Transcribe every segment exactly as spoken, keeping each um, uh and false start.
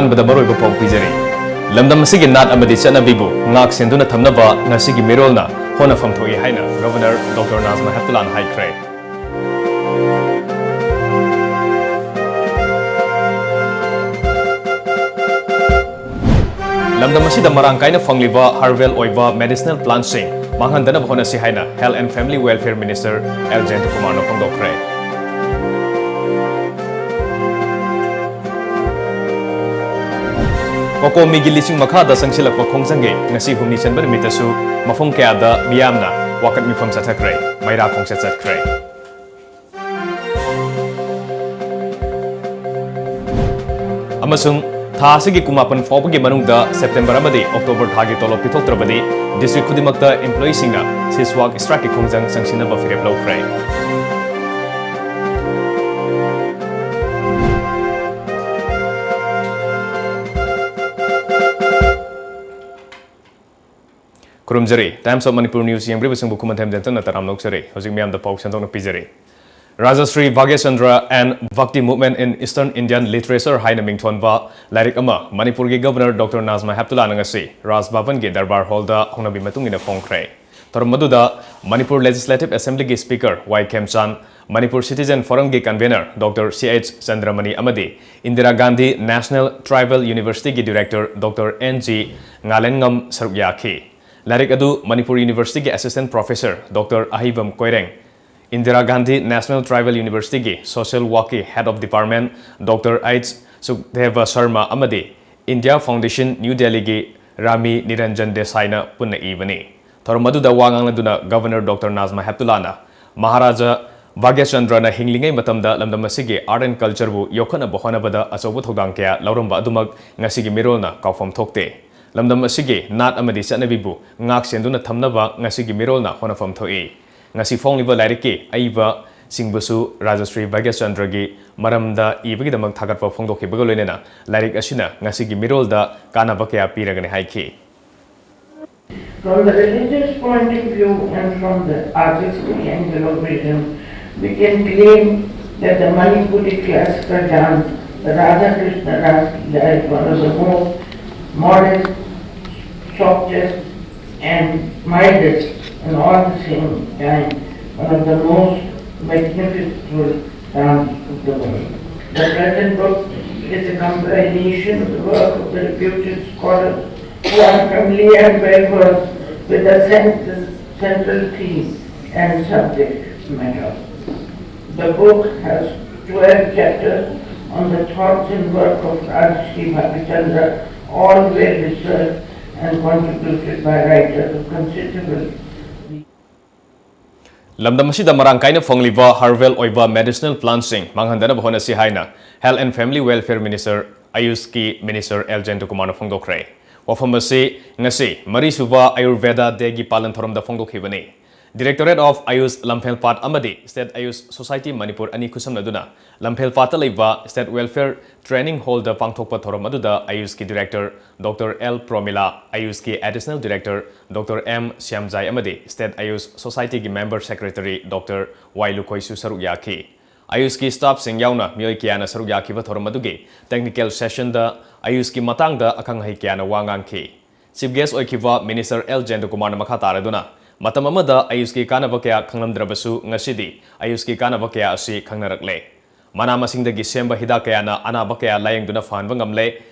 ꯑꯍꯥꯟꯕꯗ ꯃꯔꯨꯑꯣꯏꯕ ꯄꯥꯎ ꯄꯤꯖꯔꯤ꯫ ꯂꯝꯗꯝ ꯑꯁꯤꯒꯤ ꯅꯥꯠ ꯑꯃꯗꯤ ꯆꯠꯅꯕꯤꯕꯨ ꯉꯥꯛ ꯁꯦꯟꯗꯨꯅ ꯊꯝꯅꯕ ꯉꯁꯤꯒꯤ ꯃꯤꯔꯣꯜꯅ ꯍꯣꯠꯅꯐꯝ ꯊꯣꯛꯏ ꯍꯥꯏꯅ ꯒꯚꯔꯅꯔ ꯗꯣꯛꯇꯔ ꯅꯥꯖꯃꯥ ꯍꯦꯞꯇꯨꯂꯥꯅ ꯍꯥꯏꯈ꯭ꯔꯦ꯫ ꯂꯝꯗꯝ ꯑꯁꯤꯗ ꯃꯔꯥꯡ ꯀꯥꯏꯅ ꯐꯪꯂꯤꯕ herbal ꯑꯣꯏꯕ medicinal plantꯁꯤꯡ ꯃꯥꯡꯍꯟꯗꯅꯕ ꯍꯣꯠꯅꯁꯤ ꯍꯥꯏꯅ Health and Family Welfare Minister L ꯖꯌꯟꯇꯀꯨꯃꯥꯔꯅ ꯐꯣꯡꯗꯣꯛꯈ꯭ꯔꯦ꯫ ꯀꯣꯀꯣꯃꯤꯒꯤ ꯂꯤꯆꯤꯡ ꯃꯈꯥꯗ ꯆꯪꯁꯤꯜꯂꯛꯄ ꯈꯣꯡꯖꯪꯒꯤ ꯉꯁꯤ ꯍꯨꯝꯅꯤ ꯆꯟꯕ ꯅꯨꯃꯤꯠꯇꯁꯨ ꯃꯐꯝ ꯀꯌꯥꯗ ꯃꯤꯌꯥꯝꯅ ꯋꯥꯀꯠ ꯃꯤꯐꯝ ꯆꯠꯊꯈ꯭ꯔꯦ, ꯃꯩꯔꯥ ꯈꯣꯡꯆꯠ ꯆꯠꯈ꯭ꯔꯦ꯫ ꯑꯃꯁꯨꯡ ꯊꯥ ꯑꯁꯤꯒꯤ ꯀꯨꯟꯃꯥꯄꯟ ꯐꯥꯎꯕꯒꯤ ꯃꯅꯨꯡꯗ ꯁꯦꯞꯇꯦꯝꯕꯔ ꯑꯃꯗꯤ ꯑꯣꯛꯇꯣꯕꯔ ꯊꯥꯒꯤ ꯇꯣꯂꯣꯞ ꯄꯤꯊꯣꯛꯇ꯭ꯔꯕꯗꯤ district ꯈꯨꯗꯤꯡꯃꯛꯇ employeeꯁꯤꯡꯅ sit-in-work strikeꯀꯤ ꯈꯣꯡꯖꯪ ꯆꯪꯁꯤꯟꯅꯕ ꯐꯤꯔꯦꯞ ꯂꯧꯈ꯭ꯔꯦ꯫ ꯈꯨꯔꯨꯝꯖꯔꯤ꯫ Times of Manipur News ꯌꯦꯡꯕꯤꯔꯤꯕꯁꯤꯡꯕꯨ ꯈꯨꯃꯟꯊꯦꯝ ꯖꯦꯟꯇꯟꯅ ꯇꯔꯥꯝꯅ ꯑꯣꯛꯆꯔꯤ꯫ ꯍꯧꯖꯤꯛ ꯃꯤꯌꯥꯝꯗ ꯄꯥꯎ ꯁꯟꯗꯣꯛꯅ ꯄꯤꯖꯔꯤ꯫ Rajashree Bhagyachandra and Bhakti Movement in Eastern Indian Literature ꯍꯥꯏꯅ ꯃꯤꯡꯊꯣꯟꯕ ꯂꯥꯏꯔꯤꯛ ꯑꯃ ꯃꯅꯤꯄꯨꯔꯒꯤ ꯒꯚꯔꯅꯔ ꯗꯣꯛꯇꯔ ꯅꯥꯖꯃꯥ ꯍꯦꯞꯇꯨꯂꯥꯅ ꯉꯁꯤ ꯔꯥꯖ ꯚꯕꯟꯒꯤ ꯗꯔꯕꯥꯔ ꯍꯣꯜꯗ ꯍꯧꯅꯕꯤ ꯃꯇꯨꯡ ꯏꯟꯅ ꯐꯣꯡꯈ꯭ꯔꯦ꯫ ꯊꯧꯔꯝ ꯑꯗꯨꯗ ꯃꯅꯤꯄꯨꯔ Legislative Assemblyꯒꯤ Speaker Y Khemchand, Manipur Citizen Forumꯒꯤ convener doctor C H Chandramani ꯑꯃꯗꯤ ꯏꯟꯗꯤꯔꯥ ꯒꯥꯟꯙꯤ National Tribal Universityꯒꯤ director doctor N G Ngalengnam ꯁꯔꯨꯛ ꯌꯥꯈꯤ꯫ ꯂꯥꯏꯔꯤꯛ ꯑꯗꯨ ꯃꯅꯤꯄꯨꯔ Universityꯒꯤ assistant professor doctor Aheibam Koireng, Indira Gandhi National Tribal Universityꯒꯤ social workꯀꯤ head of department doctor H Sukhdev Sharma ꯑꯃꯗꯤ India Foundation New Delhiꯒꯤ ꯔꯥꯃꯤ ꯅꯤꯔꯟꯖꯟ ꯗꯦꯁꯥꯏꯅ ꯄꯨꯟꯅ ꯏꯕꯅꯤ꯫ ꯊꯧꯔꯝ ꯑꯗꯨꯗ ꯋꯥ ꯉꯥꯡꯂꯗꯨꯅ ꯒꯚꯔꯅꯔ ꯗꯣꯛꯇꯔ ꯅꯥꯖꯃꯥ ꯍꯦꯞꯇꯨꯂꯥꯅ ꯃꯍꯥꯔꯥꯖꯥ ꯚꯥꯒ꯭ꯌꯆꯟꯗ꯭ꯔꯅ ꯍꯤꯡꯂꯤꯉꯩ ꯃꯇꯝꯗ ꯂꯝꯗꯝ ꯑꯁꯤꯒꯤ art and cultureꯕꯨ ꯌꯣꯛꯈꯠꯅꯕ ꯍꯣꯠꯅꯕꯗ ꯑꯆꯧꯕ ꯊꯧꯗꯥꯡ ꯀꯌꯥ ꯂꯧꯔꯝꯕ ꯑꯗꯨꯃꯛ ꯉꯁꯤꯒꯤ ꯃꯤꯔꯣꯜꯅ ꯀꯥꯎꯐꯝ ꯊꯣꯛꯇꯦ꯫ ꯂꯝꯗꯝ ꯑꯁꯤꯒꯤ ꯅꯥꯠ ꯑꯃꯗꯤ ꯆꯠꯅꯕꯤꯕꯨ ꯉꯥꯛ ꯁꯦꯟꯗꯨꯅ ꯊꯝꯅꯕ ꯉꯁꯤꯒꯤ ꯃꯤꯔꯣꯜꯅ ꯍꯣꯠꯅꯐꯝ ꯊꯣꯛꯏ꯫ ꯉꯁꯤ ꯐꯣꯡꯂꯤꯕ ꯂꯥꯏꯔꯤꯛꯀꯤ ꯑꯏꯕꯁꯤꯡꯕꯨꯁꯨ ꯔꯥꯖꯁ꯭ꯔꯤ ꯚꯥꯒ꯭ꯌꯆꯟꯗ꯭ꯔꯒꯤ ꯃꯔꯝꯗ ꯏꯕꯒꯤꯗꯃꯛ ꯊꯥꯒꯠꯄ ꯐꯣꯡꯗꯣꯛꯈꯤꯕꯒ ꯂꯣꯏꯅꯅ ꯂꯥꯏꯔꯤꯛ ꯑꯁꯤꯅ ꯉꯁꯤꯒꯤ ꯃꯤꯔꯣꯜꯗ ꯀꯥꯟꯅꯕ ꯀꯌꯥ ꯄꯤꯔꯒꯅꯤ ꯍꯥꯏꯈꯤ꯫ From the religious point of view and from the artistic angle of vision, we can claim that the Manipuri classical dance Radha Krishna Ras Leela is one of the most modest, softest, and mildest, and all the same time one of the most magnificent dance of the world. The present book is a compilation of the work of the reputed scholars who are familiar and well versed with the cent- central theme and subject matter. The book has twelve chapters on the thoughts and work of Rajshri Bhaktichandra, all well researched and contributed by writers of considerable. ꯂꯝꯗꯝ ꯑꯁꯤꯗ ꯃꯔꯥꯡ ꯀꯥꯏꯅ ꯐꯪꯂꯤꯕ herbal ꯑꯣꯏꯕ medicinal plantꯁꯤꯡ ꯃꯥꯡꯍꯟꯗꯅꯕ ꯍꯣꯠꯅꯁꯤ ꯍꯥꯏꯅ Health and Family Welfare Minister ꯑꯌꯨꯁꯀꯤ Minister L ꯖꯌꯟꯇꯀꯨꯃꯥꯔꯅ ꯐꯣꯡꯗꯣꯛꯈ꯭ꯔꯦ꯫ ꯋꯥꯐꯝ ꯑꯁꯤ ꯉꯁꯤ ꯃꯔꯤꯁꯨꯕ ꯑꯌꯨꯔꯚꯦꯗ ꯗꯦꯒꯤ ꯄꯥꯂꯟ ꯊꯧꯔꯝꯗ ꯐꯣꯡꯗꯣꯛꯈꯤꯕꯅꯤ꯫ Directorate of Ayush ꯂꯝꯐꯦꯜꯄꯥꯠ ꯑꯃꯗꯤ State Ayush Society ꯃꯅꯤꯄꯨꯔ ꯑꯅꯤ ꯈꯨꯠꯁꯝꯅꯗꯨꯅ ꯂꯝꯐꯦꯜꯄꯥꯠꯇ ꯂꯩꯕ State Welfare Training Hallꯗ ꯄꯥꯡꯊꯣꯛꯄ ꯊꯧꯔꯝ ꯑꯗꯨꯗ ꯑꯌꯨꯁꯀꯤ Director Doctor ꯑꯦꯜ ꯄ꯭ꯔꯣꯃꯤꯂꯥ, ꯑꯌꯨꯁꯀꯤ Additional Director Doctor M Shyamjai ꯑꯃꯗꯤ State Ayush Societyꯒꯤ Member Secretary Doctor ꯋꯥꯏ ꯂꯨꯈꯣꯏꯁꯨ ꯁꯔꯨꯛ ꯌꯥꯈꯤ꯫ ꯑꯌꯨꯁꯀꯤ staffꯁꯤꯡ ꯌꯥꯎꯅ ꯃꯤꯑꯣꯏ ꯀꯌꯥꯅ ꯁꯔꯨꯛ ꯌꯥꯈꯤꯕ ꯊꯧꯔꯝ ꯑꯗꯨꯒꯤ technical sessionꯗ ꯑꯌꯨꯁꯀꯤ ꯃꯇꯥꯡꯗ ꯑꯈꯪ ꯑꯍꯩ ꯀꯌꯥꯅ ꯋꯥ ꯉꯥꯡꯈꯤ꯫ Chief Guest ꯑꯣꯏꯈꯤꯕ Minister ꯑꯦꯜ ꯖꯌꯟꯇꯀꯨꯃꯥꯔꯅ ꯃꯈꯥ ꯇꯥꯔꯗꯨꯅ, ꯃꯇꯝ ꯑꯃꯗ ꯑꯌꯨꯁꯀꯤ ꯀꯥꯟꯅꯕ ꯀꯌꯥ ꯈꯪꯂꯝꯗ꯭ꯔꯕꯁꯨ ꯉꯁꯤꯗꯤ ꯑꯌꯨꯁꯀꯤ ꯀꯥꯟꯅꯕ ꯀꯌꯥ ꯑꯁꯤ ꯈꯪꯅꯔꯛꯂꯦ꯫ ꯃꯅꯥ ꯃꯁꯤꯡꯗꯒꯤ ꯁꯦꯝꯕ ꯍꯤꯗꯥꯛ ꯀꯌꯥꯅ ꯑꯅꯥꯕ ꯀꯌꯥ ꯂꯥꯌꯦꯡꯗꯨꯅ ꯐꯍꯟꯕ ꯉꯝꯂꯦ꯫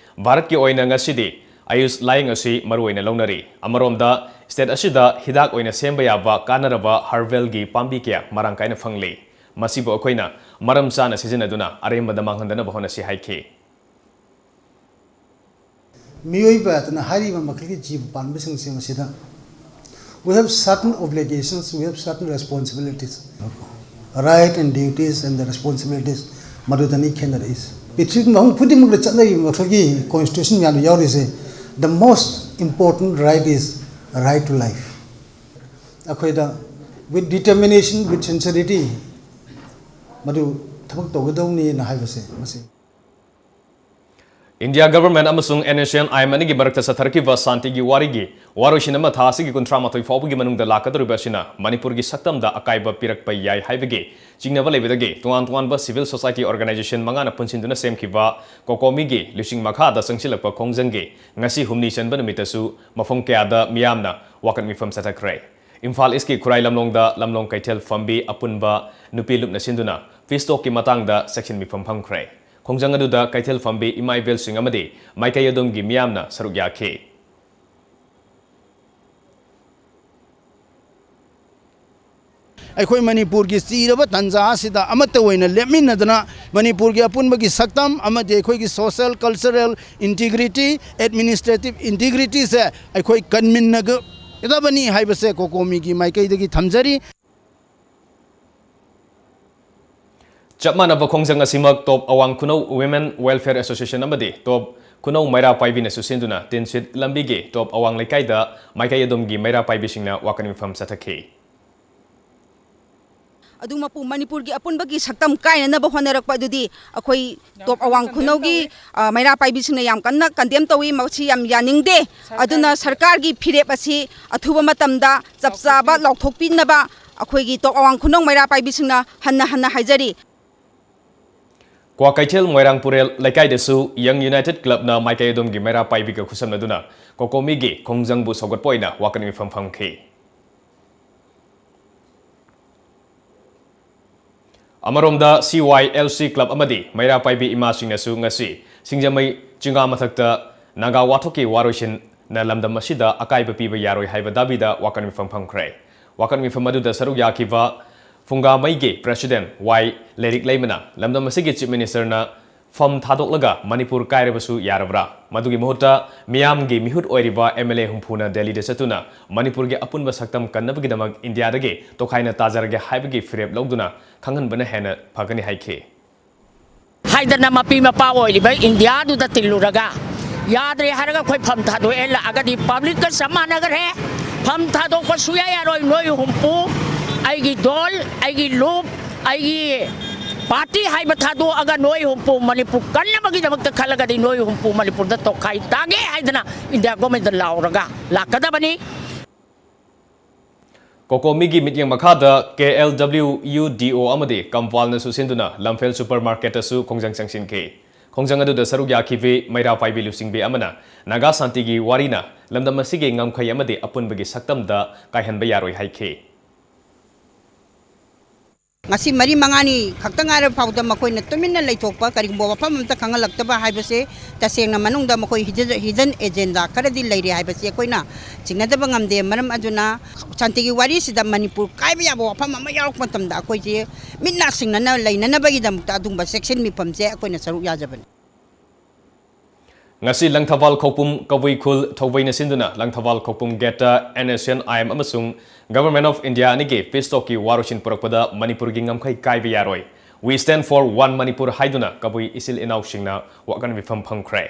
ꯚꯥꯔꯠꯀꯤ ꯑꯣꯏꯅ ꯉꯁꯤꯗꯤ ꯑꯌꯨꯁ ꯂꯥꯌꯦꯡ ꯑꯁꯤ ꯃꯔꯨꯑꯣꯏꯅ ꯂꯧꯅꯔꯤ꯫ ꯑꯃꯔꯣꯝꯗ, state ꯑꯁꯤꯗ ꯍꯤꯗꯥꯛ ꯑꯣꯏꯅ ꯁꯦꯝꯕ ꯌꯥꯕ ꯀꯥꯟꯅꯔꯕ herbalꯒꯤ ꯄꯥꯝꯕꯤ ꯀꯌꯥ ꯃꯔꯥꯡ ꯀꯥꯏꯅ ꯐꯪꯂꯤ꯫ ꯃꯁꯤꯕꯨ ꯑꯩꯈꯣꯏꯅ ꯃꯔꯝ ꯆꯥꯅ ꯁꯤꯖꯤꯟꯅꯗꯨꯅ ꯑꯔꯦꯝꯕꯗ ꯃꯥꯡꯍꯟꯗꯅꯕ ꯍꯣꯠꯅꯁꯤ ꯍꯥꯏꯈꯤ꯫ ꯃꯤꯑꯣꯏꯕ ꯑꯗꯨꯅ ꯍꯥꯏꯔꯤꯕ ꯃꯈꯜꯒꯤ ꯖꯤꯕ ꯄꯥꯟꯕꯁꯤꯡꯁꯦ ꯃꯁꯤꯗ we have certain obligations, we have certain responsibilities, right and duties and the responsibilities, ꯃꯗꯨꯗꯅꯤ ꯈꯦꯠꯅꯔꯛꯏꯁꯦ꯫ ꯄ꯭ꯔꯤꯊꯤꯕꯤ ꯃꯐꯝ ꯈꯨꯗꯤꯡꯃꯛꯇ ꯆꯠꯅꯔꯤꯕ ꯃꯈꯜꯒꯤ constitution ꯃꯌꯥꯝꯗ ꯌꯥꯎꯔꯤꯁꯦ, the most important right is right to life꯫ ꯑꯩꯈꯣꯏꯗ with determination, with sincerity ꯃꯗꯨ ꯊꯕꯛ ꯇꯧꯒꯗꯧꯅꯤꯅ ꯍꯥꯏꯕꯁꯦ ꯃꯁꯤ India government ꯑꯃꯁꯨꯡ N S C N I M ꯑꯅꯤꯒꯤ ꯃꯔꯛꯇ ꯆꯠꯊꯔꯛꯈꯤꯕ ꯁꯥꯟꯇꯤꯒꯤ ꯋꯥꯔꯤꯒꯤ ꯋꯥꯔꯣꯏꯁꯤꯟ ꯑꯃ ꯊꯥ ꯑꯁꯤꯒꯤ ꯀꯨꯟꯊ꯭ꯔꯥ ꯃꯥꯊꯣꯏ ꯐꯥꯎꯕꯒꯤ ꯃꯅꯨꯡꯗ ꯂꯥꯛꯀꯗꯧꯔꯤꯕ ꯑꯁꯤꯅ ꯃꯅꯤꯄꯨꯔꯒꯤ ꯁꯛꯇꯝꯗ ꯑꯀꯥꯏꯕ ꯄꯤꯔꯛꯄ ꯌꯥꯏ ꯍꯥꯏꯕꯒꯤ ꯆꯤꯡꯅꯕ ꯂꯩꯕꯗꯒꯤ ꯇꯣꯉꯥꯟ ꯇꯣꯉꯥꯟꯕ civil society organization ꯃꯉꯥꯅ ꯄꯨꯟꯁꯤꯟꯗꯨꯅ ꯁꯦꯝꯈꯤꯕ ꯀꯣꯀꯣꯃꯤꯒꯤ ꯂꯨꯆꯤꯡ ꯃꯈꯥꯗ ꯆꯪꯁꯤꯜꯂꯛꯄ ꯈꯣꯡꯖꯪꯒꯤ ꯉꯁꯤ ꯍꯨꯝꯅꯤ ꯆꯟꯕ ꯅꯨꯃꯤꯠꯇꯁꯨ ꯃꯐꯝ ꯀꯌꯥꯗ ꯃꯤꯌꯥꯝꯅ ꯋꯥꯀꯠ ꯃꯤꯐꯝ ꯆꯠꯊꯈ꯭ꯔꯦ꯫ ꯏꯝꯐꯥꯜ ꯏꯁꯀꯤ ꯈꯨꯔꯥꯏ ꯂꯝꯂꯣꯡꯗ ꯂꯝꯂꯣꯡ ꯀꯩꯊꯦꯜ ꯐꯝꯕꯤ ꯑꯄꯨꯟꯕ ꯅꯨꯄꯤ ꯂꯨꯞꯅ ꯁꯤꯟꯗꯨꯅ peace talkꯀꯤ ꯃꯇꯥꯡꯗ ꯆꯦꯛꯁꯤꯟ ꯃꯤꯐꯝ ꯐꯝꯈ꯭ꯔꯦ꯫ ꯈꯣꯡꯖꯪ ꯑꯗꯨꯗ ꯀꯩꯊꯦꯜ ꯐꯝꯕꯤ ꯏꯃꯥ ꯏꯕꯦꯜꯁꯤꯡ ꯑꯃꯗꯤ ꯃꯥꯏꯀꯩ ꯑꯗꯣꯝꯒꯤ ꯃꯤꯌꯥꯝꯅ ꯁꯔꯨꯛ ꯌꯥꯈꯤ꯫ ꯑꯩꯈꯣꯏ ꯃꯅꯤꯄꯨꯔꯒꯤ ꯆꯤꯔꯕ ꯇꯥꯟꯖꯥ ꯑꯁꯤꯗ ꯑꯃꯠꯇ ꯑꯣꯏꯅ ꯂꯦꯞꯃꯤꯟꯅꯗꯨꯅ ꯃꯅꯤꯄꯨꯔꯒꯤ ꯑꯄꯨꯟꯕꯒꯤ ꯁꯛꯇꯝ ꯑꯃꯗꯤ ꯑꯩꯈꯣꯏꯒꯤ social, cultural integrity, administrative integrityꯁꯦ ꯑꯩꯈꯣꯏ ꯀꯟꯃꯤꯟꯅꯒꯗꯕꯅꯤ ꯍꯥꯏꯕꯁꯦ ꯀꯣꯀꯣꯃꯤꯒꯤ ꯃꯥꯏꯀꯩꯗꯒꯤ ꯊꯝꯖꯔꯤ꯫ ꯆꯞ ꯃꯥꯟꯅꯕ ꯈꯣꯡꯖꯪ ꯑꯁꯤꯃꯛ ꯇꯣꯞ ꯑꯋꯥꯡ ꯈꯨꯅꯧ Women Welfare Association ꯑꯃꯗꯤ ꯇꯣꯞ ꯈꯨꯅꯧ ꯃꯩꯔꯥ ꯄꯥꯏꯕꯤꯅꯁꯨ ꯁꯤꯟꯗꯨꯅ ꯇꯤꯟꯁꯤꯠ ꯂꯝꯕꯤꯒꯤ ꯇꯣꯞ ꯑꯋꯥꯡ ꯂꯩꯀꯥꯏꯗ ꯃꯥꯏꯀꯩ ꯑꯗꯣꯝꯒꯤ ꯃꯩꯔꯥ ꯄꯥꯏꯕꯤꯁꯤꯡꯅ ꯋꯥꯀꯠ ꯃꯤꯐꯝ ꯆꯠꯊꯈꯤ꯫ ꯑꯗꯨꯃꯛꯄꯨ ꯃꯅꯤꯄꯨꯔꯒꯤ ꯑꯄꯨꯟꯕꯒꯤ ꯁꯛꯇꯝ ꯀꯥꯏꯅꯅꯕ ꯍꯣꯠꯅꯔꯛꯄ ꯑꯗꯨꯗꯤ ꯑꯩꯈꯣꯏ ꯇꯣꯞ ꯑꯋꯥꯡ ꯈꯨꯅꯧꯒꯤ ꯃꯩꯔꯥ ꯄꯥꯏꯕꯤꯁꯤꯡꯅ ꯌꯥꯝ ꯀꯟꯅ condemn ꯇꯧꯏ꯫ ꯃꯁꯤ ꯌꯥꯝ ꯌꯥꯅꯤꯡꯗꯦ꯫ ꯑꯗꯨꯅ ꯁꯔꯀꯥꯔꯒꯤ ꯐꯤꯔꯦꯞ ꯑꯁꯤ ꯑꯊꯨꯕ ꯃꯇꯝꯗ ꯆꯞ ꯆꯥꯕ ꯂꯥꯎꯊꯣꯛꯄꯤꯅꯕ ꯑꯩꯈꯣꯏꯒꯤ ꯇꯣꯞ ꯑꯋꯥꯡ ꯈꯨꯅꯧ ꯃꯩꯔꯥ ꯄꯥꯏꯕꯤꯁꯤꯡꯅ ꯍꯟꯅ ꯍꯟꯅ ꯍꯥꯏꯖꯔꯤ꯫ ꯀ꯭ꯋꯥꯀꯩꯊꯦꯜ ꯃꯣꯏꯔꯥꯡꯄꯨꯔꯦꯜ ꯂꯩꯀꯥꯏꯗꯁꯨ Young United Clubꯅ ꯃꯥꯏꯀꯩ ꯑꯗꯣꯝꯒꯤ ꯃꯩꯔꯥ ꯄꯥꯏꯕꯤꯒ ꯈꯨꯠꯁꯝꯅꯗꯨꯅ ꯀꯣꯀꯣꯃꯤꯒꯤ ꯈꯣꯡꯖꯪꯕꯨ ꯁꯧꯒꯠꯄ ꯑꯣꯏꯅ ꯋꯥꯀꯠ ꯃꯤꯐꯝ ꯐꯝꯈꯤ꯫ ꯑꯃꯔꯣꯝꯗ C Y L C club ꯑꯃꯗꯤ ꯃꯩꯔꯥ ꯄꯥꯏꯕꯤ ꯏꯃꯥꯁꯤꯡꯅꯁꯨ ꯉꯁꯤ ꯁꯤꯡꯖꯃꯩ ꯆꯤꯡꯉꯥ ꯃꯊꯛꯇ ꯅꯥꯒꯥ ꯋꯥꯊꯣꯛꯀꯤ ꯋꯥꯔꯣꯏꯁꯤꯟꯅ ꯂꯝꯗꯝ ꯑꯁꯤꯗ ꯑꯀꯥꯏꯕ ꯄꯤꯕ ꯌꯥꯔꯣꯏ ꯍꯥꯏꯕ ꯗꯥꯕꯤꯗ ꯋꯥꯀꯠ ꯃꯤꯐꯝ ꯐꯝꯈ꯭ꯔꯦ꯫ ꯋꯥꯀꯠ ꯃꯤꯐꯝ ꯑꯗꯨꯗ ꯁꯔꯨꯛ ꯌꯥꯈꯤꯕ ꯐꯨꯡꯒꯥꯃꯩꯒꯤ president Y ꯂꯩꯔꯤꯛ ꯂꯩꯃꯅ ꯂꯝꯗꯝ ꯑꯁꯤꯒꯤ chief ministerꯅ ꯐꯝ ꯊꯥꯗꯣꯛꯂꯒ ꯃꯅꯤꯄꯨꯔ ꯀꯥꯏꯔꯕꯁꯨ ꯌꯥꯔꯕ꯭ꯔꯥ? ꯃꯗꯨꯒꯤ ꯃꯍꯨꯠꯇ ꯃꯤꯌꯥꯝꯒꯤ ꯃꯤꯍꯨꯠ ꯑꯣꯏꯔꯤꯕ M L A ꯍꯨꯝꯐꯨꯅ ꯗꯦꯜꯂꯤꯗ ꯆꯠꯇꯨꯅ ꯃꯅꯤꯄꯨꯔꯒꯤ ꯑꯄꯨꯟꯕ ꯁꯛꯇꯝ ꯀꯟꯅꯕꯒꯤꯗꯃꯛ ꯏꯟꯗꯤꯌꯥꯗꯒꯤ ꯇꯣꯈꯥꯏꯅ ꯇꯥꯖꯔꯒꯦ ꯍꯥꯏꯕꯒꯤ ꯐꯤꯔꯦꯞ ꯂꯧꯗꯨꯅ ꯈꯪꯍꯟꯕꯅ ꯍꯦꯟꯅ ꯐꯒꯅꯤ ꯍꯥꯏꯈꯤ꯫ ꯍꯥꯏꯗꯅ ꯃꯄꯤ ꯃꯄꯥ ꯑꯣꯏꯔꯤꯕ ꯏꯟꯗꯤꯌꯥꯗꯨꯗ ꯇꯤꯜꯂꯨꯔꯒ ꯌꯥꯗ꯭ꯔꯦ ꯍꯥꯏꯔꯒ ꯑꯩꯈꯣꯏ ꯐꯝ ꯊꯥꯗꯣꯛꯑꯦ ꯂꯥꯛꯑꯒꯗꯤ publicꯀ ꯆꯞ ꯃꯥꯟꯅꯈ꯭ꯔꯦ꯫ ꯐꯝ ꯊꯥꯗꯣꯛꯄ ꯁꯨꯌꯥ ꯌꯥꯔꯣꯏ꯫ ꯅꯣꯏ ꯍꯨꯝꯐꯨ ꯑꯩꯒꯤ ꯗꯣꯜ, ꯑꯩꯒꯤ ꯂꯨꯞ, ꯑꯩꯒꯤ ꯄꯥꯔꯇꯤ ꯍꯥꯏꯕ ꯊꯥꯗꯣꯛꯑꯒ ꯅꯣꯏ ꯍꯨꯝꯐꯨ ꯃꯅꯤꯄꯨꯔ ꯀꯟꯅꯕꯒꯤꯗꯃꯛꯇ ꯈꯜꯂꯒꯗꯤ ꯅꯣꯏ ꯍꯨꯝꯐꯨ ꯃꯅꯤꯄꯨꯔꯗ ꯇꯣꯈꯥꯏ ꯇꯥꯒꯦ ꯍꯥꯏꯗꯅ ꯏꯟꯗꯤꯌꯥ ꯒꯣꯔꯃꯦꯟꯗ ꯂꯥꯎꯔꯒ ꯂꯥꯛꯀꯗꯕꯅꯤ꯫ ꯀꯣꯀꯣꯃꯤꯒꯤ ꯃꯤꯠꯌꯦꯡ ꯃꯈꯥꯗ ꯀꯦ ꯑꯦꯜ ꯗꯕ꯭ꯂꯤꯎ ꯌꯨ ꯗꯤ ꯑꯣ ꯑꯃꯗꯤ ꯀꯝꯄꯥꯜꯅꯁꯨ ꯁꯤꯟꯗꯨꯅ ꯂꯝꯐꯦꯜ ꯁꯨꯄꯔ ꯃꯥꯔꯀꯦꯠꯇꯁꯨ ꯈꯣꯡꯖꯪ ꯆꯪꯁꯤꯟꯈꯤ꯫ ꯈꯣꯡꯖꯪ ꯑꯗꯨꯗ ꯁꯔꯨꯛ ꯌꯥꯈꯤꯕꯤ ꯃꯩꯔꯥ ꯄꯥꯏꯕꯤ ꯂꯨꯆꯤꯡꯕꯤ ꯑꯃꯅ ꯅꯥꯒꯥ ꯁꯥꯟꯇꯤꯒꯤ ꯋꯥꯔꯤꯅ ꯂꯝꯗꯝ ꯑꯁꯤꯒꯤ ꯉꯝꯈꯩ ꯑꯃꯗꯤ ꯑꯄꯨꯟꯕꯒꯤ ꯁꯛꯇꯝꯗ ꯀꯥꯏꯍꯟꯕ ꯌꯥꯔꯣꯏ ꯍꯥꯏꯈꯤ꯫ ꯉꯁꯤ ꯃꯔꯤ ꯃꯉꯥꯅꯤ ꯈꯛꯇ ꯉꯥꯏꯔꯕ ꯐꯥꯎꯗ ꯃꯈꯣꯏꯅ ꯇꯨꯃꯤꯟꯅ ꯂꯩꯊꯣꯛꯄ, ꯀꯔꯤꯒꯨꯝꯕ ꯋꯥꯐꯝ ꯑꯃꯇ ꯈꯪꯍꯜꯂꯛꯇꯕ ꯍꯥꯏꯕꯁꯦ ꯇꯁꯦꯡꯅ ꯃꯅꯨꯡꯗ ꯃꯈꯣꯏ ꯍꯤꯗꯟ, ꯍꯤꯗꯟ ꯑꯦꯖꯦꯟꯗꯥ ꯈꯔꯗꯤ ꯂꯩꯔꯤ ꯍꯥꯏꯕꯁꯤ ꯑꯩꯈꯣꯏꯅ ꯆꯤꯡꯅꯗꯕ ꯉꯝꯗꯦ꯫ ꯃꯔꯝ ꯑꯗꯨꯅ ꯁꯥꯟꯇꯤꯒꯤ ꯋꯥꯔꯤꯁꯤꯗ ꯃꯅꯤꯄꯨꯔ ꯀꯥꯏꯕ ꯌꯥꯕ ꯋꯥꯐꯝ ꯑꯃ ꯌꯥꯎꯔꯛꯄ ꯃꯇꯝꯗ ꯑꯩꯈꯣꯏꯁꯦ ꯃꯤꯠ ꯅꯥ ꯁꯤꯡꯅꯅ ꯂꯩꯅꯅꯕꯒꯤꯗꯃꯛꯇ ꯑꯗꯨꯒꯨꯝꯕ ꯆꯦꯛꯁꯤꯟ ꯃꯤꯐꯝꯁꯦ ꯑꯩꯈꯣꯏꯅ ꯁꯔꯨꯛ ꯌꯥꯖꯕꯅꯤ꯫ ꯉꯁꯤ ꯂꯪꯊꯕꯥꯜ ꯈꯧꯄꯨꯝ ꯀꯕꯨꯏ ꯈꯨꯜ ꯊꯧꯕꯩꯅ ꯁꯤꯟꯗꯨꯅ ꯂꯪꯊꯕꯥꯜ ꯈꯧꯄꯨꯝ ꯒꯦꯠꯇ N S N I M ꯑꯃꯁꯨꯡ ꯒꯚꯔꯟꯃꯦꯟꯠ ꯑꯣꯐ ꯏꯟꯗꯤꯌꯥ ꯑꯅꯤꯒꯤ ꯄꯤꯁ ꯇꯣꯛꯀꯤ ꯋꯥꯔꯣꯏꯁꯤꯟ ꯄꯨꯔꯛꯄꯗ ꯃꯅꯤꯄꯨꯔꯒꯤ ꯉꯝꯈꯩ ꯀꯥꯏꯕ ꯌꯥꯔꯣꯏ, We stand for one Manipur ꯍꯥꯏꯗꯨꯅ ꯀꯕꯨꯏ ꯏꯆꯤꯜ ꯏꯅꯥꯎꯁꯤꯡꯅ ꯋꯥꯀꯠ ꯃꯤꯐꯝ ꯐꯝꯈ꯭ꯔꯦ꯫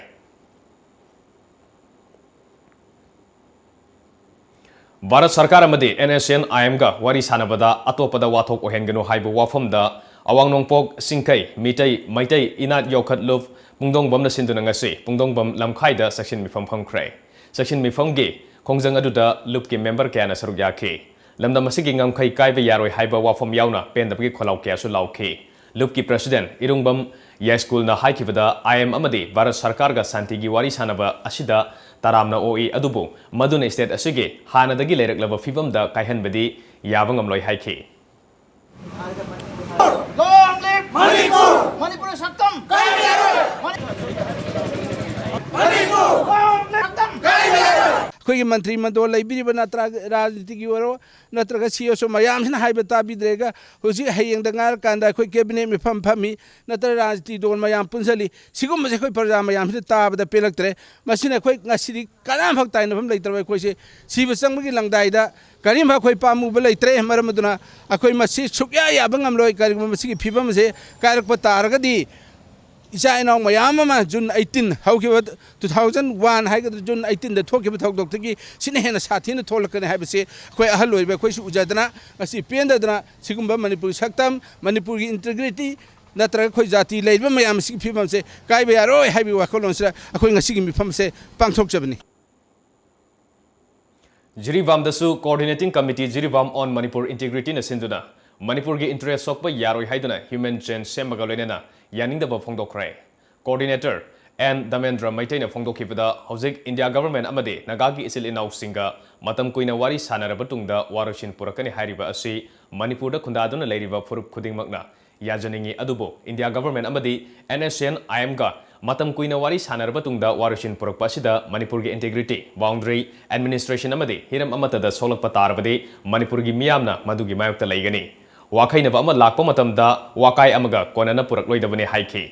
ꯚꯥꯔꯠ ꯁꯔꯀꯥꯔ ꯑꯃꯗꯤ ꯑꯦꯟ ꯑꯦꯁ ꯑꯦꯟ ꯑꯥꯏ ꯑꯦꯝꯒ ꯋꯥꯔꯤ ꯁꯥꯟꯅꯕꯗ ꯑꯇꯣꯞꯄꯗ ꯋꯥꯊꯣꯛ ꯑꯣꯏꯍꯟꯒꯅꯨ ꯍꯥꯏꯕ ꯋꯥꯐꯝꯗ ꯑꯋꯥꯡ ꯅꯣꯡꯄꯣꯛ ꯆꯤꯡꯈꯩ ꯃꯤꯇꯩ ꯃꯩꯇꯩ ꯏꯅꯥꯠ ꯌꯣꯛꯈꯠꯂꯨꯞ ꯄꯨꯡꯗꯣꯡꯕꯝꯅ ꯁꯤꯟꯗꯨꯅ ꯉꯁꯤ ꯄꯨꯡꯗꯣꯡꯕꯝ ꯂꯝꯈꯥꯏꯗ ꯆꯦꯛꯁꯤꯟ ꯃꯤꯐꯝ ꯐꯝꯈ꯭ꯔꯦ꯫ ꯆꯦꯛꯁꯤꯟ ꯃꯤꯐꯝꯒꯤ ꯈꯣꯡꯖꯪ ꯑꯗꯨꯗ ꯂꯨꯞꯀꯤ ꯃꯦꯝꯕꯔ ꯀꯌꯥꯅ ꯁꯔꯨꯛ ꯌꯥꯈꯤ꯫ ꯂꯝꯗꯝ ꯑꯁꯤꯒꯤ ꯉꯝꯈꯩ ꯀꯥꯏꯕ ꯌꯥꯔꯣꯏ ꯍꯥꯏꯕ ꯋꯥꯐꯝ ꯌꯥꯎꯅ ꯄꯦꯟꯗꯕꯒꯤ ꯈꯣꯜꯂꯥꯎ ꯀꯌꯥꯁꯨ ꯂꯥꯎꯈꯤ꯫ ꯂꯨꯞꯀꯤ ꯄ꯭ꯔꯁꯤꯗꯦꯟ ꯏꯔꯨꯡꯕꯝ ꯌꯥꯏꯁ꯭ꯀꯨꯜꯅ ꯍꯥꯏꯈꯤꯕꯗ, ꯑꯥꯏ ꯑꯦꯝ ꯑꯃꯗꯤ ꯚꯥꯔꯠ ꯁꯔꯀꯥꯔꯒ ꯁꯥꯟꯇꯤꯒꯤ ꯋꯥꯔꯤ ꯁꯥꯟꯅꯕ ꯑꯁꯤꯗ ꯇꯔꯥꯝꯅ ꯑꯣꯛꯏ, ꯑꯗꯨꯕꯨ ꯃꯗꯨꯅ ꯁ꯭ꯇꯦꯠ ꯑꯁꯤꯒꯤ ꯍꯥꯟꯅꯗꯒꯤ ꯂꯩꯔꯛꯂꯕ ꯐꯤꯕꯝꯗ ꯀꯥꯏꯍꯟꯕꯗꯤ ꯌꯥꯕ ꯉꯝꯂꯣꯏ ꯍꯥꯏꯈꯤ꯫ Long live Manipur! ꯃꯅꯤꯄꯨꯔ ꯁꯛꯇꯝ! ꯃꯅꯤꯄꯨꯔ! Long live ꯁꯛꯇꯝ! ꯑꯩꯈꯣꯏꯒꯤ ꯃꯟꯇ꯭ꯔꯤ ꯃꯟꯗꯣꯜ ꯂꯩꯕꯤꯔꯤꯕ ꯅꯠꯇ꯭ꯔꯒ ꯔꯥꯖꯅꯤꯇꯤꯒꯤ ꯑꯣꯏꯔꯣ, ꯅꯠꯇ꯭ꯔꯒ ꯁꯤ ꯑꯣꯏꯔꯁꯨ ꯃꯌꯥꯝꯁꯤꯅ ꯍꯥꯏꯕ ꯇꯥꯕꯤꯗ꯭ꯔꯦꯒ ꯍꯧꯖꯤꯛ ꯍꯌꯦꯡꯗ ꯉꯥꯏꯔꯀꯥꯟꯗ ꯑꯩꯈꯣꯏ ꯀꯦꯕꯤꯅꯦꯠ ꯃꯤꯐꯝ ꯐꯝꯃꯤ, ꯅꯠꯇ꯭ꯔꯒ ꯔꯥꯖꯅꯤꯇꯤ ꯗꯣꯜ ꯃꯌꯥꯝ ꯄꯨꯟꯁꯤꯜꯂꯤ꯫ ꯁꯤꯒꯨꯝꯕꯁꯦ ꯑꯩꯈꯣꯏ ꯄ꯭ꯔꯖꯥ ꯃꯌꯥꯝꯁꯤꯅ ꯇꯥꯕꯗ ꯄꯦꯜꯂꯛꯇ꯭ꯔꯦ꯫ ꯃꯁꯤꯅ ꯑꯩꯈꯣꯏ ꯉꯁꯤꯗꯤ ꯀꯅꯥꯝꯈꯛ ꯇꯥꯏꯅꯐꯝ ꯂꯩꯇ꯭ꯔꯕ ꯑꯩꯈꯣꯏꯁꯦ ꯁꯤꯕ ꯆꯪꯕꯒꯤ ꯂꯪꯗꯥꯏꯗ ꯀꯔꯤꯝꯐ ꯑꯩꯈꯣꯏ ꯄꯥꯝꯃꯨꯕ ꯂꯩꯇ꯭ꯔꯦ꯫ ꯃꯔꯝ ꯑꯗꯨꯅ ꯑꯩꯈꯣꯏ ꯃꯁꯤ ꯁꯨꯛꯌꯥ ꯌꯥꯕ ꯉꯝꯂꯣꯏ꯫ ꯀꯔꯤꯒꯨꯝꯕ ꯃꯁꯤꯒꯤ ꯐꯤꯕꯝ ꯑꯁꯦ ꯀꯥꯏꯔꯛꯄ ꯇꯥꯔꯒꯗꯤ ꯏꯆꯥ ꯏꯅꯥꯎ ꯃꯌꯥꯝ ꯑꯃ ꯖꯨꯟ ꯑꯩꯠꯇꯤꯟ ꯍꯧꯈꯤꯕ ꯇꯨ ꯊꯥꯎꯖꯟ ꯋꯥꯟ ꯍꯥꯏꯒꯗ꯭ꯔꯥ, ꯖꯨꯟ ꯑꯩꯠꯇꯤꯟꯗ ꯊꯣꯛꯈꯤꯕ ꯊꯧꯗꯣꯛꯇꯒꯤ ꯁꯤꯅ ꯍꯦꯟꯅ ꯁꯥꯊꯤꯅ ꯊꯣꯛꯂꯛꯀꯅꯤ ꯍꯥꯏꯕꯁꯤ ꯑꯩꯈꯣꯏ ꯑꯍꯜ ꯑꯣꯏꯔꯤꯕ ꯑꯩꯈꯣꯏꯁꯨ ꯎꯖꯗꯅ, ꯉꯁꯤ ꯄꯦꯟꯗꯗꯅ ꯁꯤꯒꯨꯝꯕ ꯃꯅꯤꯄꯨꯔꯒꯤ ꯁꯛꯇꯝ, ꯃꯅꯤꯄꯨꯔꯒꯤ ꯏꯟꯇꯤꯒ꯭ꯔꯤꯇꯤ ꯅꯠꯇ꯭ꯔꯒ ꯑꯩꯈꯣꯏ ꯖꯥꯇꯤ ꯂꯩꯔꯤꯕ ꯃꯌꯥꯝ ꯑꯁꯤꯒꯤ ꯐꯤꯕꯝꯁꯦ ꯀꯥꯏꯕ ꯌꯥꯔꯣꯏ ꯍꯥꯏꯕꯒꯤ ꯋꯥꯈꯜꯂꯣꯟꯁꯤꯗ ꯑꯩꯈꯣꯏ ꯉꯁꯤꯒꯤ ꯃꯤꯐꯝꯁꯦ ꯄꯥꯡꯊꯣꯛꯆꯕꯅꯤ꯫ ꯖꯤꯔꯤꯕꯥꯝꯗꯁꯨ Coordinating Committee Jiribam on Manipur Integrityꯅ ꯁꯤꯟꯗꯨꯅ ꯃꯅꯤꯄꯨꯔꯒꯤ interest ꯁꯣꯛꯄ ꯌꯥꯔꯣꯏ ꯍꯥꯏꯗꯨꯅ human chain ꯁꯦꯝꯕꯒ ꯂꯣꯏꯅꯅ ꯌꯥꯅꯤꯡꯗꯕ ꯐꯣꯡꯗꯣꯛꯈ꯭ꯔꯦ꯫ Coordinator ꯑꯦꯟ ꯗꯃꯦꯟꯗ꯭ꯔ ꯃꯩꯇꯩꯅ ꯐꯣꯡꯗꯣꯛꯈꯤꯕꯗ, ꯍꯧꯖꯤꯛ India Government ꯑꯃꯗꯤ ꯅꯥꯒꯥꯒꯤ ꯏꯆꯤꯜ ꯏꯅꯥꯎꯁꯤꯡꯒ ꯃꯇꯝ ꯀꯨꯏꯅ ꯋꯥꯔꯤ ꯁꯥꯟꯅꯔꯕ ꯇꯨꯡꯗ ꯋꯥꯔꯣꯏꯁꯤꯟ ꯄꯨꯔꯛꯀꯅꯤ ꯍꯥꯏꯔꯤꯕ ꯑꯁꯤ ꯃꯅꯤꯄꯨꯔꯗ ꯈꯨꯟꯗꯥꯗꯨꯅ ꯂꯩꯔꯤꯕ ꯐꯨꯔꯨꯞ ꯈꯨꯗꯤꯡꯃꯛꯅ ꯌꯥꯖꯅꯤꯡꯏ꯫ ꯑꯗꯨꯕꯨ India Government ꯑꯃꯗꯤ NSCN-IMꯒ ꯃꯇꯝ ꯀꯨꯏꯅ ꯋꯥꯔꯤ ꯁꯥꯟꯅꯔꯕ ꯇꯨꯡꯗ ꯋꯥꯔꯣꯏꯁꯤꯟ ꯄꯨꯔꯛꯄ ꯑꯁꯤꯗ ꯃꯅꯤꯄꯨꯔꯒꯤ integrity, boundary, administration ꯑꯃꯗꯤ ꯍꯤꯔꯝ ꯑꯃꯠꯇꯗ ꯁꯣꯛꯂꯛꯄ ꯇꯥꯔꯕꯗꯤ ꯃꯅꯤꯄꯨꯔꯒꯤ ꯃꯤꯌꯥꯝꯅ ꯃꯗꯨꯒꯤ ꯃꯥꯌꯣꯛꯇ ꯂꯩꯒꯅꯤ꯫ ꯋꯥꯈꯩꯅꯕ ꯑꯃ ꯂꯥꯛꯄ ꯃꯇꯝꯗ ꯋꯥꯀꯥꯏ ꯑꯃꯒ ꯀꯣꯟꯅꯅ ꯄꯨꯔꯛꯂꯣꯏꯗꯕꯅꯤ ꯍꯥꯏꯈꯤ꯫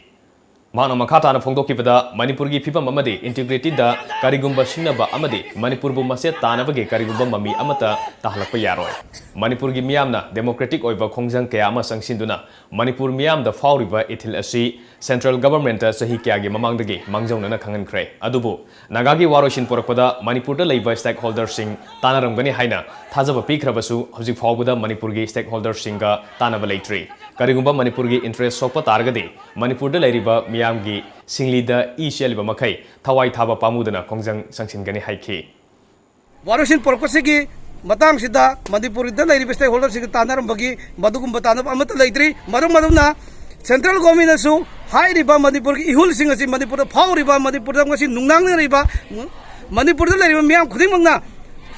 ꯃꯍꯥꯛꯅ ꯃꯈꯥ ꯇꯥꯅ ꯐꯣꯡꯗꯣꯛꯈꯤꯕꯗ, ꯃꯅꯤꯄꯨꯔꯒꯤ ꯐꯤꯕꯝ ꯑꯃꯗꯤ integrityꯗ ꯀꯔꯤꯒꯨꯝꯕ ꯁꯤꯡꯅꯕ ꯑꯃꯗꯤ ꯃꯅꯤꯄꯨꯔꯕꯨ ꯃꯆꯦꯠ ꯇꯥꯅꯕꯒꯤ ꯀꯔꯤꯒꯨꯝꯕ ꯃꯃꯤ ꯑꯃꯠꯇ ꯇꯥꯍꯜꯂꯛꯄ ꯌꯥꯔꯣꯏ꯫ ꯃꯅꯤꯄꯨꯔꯒꯤ ꯃꯤꯌꯥꯝꯅ democratic ꯑꯣꯏꯕ ꯈꯣꯡꯖꯪ ꯀꯌꯥ ꯑꯃ ꯆꯪꯁꯤꯟꯗꯨꯅ ꯃꯅꯤꯄꯨꯔ ꯃꯤꯌꯥꯝꯗ ꯐꯥꯎꯔꯤꯕ ꯏꯊꯤꯜ ꯑꯁꯤ central governmentꯇ ꯆꯍꯤ ꯀꯌꯥꯒꯤ ꯃꯃꯥꯡꯗꯒꯤ ꯃꯥꯡꯖꯧꯅꯅ ꯈꯪꯍꯟꯈ꯭ꯔꯦ꯫ ꯑꯗꯨꯕꯨ ꯅꯥꯒꯥꯒꯤ ꯋꯥꯔꯣꯏꯁꯤꯟ ꯄꯨꯔꯛꯄꯗ ꯃꯅꯤꯄꯨꯔꯗ ꯂꯩꯕ stakeholderꯁꯤꯡ ꯇꯥꯟꯅꯔꯝꯒꯅꯤ ꯍꯥꯏꯅ ꯊꯥꯖꯕ ꯄꯤꯈ꯭ꯔꯕꯁꯨ, ꯍꯧꯖꯤꯛ ꯐꯥꯎꯕꯗ ꯃꯅꯤꯄꯨꯔꯒꯤ stakeholderꯁꯤꯡꯒ ꯇꯥꯟꯅꯕ ꯂꯩꯇ꯭ꯔꯤ꯫ ꯀꯔꯤꯒꯨꯝꯕ ꯃꯅꯤꯄꯨꯔꯒꯤ interest ꯁꯣꯛꯄ ꯇꯥꯔꯒꯗꯤ, ꯃꯅꯤꯄꯨꯔꯗ ꯂꯩꯔꯤꯕ ꯃꯤꯌꯥꯝꯒꯤ ꯁꯤꯡꯂꯤꯗ ꯏ ꯆꯦꯜꯂꯤꯕ ꯃꯈꯩ ꯊꯋꯥꯏ ꯊꯥꯕ ꯄꯥꯝꯃꯨꯗꯅ ꯈꯣꯡꯖꯪ ꯆꯪꯁꯤꯟꯒꯅꯤ ꯍꯥꯏꯈꯤ꯫ ꯋꯥꯔꯣꯏꯁꯤꯟ ꯄꯨꯔꯛꯄꯁꯤꯒꯤ ꯃꯇꯥꯡꯁꯤꯗ ꯃꯅꯤꯄꯨꯔꯗ ꯂꯩꯔꯤꯕ stakeholderꯁꯤꯡꯒ ꯇꯥꯟꯅꯔꯝꯕꯒꯤ ꯃꯗꯨꯒꯨꯝꯕ ꯇꯥꯟꯅꯕ ꯑꯃꯠꯇ ꯂꯩꯇ꯭ꯔꯤ꯫ ꯃꯔꯝ ꯑꯗꯨꯅ central governmentꯅꯁꯨ ꯍꯥꯏꯔꯤꯕ ꯃꯅꯤꯄꯨꯔꯒꯤ ꯏꯍꯨꯜꯁꯤꯡ ꯑꯁꯤ, ꯃꯅꯤꯄꯨꯔꯗ ꯐꯥꯎꯔꯤꯕ, ꯃꯅꯤꯄꯨꯔꯗ ꯉꯁꯤ ꯅꯨꯡꯅꯥꯡꯅꯔꯤꯕ, ꯃꯅꯤꯄꯨꯔꯗ ꯂꯩꯔꯤꯕ ꯃꯤꯌꯥꯝ ꯈꯨꯗꯤꯡꯃꯛꯅ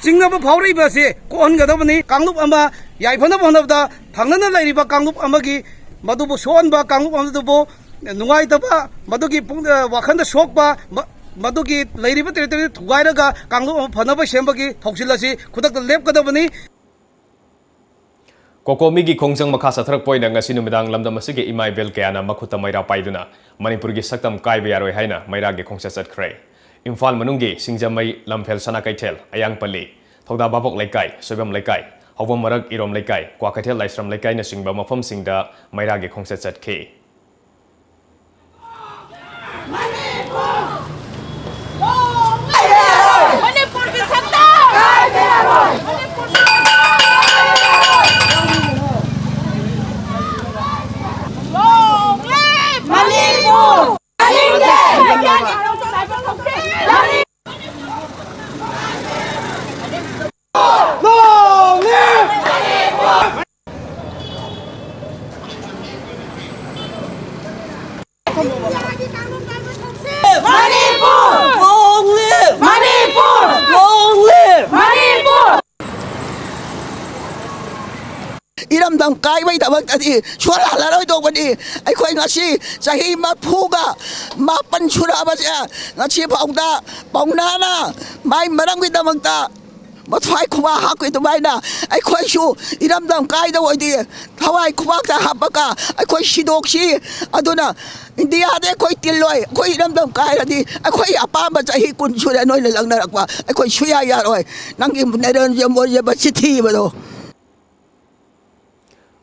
ꯆꯤꯡꯅꯕ ꯐꯥꯎꯔꯛꯏꯕ ꯑꯁꯤ ꯀꯣꯛꯍꯟꯒꯗꯕꯅꯤ꯫ ꯀꯥꯡꯂꯨꯞ ꯑꯃ ꯌꯥꯏꯐꯅꯕ ꯍꯣꯠꯅꯕꯗ ꯊꯪꯅꯅ ꯂꯩꯔꯤꯕ ꯀꯥꯡꯂꯨꯞ ꯑꯃꯒꯤ, ꯃꯗꯨꯕꯨ ꯁꯣꯛꯍꯟꯕ ꯀꯥꯡꯂꯨꯞ ꯑꯃꯗꯨꯕꯨ ꯅꯨꯡꯉꯥꯏꯇꯕ, ꯃꯗꯨꯒꯤ ꯄꯨꯛ-, ꯋꯥꯈꯜꯗ ꯁꯣꯛꯄ, ꯃ-, ꯃꯗꯨꯒꯤ ꯂꯩꯔꯤꯕ territory ꯊꯨꯒꯥꯏꯔꯒ ꯀꯥꯡꯂꯨꯞ ꯑꯃ ꯐꯅꯕ ꯁꯦꯝꯕꯒꯤ ꯊꯧꯁꯤꯜ ꯑꯁꯤ ꯈꯨꯗꯛꯇ ꯂꯦꯞꯀꯗꯕꯅꯤ꯫ ꯀꯣꯀꯣꯃꯤꯒꯤ ꯈꯣꯡꯖꯪ ꯃꯈꯥ ꯆꯠꯊꯔꯛꯄ ꯑꯣꯏꯅ ꯉꯁꯤ ꯅꯨꯃꯤꯗꯥꯡ ꯂꯝꯗꯝ ꯑꯁꯤꯒꯤ ꯏꯃꯥ ꯏꯕꯦꯜ ꯀꯌꯥꯅ ꯃꯈꯨꯠꯇ ꯃꯩꯔꯥ ꯄꯥꯏꯗꯨꯅ ꯃꯅꯤꯄꯨꯔꯒꯤ ꯁꯛꯇꯝ ꯀꯥꯏꯕ ꯌꯥꯔꯣꯏ ꯍꯥꯏꯅ ꯃꯩꯔꯥꯒꯤ ꯈꯣꯡꯆꯠ ꯆꯠꯈ꯭ꯔꯦ꯫ ꯏꯝꯐꯥꯜ ꯃꯅꯨꯡꯒꯤ ꯁꯤꯡꯖꯃꯩ, ꯂꯝꯐꯦꯜ ꯁꯅꯥ ꯀꯩꯊꯦꯜ, ꯑꯌꯥꯡꯄꯜꯂꯤ, ꯊꯧꯗꯥ ꯚꯥꯕꯣꯛ ꯂꯩꯀꯥꯏ, ꯁꯣꯏꯕꯝ ꯂꯩꯀꯥꯏ, ꯍꯧꯕꯝ ꯃꯔꯛ ꯏꯔꯣꯝ ꯂꯩꯀꯥꯏ, ꯀ꯭ꯋꯥꯀꯩꯊꯦꯜ ꯂꯥꯏꯁ꯭ꯔꯝ ꯂꯩꯀꯥꯏꯅꯆꯤꯡꯕ ꯃꯐꯝꯁꯤꯡꯗ ꯃꯩꯔꯥꯒꯤ ꯈꯣꯡꯆꯠ ꯆꯠꯈꯤ꯫ ꯏꯔꯝꯗꯝ ꯀꯥꯏꯕꯩꯗꯃꯛꯇꯗꯤ ꯁꯨꯍꯜ ꯍꯜꯂꯔꯣꯏꯗꯧꯕꯅꯤ꯫ ꯑꯩꯈꯣꯏ ꯉꯁꯤ ꯆꯍꯤ ꯃꯔꯐꯨꯒ ꯃꯥꯄꯟ ꯁꯨꯔꯛꯑꯕꯁꯦ, ꯉꯁꯤ ꯐꯥꯎꯗ ꯄꯥꯎꯅꯥꯅ ꯃꯥꯏ ꯃꯔꯝꯒꯤꯗꯃꯛꯇ ꯃꯊ꯭ꯋꯥꯏ ꯈꯨꯕꯥꯛ ꯍꯥꯞꯈꯤ ꯑꯗꯨꯃꯥꯏꯅ ꯑꯩꯈꯣꯏꯁꯨ ꯏꯔꯝꯗꯝ ꯀꯥꯏꯗ ꯑꯣꯏꯗꯤ ꯊꯋꯥꯏ ꯈꯨꯕꯥꯛꯇ ꯍꯥꯞꯄꯒ ꯑꯩꯈꯣꯏ ꯁꯤꯗꯣꯛꯁꯤ꯫ ꯑꯗꯨꯅ ꯏꯟꯗꯤꯌꯥꯗꯤ ꯑꯩꯈꯣꯏ ꯇꯤꯜꯂꯣꯏ꯫ ꯑꯩꯈꯣꯏ ꯏꯔꯝꯗꯝ ꯀꯥꯏꯔꯗꯤ ꯑꯩꯈꯣꯏ ꯑꯄꯥꯝꯕ ꯆꯍꯤ ꯀꯨꯟ ꯁꯨꯔꯦ ꯅꯣꯏꯅ ꯂꯪꯅꯔꯛꯄ꯫ ꯑꯩꯈꯣꯏ ꯁꯨꯌꯥ ꯌꯥꯔꯣꯏ꯫ ꯅꯪꯒꯤ ꯅꯔꯦꯟꯗ꯭ꯔ ꯃꯣꯗꯤ ꯃꯁꯤ ꯊꯤꯕꯗꯣ꯫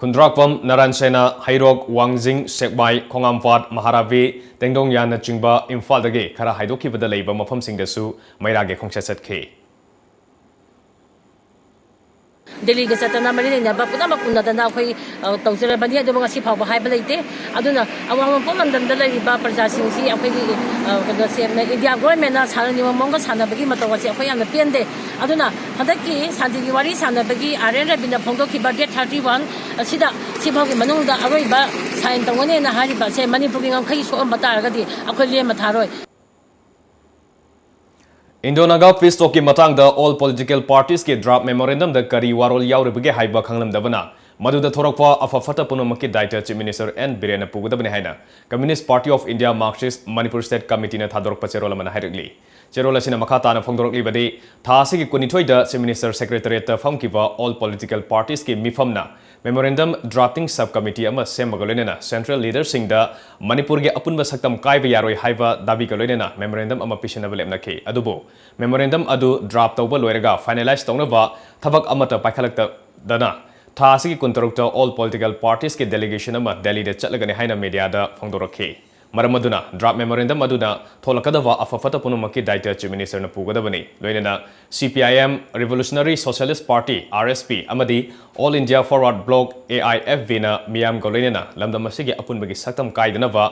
ꯈꯨꯟꯗ꯭ꯔꯥꯛꯄꯝ, ꯅꯥꯔꯥꯌꯟ ꯁꯦꯅꯥ, ꯍꯩꯔꯣꯛ, ꯋꯥꯡꯖꯤꯡ, ꯁꯦꯛꯃꯥꯏ, ꯈꯣꯡꯉꯥꯝꯄꯥꯠ, ꯃꯍꯥꯔꯥꯕꯤ, ꯇꯦꯡꯗꯣꯡꯌꯥꯟꯅꯆꯤꯡꯕ ꯏꯝꯐꯥꯜꯗꯒꯤ ꯈꯔ ꯍꯥꯏꯗꯣꯛꯈꯤꯕꯗ ꯂꯩꯕ ꯃꯐꯝꯁꯤꯡꯗꯁꯨ ꯃꯩꯔꯥꯒꯤ ꯈꯣꯡꯆꯠ ꯆꯠꯈꯤ꯫ ꯗꯦꯜꯂꯤꯒ ꯆꯠꯇꯅ ꯃꯔꯤ ꯂꯩꯅꯕ ꯄꯨꯝꯅꯃꯛ ꯎꯅꯗꯅ ꯑꯩꯈꯣꯏ, ꯑ, ꯇꯧꯖꯔꯕꯅꯤ꯫ ꯑꯗꯨꯕꯨ ꯉꯁꯤ ꯐꯥꯎꯕ ꯍꯥꯏꯕ ꯂꯩꯇꯦ꯫ ꯑꯗꯨꯅ ꯑꯋꯥꯡ ꯅꯣꯡꯄꯣꯛ ꯂꯝꯗꯝꯗ ꯂꯩꯔꯤꯕ ꯄ꯭ꯔꯖꯥꯁꯤꯡꯁꯤ ꯑꯩꯈꯣꯏꯒꯤ, ꯑ, ꯀꯩꯅꯣꯁꯦ, ꯏꯟꯗꯤꯌꯥ ꯒꯣꯔꯃꯦꯟꯅ ꯁꯥꯟꯅꯅꯤꯡꯕ ꯃꯑꯣꯡꯗ ꯁꯥꯟꯅꯕꯒꯤ ꯃꯇꯧ ꯑꯁꯤ ꯑꯩꯈꯣꯏ ꯌꯥꯝꯅ ꯄꯦꯟꯗꯦ꯫ ꯑꯗꯨꯅ ꯍꯟꯗꯛꯀꯤ ꯁꯥꯟꯇꯤꯒꯤ ꯋꯥꯔꯤ ꯁꯥꯟꯅꯕꯒꯤ ꯑꯥꯔ ꯑꯦꯟ ꯔꯕꯤꯅ ꯐꯣꯡꯗꯣꯛꯈꯤꯕ ꯗꯦꯠ ꯊꯥꯔꯇꯤ ꯋꯥꯟ ꯑꯁꯤꯗ, ꯁꯤꯐꯥꯎꯒꯤ ꯃꯅꯨꯡꯗ ꯑꯔꯣꯏꯕ ꯁꯥꯏꯟ ꯇꯧꯒꯅꯦꯅ ꯍꯥꯏꯔꯤꯕ ꯑꯁꯦ ꯃꯅꯤꯄꯨꯔꯒꯤ ꯉꯝꯈꯩ ꯁꯣꯛꯑꯝꯕ ꯇꯥꯔꯒꯗꯤ ꯑꯩꯈꯣꯏ ꯂꯦꯝꯃ ꯊꯥꯔꯣꯏ꯫ ꯏꯟꯗꯣ ꯅꯥꯒꯥ ꯄꯤꯁ ꯇꯣꯛꯀꯤ ꯃꯇꯥꯡꯗ all political parties ꯀꯤ draft memorandum ꯗ ꯀꯔꯤ ꯋꯥꯔꯣꯜ ꯌꯥꯎꯔꯤꯕꯒꯦ ꯍꯥꯏꯕ ꯈꯪꯂꯝꯗꯕꯅ ꯃꯗꯨꯗ ꯊꯣꯔꯛꯄ ꯑꯐ ꯐꯠꯇ ꯄꯨꯝꯅꯃꯛꯀꯤ ꯗꯥꯏꯇ Chief Minister ꯑꯦꯟ ꯕꯤꯔꯦꯟꯅ ꯄꯨꯒꯗꯕꯅꯤ ꯍꯥꯏꯅ Communist Party of India Marxist Manipur State Committee ꯅ ꯊꯥꯗꯣꯔꯛꯄ ꯆꯦꯔꯣꯜ ꯑꯃꯅ ꯍꯥꯏꯔꯛꯂꯤ꯫ ꯆꯦꯔꯣꯜ ꯑꯁꯤꯅ ꯃꯈꯥ ꯇꯥꯅ ꯐꯣꯡꯗꯣꯔꯛꯂꯤꯕꯗꯤ, ꯊꯥ ꯑꯁꯤꯒꯤ ꯀꯨꯟꯅꯤꯊꯣꯏꯗ Chief Minister Secretariat ꯇ ꯐꯝꯈꯤꯕ all political parties ꯀꯤ ꯃꯤꯐꯝꯅ memorandum drafting sub committee ꯑꯃ ꯁꯦꯝꯕꯒ ꯂꯣꯏꯅꯅ central leader ꯁꯤꯡꯗ ꯃꯅꯤꯄꯨꯔꯒꯤ ꯑꯄꯨꯟꯕ ꯁꯛꯇꯝ ꯀꯥꯏꯕ ꯌꯥꯔꯣꯏ ꯍꯥꯏꯕ ꯗꯥꯕꯤꯒ ꯂꯣꯏꯅꯅ memorandum ꯑꯃ ꯄꯤꯁꯤꯟꯅꯕ ꯂꯦꯞꯅꯈꯤ꯫ ꯑꯗꯨꯕꯨ memorandum ꯑꯗꯨ draft ꯇꯧꯕ ꯂꯣꯏꯔꯒ finalize ꯇꯧꯅꯕ ꯊꯕꯛ ꯑꯃꯠꯇ ꯄꯥꯏꯈꯠꯂꯛꯇꯗꯅ ꯊꯥ ꯑꯁꯤꯒꯤ ꯀꯨꯟꯇꯔꯨꯛꯇ all political parties ꯀꯤ delegation ꯑꯃ ꯗꯦꯜꯂꯤꯗ ꯆꯠꯂꯒꯅꯤ ꯍꯥꯏꯅ media ꯗ ꯐꯣꯡꯗꯣꯔꯛꯈꯤ꯫ ꯃꯔꯝ ꯑꯗꯨꯅ draft memorandum ꯑꯗꯨꯅ ꯊꯣꯛꯂꯛꯀꯗꯕ ꯑꯐ ꯐꯠꯇ ꯄꯨꯝꯅꯃꯛꯀꯤ ꯗꯥꯏꯇ Chief Minister ꯅ ꯄꯨꯒꯗꯕꯅꯤ꯫ ꯂꯣꯏꯅꯅ C P I M, Revolutionary Socialist Party, R S P, ꯑꯃꯗꯤ All India Forward Bloc, A I F B, ꯅ ꯃꯤꯌꯥꯝꯒ ꯂꯣꯏꯅꯅ ꯂꯝꯗꯝ ꯑꯁꯤꯒꯤ ꯑꯄꯨꯟꯕꯒꯤ ꯁꯛꯇꯝ ꯀꯥꯏꯗꯅꯕ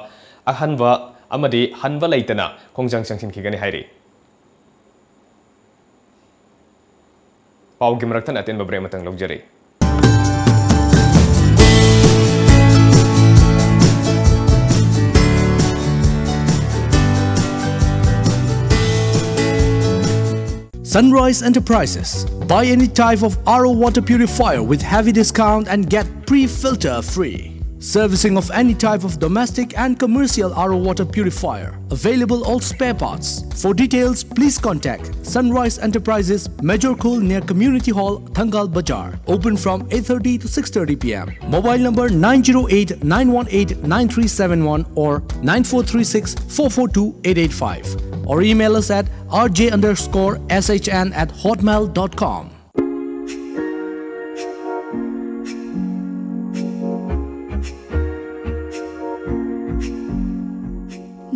ꯑꯍꯟꯕ ꯑꯃꯗꯤ ꯍꯟꯕ ꯂꯩꯇꯅ ꯈꯣꯡꯖꯪ ꯆꯪꯁꯤꯟꯈꯤꯒꯅꯤ ꯍꯥꯏꯔꯤ꯫ ꯄꯥꯎꯒꯤ ꯃꯔꯛꯇ ꯑꯇꯦꯟꯕ break ꯑꯃꯇꯪ ꯂꯧꯖꯔꯤ꯫ Sunrise Enterprises. Buy any type of R O water purifier with heavy discount and get pre-filter free. Servicing of any type of domestic and commercial R O water purifier. Available all spare parts. For details, please contact Sunrise Enterprises, Major Khul, near Community Hall, Thangal Bazar. Open from eight thirty to six thirty p m. Mobile number nine zero eight nine one eight nine three seven one or nine four three six four four two eight eight five. Or email us at R J underscore S H N at hotmail dot com.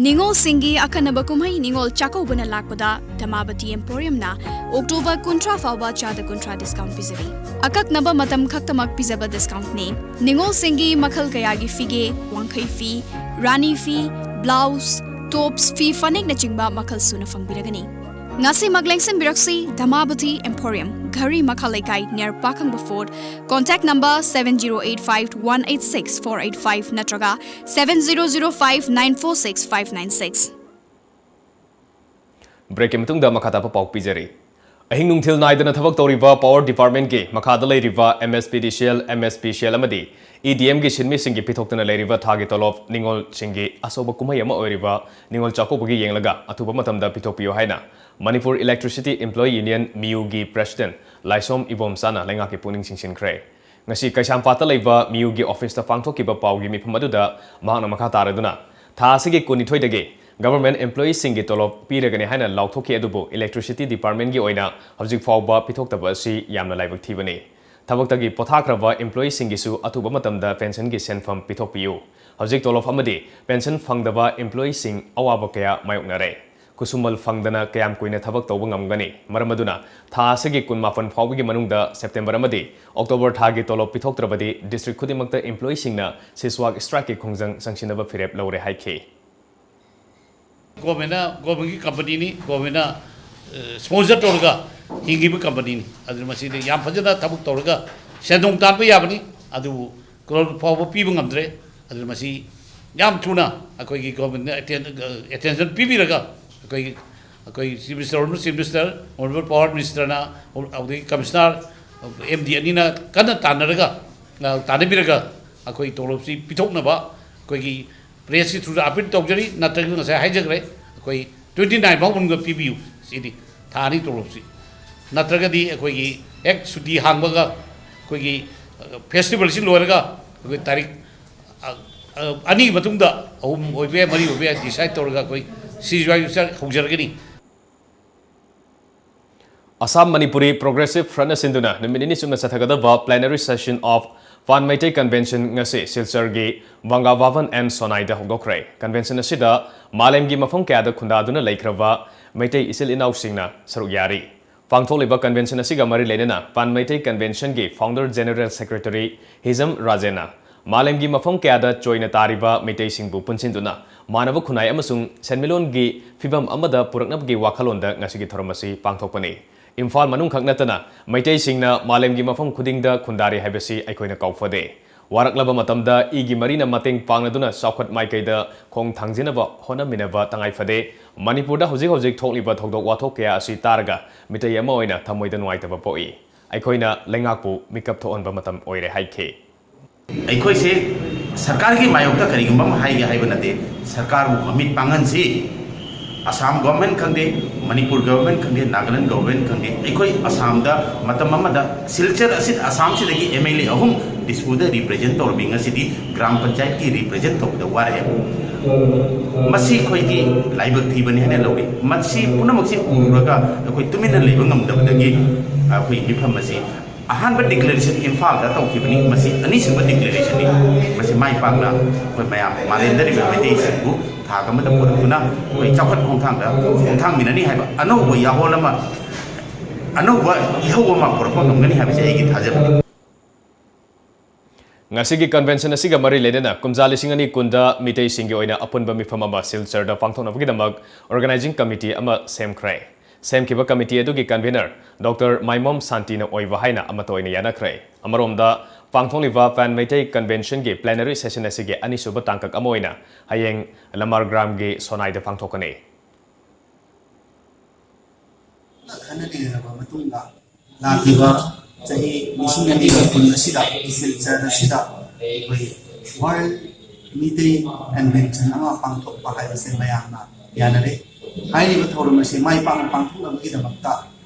ꯅꯤꯉꯣꯜꯁꯤꯡꯒꯤ ꯑꯈꯟꯅꯕ ꯀꯨꯝꯍꯩ ꯅꯤꯉꯣꯜ ꯆꯥꯛꯀꯧꯕꯅ ꯂꯥꯛꯄꯗ ꯙꯃꯥꯕꯇꯤ ꯑꯦꯝꯄꯣꯔꯤꯌꯝꯅ October ꯀꯨꯟꯊ꯭ꯔꯥ ꯐꯥꯎꯕ ꯆꯥꯗ ꯀꯨꯟꯊ꯭ꯔꯥ discount ꯄꯤꯖꯔꯤ꯫ ꯑꯀꯛꯅꯕ ꯃꯇꯝ ꯈꯛꯇꯃꯛ ꯄꯤꯖꯕ ꯗꯤꯁꯀꯥꯎꯟꯅꯤ꯫ ꯅꯤꯉꯣꯜꯁꯤꯡꯒꯤ ꯃꯈꯜ ꯀꯌꯥꯒꯤ ꯐꯤꯒꯦ, ꯋꯥꯡꯈꯩ ꯐꯤ, ꯔꯥꯅꯤ ꯐꯤ, ꯕ꯭ꯂꯥꯎꯁ, ꯇꯣꯞꯁ, ꯐꯤ ꯐꯅꯦꯛꯅꯆꯤꯡꯕ ꯃꯈꯜ ꯁꯨꯅ ꯐꯪꯕꯤꯔꯒꯅꯤ꯫ ꯉꯁꯤꯃꯛ ꯂꯦꯡꯁꯤꯟꯕꯤꯔꯛꯁꯤ ꯙꯃꯥꯕꯇꯤ ꯑꯦꯝꯄꯣꯔꯤꯌꯝ, ꯘꯔꯤ ꯃꯈꯥ ꯂꯩꯀꯥꯏ, near ꯄꯥꯈꯪꯕ fort. Contact number seven zero eight five one eight six four eight five ꯅꯠꯇ꯭ꯔꯒ seven zero zero five nine four six five nine six꯫ ꯕ꯭ꯔꯦꯛꯀꯤ ꯃꯇꯨꯡꯗ ꯃꯈꯥ ꯇꯥꯕ ꯄꯥꯎ ꯄꯤꯖꯔꯤ꯫ ꯑꯍꯤꯡ ꯅꯨꯡꯊꯤꯜ ꯅꯥꯏꯗꯅ ꯊꯕꯛ ꯇꯧꯔꯤꯕ ꯄꯥꯋꯔ ꯗꯤꯄꯥꯔꯠꯃꯦꯟꯒꯤ ꯃꯈꯥꯗ ꯂꯩꯔꯤꯕ ꯑꯦꯝ ꯑꯦꯁ ꯄꯤ ꯗꯤ C L, M S P C L ꯑꯃꯗꯤ ꯏ ꯗꯤ ꯑꯦꯝꯒꯤ ꯁꯤꯟꯃꯤꯁꯤꯡꯒꯤ ꯄꯤꯊꯣꯛꯇꯨꯅ ꯂꯩꯔꯤꯕ ꯊꯥꯒꯤ ꯇꯣꯂꯣꯞ ꯅꯤꯉꯣꯜꯁꯤꯡꯒꯤ ꯑꯆꯧꯕ ꯀꯨꯝꯍꯩ ꯑꯃ ꯑꯣꯏꯔꯤꯕ ꯅꯤꯉꯣꯜ ꯆꯥꯛꯀꯧꯕꯒꯤ ꯌꯦꯡꯂꯒ ꯑꯊꯨꯕ ꯃꯇꯝꯗ ꯄꯤꯊꯣꯛꯄꯤꯌꯨ ꯍꯥꯏꯅ ꯃꯅꯤꯄꯨꯔ ꯏꯂꯦꯛꯇ꯭ꯔꯤꯁꯤꯇꯤ ꯏꯝꯄ꯭ꯂꯣꯌꯤ ꯌꯨꯅꯤꯌꯟ, ꯃꯤꯌꯨꯒꯤ ꯄ꯭ꯔꯦꯁꯤꯗꯦꯟꯠ ꯂꯥꯏꯁꯣꯝ ꯏꯕꯣꯝꯆꯥꯅ ꯂꯩꯉꯥꯛꯀꯤ ꯄꯨꯛꯅꯤꯡ ꯆꯤꯡꯁꯤꯟꯈ꯭ꯔꯦ꯫ ꯉꯁꯤ ꯀꯩꯁꯥꯝꯄꯥꯠꯇ ꯂꯩꯕ ꯃꯤꯌꯨꯒꯤ ꯑꯣꯐꯤꯁꯇ ꯄꯥꯡꯊꯣꯛꯈꯤꯕ ꯄꯥꯎꯒꯤ ꯃꯤꯐꯝ ꯑꯗꯨꯗ ꯃꯍꯥꯛꯅ ꯃꯈꯥ ꯇꯥꯔꯗꯨꯅ, ꯊꯥ ꯑꯁꯤꯒꯤ ꯀꯨꯟꯅꯤꯊꯣꯏꯗꯒꯤ ꯒꯚꯔꯟꯃꯦꯟꯠ ꯏꯝꯄ꯭ꯂꯣꯌꯤꯁꯤꯡꯒꯤ ꯇꯣꯂꯣꯞ ꯄꯤꯔꯒꯅꯤ ꯍꯥꯏꯅ ꯂꯥꯎꯊꯣꯛꯈꯤ, ꯑꯗꯨꯕꯨ ꯏꯂꯦꯛꯇ꯭ꯔꯤꯁꯤꯇꯤ ꯗꯤꯄꯥꯔꯠꯃꯦꯟꯠꯀꯤ ꯑꯣꯏꯅ ꯍꯧꯖꯤꯛ ꯐꯥꯎꯕ ꯄꯤꯊꯣꯛꯇꯕ ꯑꯁꯤ ꯌꯥꯝꯅ ꯂꯥꯏꯕꯛ ꯊꯤꯕꯅꯤ꯫ ꯊꯕꯛꯇꯒꯤ ꯄꯣꯊꯥꯈ꯭ꯔꯕ ꯏꯝꯄ꯭ꯂꯣꯌꯤꯁꯤꯡꯒꯤꯁꯨ ꯑꯊꯨꯕ ꯃꯇꯝꯗ ꯄꯦꯟꯁꯟꯒꯤ ꯁꯦꯟꯐꯝ ꯄꯤꯊꯣꯛꯄꯤꯌꯨ꯫ ꯍꯧꯖꯤꯛ ꯇꯣꯂꯣꯞ ꯑꯃꯗꯤ ꯄꯦꯟꯁꯟ ꯐꯪꯗꯕ ꯏꯝꯄ꯭ꯂꯣꯌꯤꯁꯤꯡ ꯑꯋꯥꯕ ꯀꯌꯥ ꯃꯥꯌꯣꯛꯅꯔꯦ꯫ ꯈꯨꯠꯁꯨꯃꯜ ꯐꯪꯗꯅ ꯀꯌꯥꯝ ꯀꯨꯏꯅ ꯊꯕꯛ ꯇꯧꯕ ꯉꯝꯒꯅꯤ? ꯃꯔꯝ ꯑꯗꯨꯅ ꯊꯥ ꯑꯁꯤꯒꯤ ꯀꯨꯟꯃꯥꯄꯟ ꯐꯥꯎꯕꯒꯤ ꯃꯅꯨꯡꯗ ꯁꯦꯞꯇꯦꯝꯕꯔ ꯑꯃꯗꯤ ꯑꯣꯛꯇꯣꯕꯔ ꯊꯥꯒꯤ ꯇꯣꯂꯣꯞ ꯄꯤꯊꯣꯛꯇ꯭ꯔꯕꯗꯤ ꯗꯤꯁꯇ꯭ꯔꯤꯛ ꯈꯨꯗꯤꯡꯃꯛꯇ ꯏꯝꯄ꯭ꯂꯣꯌꯤꯁꯤꯡꯅ ꯁꯤꯁꯋꯥꯛ ꯁ꯭ꯇ꯭ꯔꯥꯏꯛꯀꯤ ꯈꯣꯡꯖꯪ ꯆꯪꯁꯤꯟꯅꯕ ꯐꯤꯔꯦꯞ ꯂꯧꯔꯦ ꯍꯥꯏꯈꯤ꯫ ꯒꯣꯔꯃꯦꯟꯅ, ꯒꯣꯔꯃꯦꯟꯒꯤ ꯀꯝꯄꯅꯤꯅꯤ, ꯒꯣꯔꯃꯦꯟꯅ ꯁ꯭ꯄꯣꯟꯁꯔ ꯇꯧꯔꯒ ꯍꯤꯡꯉꯤꯕ ꯀꯝꯄꯅꯤꯅꯤ꯫ ꯑꯗꯨꯅ ꯃꯁꯤꯗ ꯌꯥꯝ ꯐꯖꯅ ꯊꯕꯛ ꯇꯧꯔꯒ ꯁꯦꯟꯗꯣꯡ ꯇꯥꯟꯕ ꯌꯥꯕꯅꯤ, ꯑꯗꯨꯕꯨ ꯀ꯭ꯔꯣꯔ ꯐꯥꯎꯕ ꯄꯤꯕ ꯉꯝꯗ꯭ꯔꯦ꯫ ꯑꯗꯨꯅ ꯃꯁꯤ ꯌꯥꯝ ꯊꯨꯅ ꯑꯩꯈꯣꯏꯒꯤ ꯒꯣꯔꯃꯦꯟꯅ ꯑꯦꯇꯦꯟ-, ꯑꯦꯇꯦꯟꯁꯟ ꯄꯤꯕꯤꯔꯒ ꯑꯩꯈꯣꯏꯒꯤ ꯑꯩꯈꯣꯏ Chief Minister, Honorable Chief Minister, Honorable Power Ministerꯅ, ꯑꯗꯨꯗꯒꯤ Commissioner, M D ꯑꯅꯤꯅ ꯀꯟꯅ ꯇꯥꯟꯅꯔꯒ, ꯑ, ꯇꯥꯟꯅꯕꯤꯔꯒ ꯑꯩꯈꯣꯏ ꯇꯣꯂꯣꯞꯁꯤ ꯄꯤꯊꯣꯛꯅꯕ ꯑꯩꯈꯣꯏꯒꯤ pressꯀꯤ throughꯗ appeal ꯇꯧꯖꯔꯤ꯫ ꯅꯠꯇ꯭ꯔꯒꯗꯤ ꯉꯁꯥꯏ ꯍꯥꯏꯖꯈ꯭ꯔꯦ, ꯑꯩꯈꯣꯏ twenty nine ꯐꯥꯎ ꯃꯅꯨꯡꯗ ꯄꯤꯕꯤꯌꯨ, ꯁꯤꯅꯤ ꯊꯥ ꯑꯅꯤ ꯇꯣꯂꯣꯞꯁꯤ꯫ ꯅꯠꯇ꯭ꯔꯒꯗꯤ ꯑꯩꯈꯣꯏꯒꯤ ꯍꯦꯛ ꯁꯨꯇꯤ ꯍꯥꯡꯕꯒ, ꯑꯩꯈꯣꯏꯒꯤ, ꯑ, festivalꯁꯤ ꯂꯣꯏꯔꯒ ꯑꯩꯈꯣꯏ ꯇꯥꯔꯤꯛ ꯑ, ꯑ, ꯑꯅꯤ ꯃꯇꯨꯡꯗ, ꯑꯍꯨꯝ ꯑꯣꯏꯕ ꯌꯥꯏ, ꯃꯔꯤ ꯑꯣꯏꯕ ꯌꯥꯏ, decide ꯇꯧꯔꯒ ꯑꯩꯈꯣꯏ ꯁꯤꯖꯤ ꯋꯥꯏ ꯌꯨ ꯍꯧꯖꯔꯒꯅꯤ꯫ Assam Manipuri Progressive Frontꯅ ꯁꯤꯟꯗꯨꯅ ꯅꯨꯃꯤꯠ ꯅꯤꯅꯤ ꯆꯨꯞꯅ ꯆꯠꯊꯒꯗꯕ Plenary Session of Pan Meitei Convention ꯉꯁꯤ ꯁꯤꯜꯆꯔꯒꯤ ꯕꯪꯒꯥ ꯚꯕꯟ ꯑꯦꯟ ꯁꯣꯅꯥꯏꯗ ꯍꯧꯗꯣꯛꯈ꯭ꯔꯦ꯫ Convention ꯑꯁꯤꯗ ꯃꯥꯂꯦꯝꯒꯤ ꯃꯐꯝ ꯀꯌꯥꯗ ꯈꯨꯟꯗꯥꯗꯨꯅ ꯂꯩꯈ꯭ꯔꯕ ꯃꯩꯇꯩ ꯏꯆꯤꯜ ꯏꯅꯥꯎꯁꯤꯡꯅ ꯁꯔꯨꯛ ꯌꯥꯔꯤ꯫ ꯄꯥꯡꯊꯣꯛꯂꯤꯕ convention ꯑꯁꯤꯒ ꯃꯔꯤ ꯂꯩꯅꯅ Pan Meitei Conventionꯒꯤ Founder General Secretary ꯍꯤꯖꯝ ꯔꯥꯖꯦꯟꯅ ꯃꯥꯂꯦꯝꯒꯤ ꯃꯐꯝ ꯀꯌꯥꯗ ꯆꯣꯏꯅ ꯇꯥꯔꯤꯕ ꯃꯩꯇꯩꯁꯤꯡꯕꯨ ꯄꯨꯟꯁꯤꯟꯗꯨꯅ ꯃꯥꯟꯅꯕ ꯈꯨꯟꯅꯥꯏ ꯑꯃꯁꯨꯡ ꯁꯦꯟꯃꯤꯠꯂꯣꯟꯒꯤ ꯐꯤꯚꯝ ꯑꯃꯗ ꯄꯨꯔꯛꯅꯕꯒꯤ ꯋꯥꯈꯜꯂꯣꯟꯗ ꯉꯁꯤꯒꯤ ꯊꯧꯔꯝ ꯑꯁꯤ ꯄꯥꯡꯊꯣꯛꯄꯅꯤ꯫ ꯏꯝꯐꯥꯜ ꯃꯅꯨꯡ ꯈꯛ ꯅꯠꯇꯅ ꯃꯩꯇꯩꯁꯤꯡꯅ ꯃꯥꯂꯦꯝꯒꯤ ꯃꯐꯝ ꯈꯨꯗꯤꯡꯗ ꯈꯨꯟꯗꯥꯔꯤ ꯍꯥꯏꯕꯁꯤ ꯑꯩꯈꯣꯏꯅ ꯀꯥꯎꯐꯗꯦ꯫ ꯋꯥꯔꯛꯂꯕ ꯃꯇꯝꯗ ꯏꯒꯤ ꯃꯔꯤꯅ ꯃꯇꯦꯡ ꯄꯥꯡꯅꯗꯨꯅ ꯆꯥꯎꯈꯠ ꯃꯥꯏꯀꯩꯗ ꯈꯣꯡ ꯊꯥꯡꯖꯤꯟꯅꯕ ꯍꯣꯠꯅꯃꯤꯟꯅꯕ ꯇꯉꯥꯏ ꯐꯗꯦ꯫ ꯃꯅꯤꯄꯨꯔꯗ ꯍꯧꯖꯤꯛ ꯍꯧꯖꯤꯛ ꯊꯣꯛꯂꯤꯕ ꯊꯧꯗꯣꯛ ꯋꯥꯊꯣꯛ ꯀꯌꯥ ꯑꯁꯤ ꯇꯥꯔꯒ ꯃꯤꯇꯩ ꯑꯃ ꯑꯣꯏꯅ ꯊꯃꯣꯏꯗ ꯅꯨꯡꯉꯥꯏꯇꯕ ꯄꯣꯛꯏ꯫ ꯑꯩꯈꯣꯏꯅ ꯂꯩꯉꯥꯛꯄꯨ ꯃꯤꯀꯞ ꯊꯣꯛꯍꯟꯕ ꯃꯇꯝ ꯑꯣꯏꯔꯦ ꯍꯥꯏꯈꯤ꯫ ꯑꯩꯈꯣꯏꯁꯦ ꯁꯔꯀꯥꯔꯒꯤ ꯃꯥꯌꯣꯛꯇ ꯀꯔꯤꯒꯨꯝꯕ ꯑꯃ ꯍꯥꯏꯒꯦ ꯍꯥꯏꯕ ꯅꯠꯇꯦ꯫ ꯁꯔꯀꯥꯔꯕꯨ ꯃꯃꯤꯠ ꯄꯥꯡꯍꯟꯁꯤ꯫ ꯑꯁꯥꯝ ꯒꯣꯚꯔꯟꯃꯦꯟ ꯈꯪꯗꯦ, ꯃꯅꯤꯄꯨꯔ ꯒꯣꯚꯔꯟꯃꯦꯟ ꯈꯪꯗꯦ, ꯅꯥꯒꯥꯂꯦꯟ ꯒꯣꯚꯔꯟꯃꯦꯟ ꯈꯪꯗꯦ, ꯑꯩꯈꯣꯏ ꯑꯁꯥꯝꯗ ꯃꯇꯝ ꯑꯃꯗ ꯁꯤꯜꯆꯔ ꯑꯁꯤꯗ ꯑꯁꯥꯝꯁꯤꯗꯒꯤ ꯑꯦꯝ ꯑꯦꯜ ꯑꯦ ꯑꯍꯨꯝ ꯗꯤꯁꯄꯨꯔꯗ ꯔꯤꯄ꯭ꯔꯖꯦꯟ ꯇꯧꯔꯝꯃꯤ꯫ ꯉꯁꯤꯗꯤ ꯒ꯭ꯔꯥꯝ ꯄꯟꯆꯥꯌꯠꯀꯤ ꯔꯤꯄ꯭ꯔꯖꯦꯟ ꯇꯧꯕꯗ ꯋꯥꯔꯛꯑꯦ꯫ ꯃꯁꯤ ꯑꯩꯈꯣꯏꯒꯤ ꯂꯥꯏꯕꯛ ꯊꯤꯕꯅꯤ ꯍꯥꯏꯅ ꯂꯧꯏ꯫ ꯃꯁꯤ ꯄꯨꯝꯅꯃꯛꯁꯤ ꯎꯔꯨꯔꯒ ꯑꯩꯈꯣꯏ ꯇꯨꯃꯤꯟꯅ ꯂꯩꯕ ꯉꯝꯗꯕꯗꯒꯤ ꯑꯩꯈꯣꯏ ꯃꯤꯐꯝ ꯑꯁꯤ ꯑꯍꯥꯟꯕ ꯗꯤꯀ꯭ꯂꯦꯔꯦꯁꯟ ꯏꯝꯐꯥꯜꯗ ꯇꯧꯈꯤꯕꯅꯤ꯫ ꯃꯁꯤ ꯑꯅꯤꯁꯨꯕ ꯗꯤꯀ꯭ꯂꯦꯔꯦꯁꯟꯅꯤ꯫ ꯃꯁꯤ ꯃꯥꯏ ꯄꯥꯛꯅ ꯑꯩꯈꯣꯏ ꯃꯌꯥꯝ ꯃꯥꯂꯦꯝꯗ ꯂꯩꯕ ꯃꯩꯇꯩꯁꯤꯡꯕꯨ ꯊꯥꯛ ꯑꯃꯗ ꯄꯨꯔꯛꯇꯨꯅ ꯑꯩꯈꯣꯏ ꯆꯥꯎꯈꯠ ꯈꯣꯡꯊꯥꯡꯗ ꯈꯣꯡꯊꯥꯡꯃꯤꯟꯅꯅꯤ ꯍꯥꯏꯕ ꯑꯅꯧꯕ ꯌꯥꯍꯣꯜ ꯑꯃ, ꯑꯅꯧꯕ ꯏꯍꯧ ꯑꯃ ꯄꯨꯔꯛꯄ ꯉꯝꯒꯅꯤ ꯍꯥꯏꯕꯁꯤ ꯑꯩꯒꯤ ꯊꯥꯖꯕꯅꯤ꯫ ꯉꯁꯤꯒꯤ convention ꯑꯁꯤꯒ ꯃꯔꯤ ꯂꯩꯅꯅ ꯀꯨꯝꯖꯥ ꯂꯤꯁꯤꯡ ꯑꯅꯤ ꯀꯨꯟꯗ ꯃꯤꯇꯩꯁꯤꯡꯒꯤ ꯑꯣꯏꯅ ꯑꯄꯨꯟꯕ ꯃꯤꯐꯝ ꯑꯃ ꯁꯤꯜꯆꯔꯗ ꯄꯥꯡꯊꯣꯛꯅꯕꯒꯤꯗꯃꯛ organizing committee ꯑꯃ ꯁꯦꯝꯈ꯭ꯔꯦ꯫ ꯁꯦꯝꯈꯤꯕ committee ꯑꯗꯨꯒꯤ convener ꯗꯣꯛꯇꯔ ꯃꯥꯏꯃꯣꯝ ꯁꯥꯟꯇꯤꯅ ꯑꯣꯏꯕ ꯍꯥꯏꯅ ꯑꯃꯠꯇ ꯑꯣꯏꯅ ꯌꯥꯅꯈ꯭ꯔꯦ꯫ ꯑꯃꯔꯣꯝꯗ, ꯄꯥꯡꯊꯣꯛꯂꯤꯕ Pan Meitei Conventionꯒꯤ plenary session ꯑꯁꯤꯒꯤ ꯑꯅꯤꯁꯨꯕ ꯇꯥꯡꯀꯛ ꯑꯃ ꯑꯣꯏꯅ ꯍꯌꯦꯡ ꯂꯃꯥꯔꯒ꯭ꯔꯥꯝꯒꯤ ꯁꯣꯅꯥꯏꯗ ꯄꯥꯡꯊꯣꯛꯀꯅꯤ꯫ ꯈꯟꯅ ꯅꯩꯅꯔꯕ ꯃꯇꯨꯡꯗ ꯂꯥꯛꯂꯤꯕ ꯆꯍꯤ ꯂꯤꯁꯤꯡ ꯑꯅꯤꯒ ꯀꯨꯟ ꯑꯁꯤꯗ ꯁꯤꯜꯆꯔ ꯑꯁꯤꯗ ꯑꯩꯈꯣꯏ ꯋꯥꯔꯜ ꯃꯤꯇꯩ ꯀꯟꯚꯦꯟꯁꯟ ꯑꯃ ꯄꯥꯡꯊꯣꯛꯄ ꯍꯥꯏꯕꯁꯦ ꯃꯌꯥꯝꯅ ꯌꯥꯅꯔꯦ꯫ ꯍꯥꯏꯔꯤꯕ ꯊꯧꯔꯝ ꯑꯁꯤ ꯃꯥꯏ ꯄꯥꯛꯅ ꯄꯥꯡꯊꯣꯛꯅꯕꯒꯤꯗꯃꯛꯇ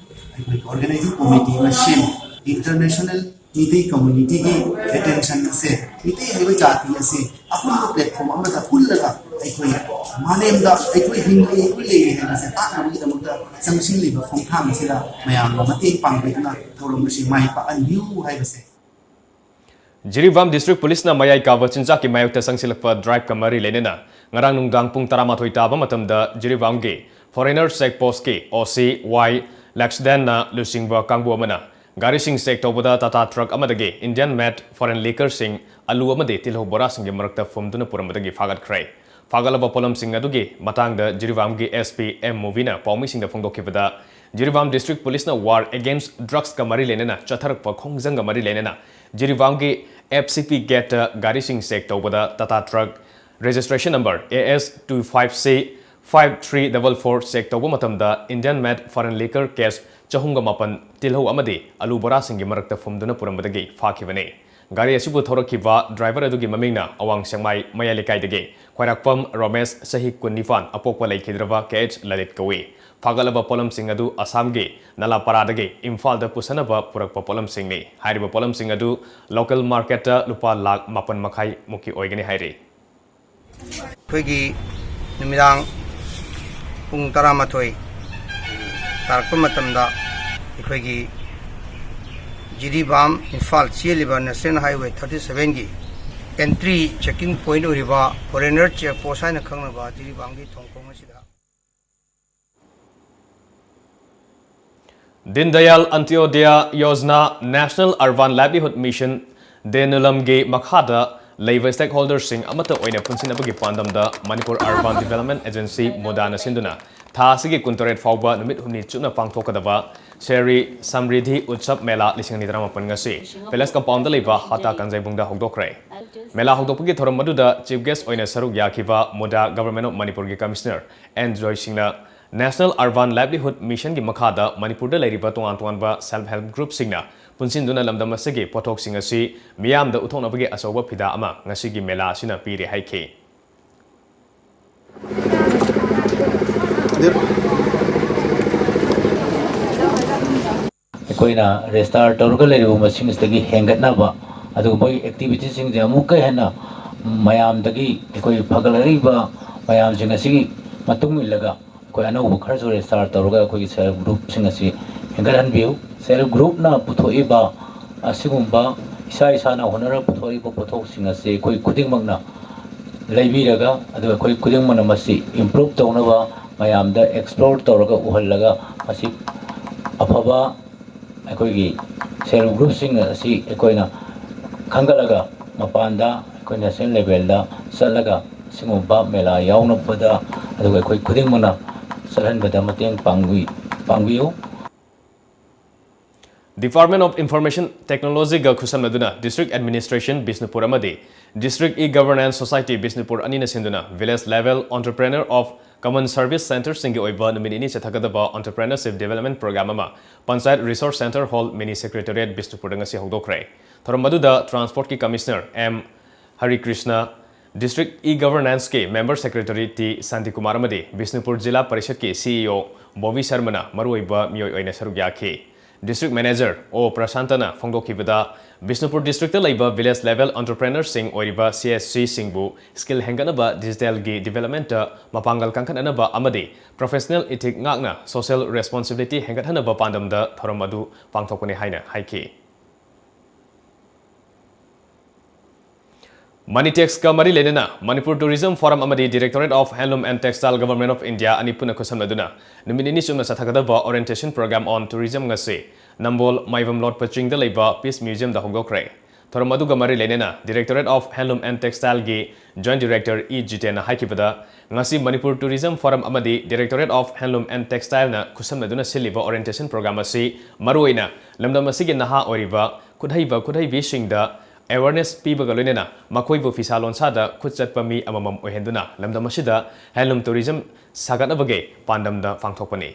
ꯑꯩꯈꯣꯏ ꯑꯣꯔꯒꯅꯥꯏꯖꯤꯡ ꯀꯣꯃꯤꯇꯤ ꯑꯃ ꯁꯦꯝꯃꯤ꯫ ꯏꯟꯇꯔꯅꯦꯁꯅꯦꯜ ꯃꯤꯇꯩ ꯀꯝꯃ꯭ꯌꯨꯅꯤꯇꯤꯒꯤ ꯑꯦꯇꯦꯟꯁꯟ ꯑꯁꯦ, ꯃꯤꯇꯩ ꯍꯥꯏꯕ ꯖꯥꯇꯤ ꯑꯁꯦ ꯑꯄꯨꯟꯕ ꯄ꯭ꯂꯦꯠꯐꯣꯝ ꯑꯃꯗ ꯄꯨꯜꯂꯒ ꯑꯩꯈꯣꯏ ꯃꯥꯂꯦꯝꯗ ꯑꯩꯈꯣꯏ ꯍꯤꯡꯂꯤ, ꯑꯩꯈꯣꯏ ꯂꯩꯔꯤ ꯍꯥꯏꯕꯁꯦ ꯇꯥꯛꯅꯕꯒꯤꯗꯃꯛꯇ ꯆꯪꯁꯤꯜꯂꯤꯕ ꯈꯣꯡꯊꯥꯡ ꯑꯁꯤꯗ ꯃꯌꯥꯝꯅ ꯃꯇꯦꯡ ꯄꯥꯡꯕꯤꯗꯨꯅ ꯊꯧꯔꯝ ꯑꯁꯤ ꯃꯥꯏ ꯄꯥꯛꯍꯟꯕꯤꯌꯨ ꯍꯥꯏꯕꯁꯦ꯫ ꯖꯤꯔꯤꯕꯥꯝ ꯗꯤꯁꯇ꯭ꯔꯤꯛ ꯄꯨꯂꯤꯁꯅ ꯃꯌꯥꯏ ꯀꯥꯕ ꯆꯤꯟꯖꯥꯛꯀꯤ ꯃꯥꯌꯣꯛꯇ ꯆꯪꯁꯤꯜꯂꯛꯄ ꯗ꯭ꯔꯥꯏꯚꯀ ꯃꯔꯤ ꯂꯩꯅꯅ ꯉꯔꯥꯡ ꯅꯨꯡꯗꯥꯡ ꯄꯨꯡ ꯇꯔꯥꯃꯥꯊꯣꯏ ꯇꯥꯕ ꯃꯇꯝꯗ ꯖꯤꯔꯤꯕꯥꯝꯒꯤ ꯐꯣꯔꯦꯅꯔ ꯆꯦꯛ ꯄꯣꯁꯀꯤ ꯑꯣ ꯁꯤ ꯋꯥꯏ ꯂꯦꯛꯁꯗꯦꯟꯅ ꯂꯨꯆꯤꯡꯕ ꯀꯥꯡꯕꯨ ꯑꯃꯅ ꯒꯥꯔꯤꯁꯤꯡ ꯆꯦꯛ ꯇꯧꯕꯗ ꯇꯥꯇꯥ ꯇ꯭ꯔꯛ ꯑꯃꯗꯒꯤ ꯏꯟꯗꯤꯌꯟ ꯃꯦꯗ ꯐꯣꯔꯦꯟ ꯂꯤꯀꯔꯁꯤꯡ, ꯑꯂꯨ ꯑꯃꯗꯤ ꯇꯤꯜꯍꯧ ꯕꯣꯔꯥꯁꯤꯡꯒꯤ ꯃꯔꯛꯇ ꯐꯨꯝꯗꯨꯅ ꯄꯨꯔꯝꯕꯗꯒꯤ ꯐꯥꯒꯠꯈ꯭ꯔꯦ꯫ ꯐꯥꯒꯠꯂꯕ ꯄꯣꯠꯂꯝꯁꯤꯡ ꯑꯗꯨꯒꯤ ꯃꯇꯥꯡꯗ ꯖꯤꯔꯤꯕꯥꯝꯒꯤ ꯑꯦꯁ ꯄꯤ ꯑꯦꯝ ꯃꯨꯕꯤꯅ ꯄꯥꯎꯃꯤꯁꯤꯡꯗ ꯐꯣꯡꯗꯣꯛꯈꯤꯕꯗ, ꯖꯤꯔꯤꯕꯥꯝ ꯗꯤꯁꯇ꯭ꯔꯤꯛ ꯄꯨꯂꯤꯁꯅ ꯋꯥꯔ ꯑꯦꯒꯦꯟꯁ ꯗ꯭ꯔꯒꯁꯀ ꯃꯔꯤ ꯂꯩꯅꯅ ꯆꯠꯊꯔꯛꯄ ꯈꯣꯡꯖꯪꯒ ꯃꯔꯤ ꯂꯩꯅꯅ ꯖꯤꯔꯤꯕꯥꯝꯒꯤ ꯑꯦꯐ ꯁꯤ ꯄꯤ ꯒꯦꯠꯇ ꯒꯥꯔꯤꯁꯤꯡ ꯆꯦꯛ ꯇꯧꯕꯗ Tata truck registration number A S two five C five three double four check ꯇꯧꯕ ꯃꯇꯝꯗ Indian made foreign liquor case ꯆꯍꯨꯝꯒ ꯃꯥꯄꯟ, ꯇꯤꯜꯍꯧ ꯑꯃꯗꯤ ꯑꯂꯨ ꯕꯣꯔꯥꯁꯤꯡꯒꯤ ꯃꯔꯛꯇ ꯐꯨꯝꯗꯨꯅ ꯄꯨꯔꯝꯕꯗꯒꯤ ꯐꯥꯈꯤꯕꯅꯤ꯫ ꯒꯥꯔꯤ ꯑꯁꯤꯕꯨ ꯊꯧꯔꯛꯈꯤꯕ ꯗ꯭ꯔꯥꯏꯚꯔ ꯑꯗꯨꯒꯤ ꯃꯃꯤꯡꯅ ꯑꯋꯥꯡ ꯁꯦꯛꯃꯥꯏ ꯃꯌꯥꯏ ꯂꯩꯀꯥꯏꯗꯒꯤ ꯈ꯭ꯋꯥꯏꯔꯥꯛꯄꯝ ꯔꯣꯃꯦꯁ, ꯆꯍꯤ ꯀꯨꯟꯅꯤꯄꯥꯟ, ꯑꯄꯣꯛꯄ ꯂꯩꯈꯤꯗ꯭ꯔꯕ ꯀꯦ ꯑꯩꯆ ꯂꯂꯤꯠ ꯀꯧꯏ꯫ ꯐꯥꯒꯠꯂꯕ ꯄꯣꯠꯂꯝꯁꯤꯡ ꯑꯗꯨ ꯑꯁꯥꯝꯒꯤ ꯅꯂꯥꯄꯥꯔꯥꯗꯒꯤ ꯏꯝꯐꯥꯜꯗ ꯄꯨꯁꯟꯅꯕ ꯄꯨꯔꯛꯄ ꯄꯣꯠꯂꯝꯁꯤꯡꯅꯤ꯫ ꯍꯥꯏꯔꯤꯕ ꯄꯣꯠꯂꯝꯁꯤꯡ ꯑꯗꯨ ꯂꯣꯀꯦꯜ ꯃꯥꯔꯀꯦꯠꯇ ꯂꯨꯄꯥ ꯂꯥꯈ ꯃꯥꯄꯟ ꯃꯈꯥꯏ ꯃꯨꯛꯀꯤ ꯑꯣꯏꯒꯅꯤ ꯍꯥꯏꯔꯤ꯫ ꯑꯩꯈꯣꯏꯒꯤ ꯅꯨꯃꯤꯗꯥꯡ ꯄꯨꯡ ꯇꯔꯥꯃꯥꯊꯣꯏ ꯇꯥꯔꯛꯄ ꯃꯇꯝꯗ ꯑꯩꯈꯣꯏꯒꯤ ꯖꯤꯔꯤꯕꯥꯝ ꯏꯝꯐꯥꯜ ꯆꯦꯜꯂꯤꯕ ꯅꯦꯁꯅꯦꯜ ꯍꯥꯏꯋꯦ ꯊꯥꯔꯇꯤ ꯁꯚꯦꯟꯒꯤ ꯑꯦꯟꯇ꯭ꯔꯤ ꯆꯦꯛꯀꯤꯡ ꯄꯣꯏꯟꯠ ꯑꯣꯏꯔꯤꯕ ꯐꯣꯔꯦꯅꯔ ꯆꯦꯛ ꯄꯣꯁ ꯍꯥꯏꯅ ꯈꯪꯅꯕ ꯖꯤꯔꯤꯕꯥꯝꯒꯤ ꯊꯣꯡꯈꯣꯡ ꯑꯁꯤꯗ Deen Dayal Antyodaya Yojana national urban livelihood mission, ꯗꯦꯅꯨꯂꯝꯒꯤ ꯃꯈꯥꯗ ꯂꯩꯕ ꯁ꯭ꯇꯦꯛꯍꯣꯜꯗꯔꯁꯤꯡ ꯑꯃꯠꯇ ꯑꯣꯏꯅ ꯄꯨꯟꯁꯤꯟꯅꯕꯒꯤ ꯄꯥꯟꯗꯝꯗ ꯃꯅꯤꯄꯨꯔ ꯑꯔꯕꯥꯟ ꯗꯤꯚꯦꯂꯞꯃꯦꯟꯠ ꯑꯦꯖꯦꯟꯁꯤ, ꯃꯨꯗꯥꯅ ꯁꯤꯟꯗꯨꯅ ꯊꯥ ꯑꯁꯤꯒꯤ ꯀꯨꯟꯇꯔꯦꯠ ꯐꯥꯎꯕ ꯅꯨꯃꯤꯠ ꯍꯨꯝꯅꯤ ꯆꯨꯞꯅ ꯄꯥꯡꯊꯣꯛꯀꯗꯕ ꯁꯦꯔꯤ ꯁꯝꯔꯤꯙꯤ ꯎꯠꯁꯕ ꯃꯦꯂꯥ ꯂꯤꯁꯤꯡ ꯑꯅꯤ ꯇꯔꯥꯃꯥꯄꯟ ꯉꯁꯤ ꯄꯦꯂꯦꯁ ꯀꯝꯄꯥꯎꯟꯗ ꯂꯩꯕ ꯍꯥꯇꯥ ꯀꯥꯟꯖꯩꯕꯨꯡꯗ ꯍꯧꯗꯣꯛꯈ꯭ꯔꯦ꯫ ꯃꯦꯂꯥ ꯍꯧꯗꯣꯛꯄꯒꯤ ꯊꯧꯔꯝ ꯑꯗꯨꯗ ꯆꯤꯐ ꯒꯦꯁ ꯑꯣꯏꯅ ꯁꯔꯨꯛ ꯌꯥꯈꯤꯕ ꯃꯨꯗꯥ ꯒꯚꯔꯟꯃꯦꯟꯠ ꯑꯣꯐ ꯃꯅꯤꯄꯨꯔꯒꯤ ꯀꯃꯤꯁꯅꯔ ꯑꯦꯟ ꯖꯣꯏ ꯁꯤꯡꯅ National Urban Livelihood Mission ꯒꯤ ꯃꯈꯥꯗ ꯃꯅꯤꯄꯨꯔꯗ ꯂꯩꯔꯤꯕ ꯇꯣꯉꯥꯟ ꯇꯣꯉꯥꯟꯕ self help group ꯁꯤꯡꯅ ꯄꯨꯟꯁꯤꯟꯗꯨꯅ ꯂꯝꯗꯝ ꯑꯁꯤꯒꯤ ꯄꯣꯠꯊꯣꯛꯁꯤꯡ ꯑꯁꯤ ꯃꯤꯌꯥꯝꯗ ꯎꯠꯊꯣꯛꯅꯕꯒꯤ ꯑꯆꯧꯕ ꯐꯤꯗꯥ ꯑꯃ ꯉꯁꯤꯒꯤ ꯃꯦꯂꯥ ꯑꯁꯤꯅ ꯄꯤꯔꯦ ꯍꯥꯏꯈꯤ꯫ ꯑꯩꯈꯣꯏꯅ ꯔꯦꯖꯤꯁꯇꯥꯔ ꯇꯧꯔꯒ ꯂꯩꯔꯤꯕ ꯃꯁꯤꯡꯁꯤꯗꯒꯤ ꯍꯦꯟꯒꯠꯅꯕ, ꯑꯗꯨꯒ ꯃꯣꯏ ꯑꯦꯛꯇꯤꯚꯤꯇꯤꯁꯤꯡꯁꯦ ꯑꯃꯨꯛꯀ ꯍꯦꯟꯅ ꯃꯌꯥꯝꯗꯒꯤ, ꯑꯩꯈꯣꯏ ꯐꯒꯠꯂꯛꯂꯤꯕ ꯃꯌꯥꯝꯁꯤꯡ ꯑꯁꯤꯒꯤ ꯃꯇꯨꯡ ꯏꯜꯂꯒ ꯑꯩꯈꯣꯏ ꯑꯅꯧꯕ ꯈꯔꯁꯨ ꯔꯦꯖꯤꯁꯇꯥꯔ ꯇꯧꯔꯒ ꯑꯩꯈꯣꯏꯒꯤ self help group ꯁꯤꯡ ꯑꯁꯤ ꯍꯦꯟꯒꯠꯍꯟꯕꯤꯌꯨ꯫ Self help group ꯅ ꯄꯨꯊꯣꯛꯏꯕ ꯑꯁꯤꯒꯨꯝꯕ ꯏꯁꯥ ꯏꯁꯥꯅ ꯍꯣꯠꯅꯔꯒ ꯄꯨꯊꯣꯛꯏꯕ ꯄꯣꯠꯊꯣꯛꯁꯤꯡ ꯑꯁꯤ ꯑꯩꯈꯣꯏ ꯈꯨꯗꯤꯡꯃꯛꯅ ꯂꯩꯕꯤꯔꯒ, ꯑꯗꯨꯒ ꯑꯩꯈꯣꯏ ꯈꯨꯗꯤꯡꯃꯛꯅ ꯃꯁꯤ improve ꯇꯧꯅꯕ ꯃꯌꯥꯝꯗ explore ꯇꯧꯔꯒ ꯎꯍꯜꯂꯒ, ꯃꯁꯤ ꯑꯐꯕ ꯑꯩꯈꯣꯏꯒꯤ self help group ꯁꯤꯡ ꯑꯁꯤ ꯑꯩꯈꯣꯏꯅ ꯈꯟꯒꯠꯂꯒ ꯃꯄꯥꯟꯗ ꯑꯩꯈꯣꯏ national level ꯗ ꯆꯠꯂꯒ ꯁꯤꯒꯨꯝꯕ ꯃꯦꯂꯥ ꯌꯥꯎꯅꯕꯗ, ꯑꯗꯨꯒ ꯑꯩꯈꯣꯏ ꯈꯨꯗꯤꯡꯃꯛꯅ ꯆꯠꯍꯟꯕꯗ ꯃꯇꯦꯡ ꯄꯥꯡꯕꯤ-, ꯄꯥꯡꯕꯤꯌꯨ꯫ Department of Information Technology ꯒ ꯈꯨꯠꯁꯝꯅꯗꯨꯅ District Administration ꯕꯤꯁꯅꯨꯄꯨꯔ ꯑꯃꯗꯤ District E-Governance Society ꯕꯤꯁꯅꯨꯄꯨꯔ ꯑꯅꯤꯅ ꯁꯤꯟꯗꯨꯅ Village Level Entrepreneur of Common Service Centre ꯁꯤꯡꯒꯤ ꯑꯣꯏꯕ ꯅꯨꯃꯤꯠ ꯅꯤꯅꯤ ꯆꯠꯊꯒꯗꯕ Entrepreneurship Development Program ꯑꯃ Panchayat Resource Centre Hall, Mini Secretariat ꯕꯤꯁꯅꯨꯄꯨꯔꯗ ꯉꯁꯤ ꯍꯧꯗꯣꯛꯈ꯭ꯔꯦ꯫ ꯊꯧꯔꯝ ꯑꯗꯨꯗ Transport ꯀꯤ Commissioner ꯑꯦꯝ ꯍꯔꯤꯀ꯭ꯔꯤꯁꯅ, District E-Governance ꯀꯤ Member Secretary ꯇꯤ ꯁꯥꯟꯇꯤꯀꯨꯃꯥꯔ ꯑꯃꯗꯤ ꯕꯤꯁꯅꯨꯄꯨꯔ ꯖꯤꯂꯥ ꯄꯔꯤꯁꯠꯀꯤ C E O ꯕꯣꯕꯤ ꯁꯔꯃꯅ ꯃꯔꯨꯑꯣꯏꯕ ꯃꯤꯑꯣꯏ ꯑꯣꯏꯅ ꯁꯔꯨꯛ ꯌꯥꯈꯤ꯫ District Manager ꯑꯣ ꯄ꯭ꯔꯁꯥꯟꯇꯅ ꯐꯣꯡꯗꯣꯛꯈꯤꯕꯗ, ꯕꯤꯁꯅꯨꯄꯨꯔ district ꯇ ꯂꯩꯕ village level entrepreneur ꯁꯤꯡ ꯑꯣꯏꯔꯤꯕ C S C ꯁꯤꯡꯕꯨ skill ꯍꯦꯟꯒꯠꯅꯕ, digital ꯒꯤ development ꯇ ꯃꯄꯥꯡꯒꯜ ꯀꯟꯈꯠꯅꯅꯕ ꯑꯃꯗꯤ professional ethic ꯉꯥꯛꯅ social responsibility ꯍꯦꯟꯒꯠꯍꯟꯅꯕ ꯄꯥꯟꯗꯝꯗ ꯊꯧꯔꯝ ꯑꯗꯨ ꯄꯥꯡꯊꯣꯛꯄꯅꯤ ꯍꯥꯏꯅ ꯍꯥꯏꯈꯤ꯫ Manitex ꯀ ꯃꯔꯤ ꯂꯩꯅꯅ Manipur Tourism Forum ꯑꯃꯗꯤ Directorate of Handloom and Textile, Government of India ꯑꯅꯤ ꯄꯨꯟꯅ ꯈꯨꯠꯁꯝꯅꯗꯨꯅ ꯅꯨꯃꯤꯠ ꯅꯤꯅꯤ ꯆꯨꯞꯅ ꯆꯠꯊꯒꯗꯕ Orientation Program on Tourism ꯉꯁꯤ ꯅꯝꯕꯣꯜ ꯃꯥꯏꯕꯝ ꯂꯣꯠꯄ ꯆꯤꯡꯗ ꯂꯩꯕ Peace Museum ꯗ ꯍꯧꯗꯣꯛꯈ꯭ꯔꯦ꯫ ꯊꯧꯔꯝ ꯑꯗꯨꯒ ꯃꯔꯤ ꯂꯩꯅꯅ Directorate of Handloom and Textile ꯒꯤ Joint Director ꯏ ꯖꯤꯇꯦꯟꯅ ꯍꯥꯏꯈꯤꯕꯗ, ꯉꯁꯤ Manipur Tourism Forum ꯑꯃꯗꯤ Directorate of Handloom and Textile ꯅ ꯈꯨꯠꯁꯝꯅꯗꯨꯅ ꯁꯤꯜꯂꯤꯕ Orientation Program ꯑꯁꯤ ꯃꯔꯨꯑꯣꯏꯅ ꯂꯝꯗꯝ ꯑꯁꯤꯒꯤ ꯅꯍꯥ ꯑꯣꯏꯔꯤꯕ ꯈꯨꯠꯍꯩꯕ ꯈꯨꯠꯍꯩꯕꯤꯁꯤꯡꯗ ꯑꯦꯋꯥꯔꯅꯦꯁ ꯄꯤꯕꯒ ꯂꯣꯏꯅꯅ ꯃꯈꯣꯏꯕꯨ ꯐꯤꯁꯥ ꯂꯣꯟꯁꯥꯗ ꯈꯨꯠ ꯆꯠꯄ ꯃꯤ ꯑꯃꯃꯝ ꯑꯣꯏꯍꯟꯗꯨꯅ ꯂꯝꯗꯝ ꯑꯁꯤꯗ ꯍꯦꯟꯂꯨꯝ ꯇꯨꯔꯤꯖꯝ ꯁꯥꯒꯠꯅꯕꯒꯤ ꯄꯥꯟꯗꯝꯗ ꯄꯥꯡꯊꯣꯛꯄꯅꯤ꯫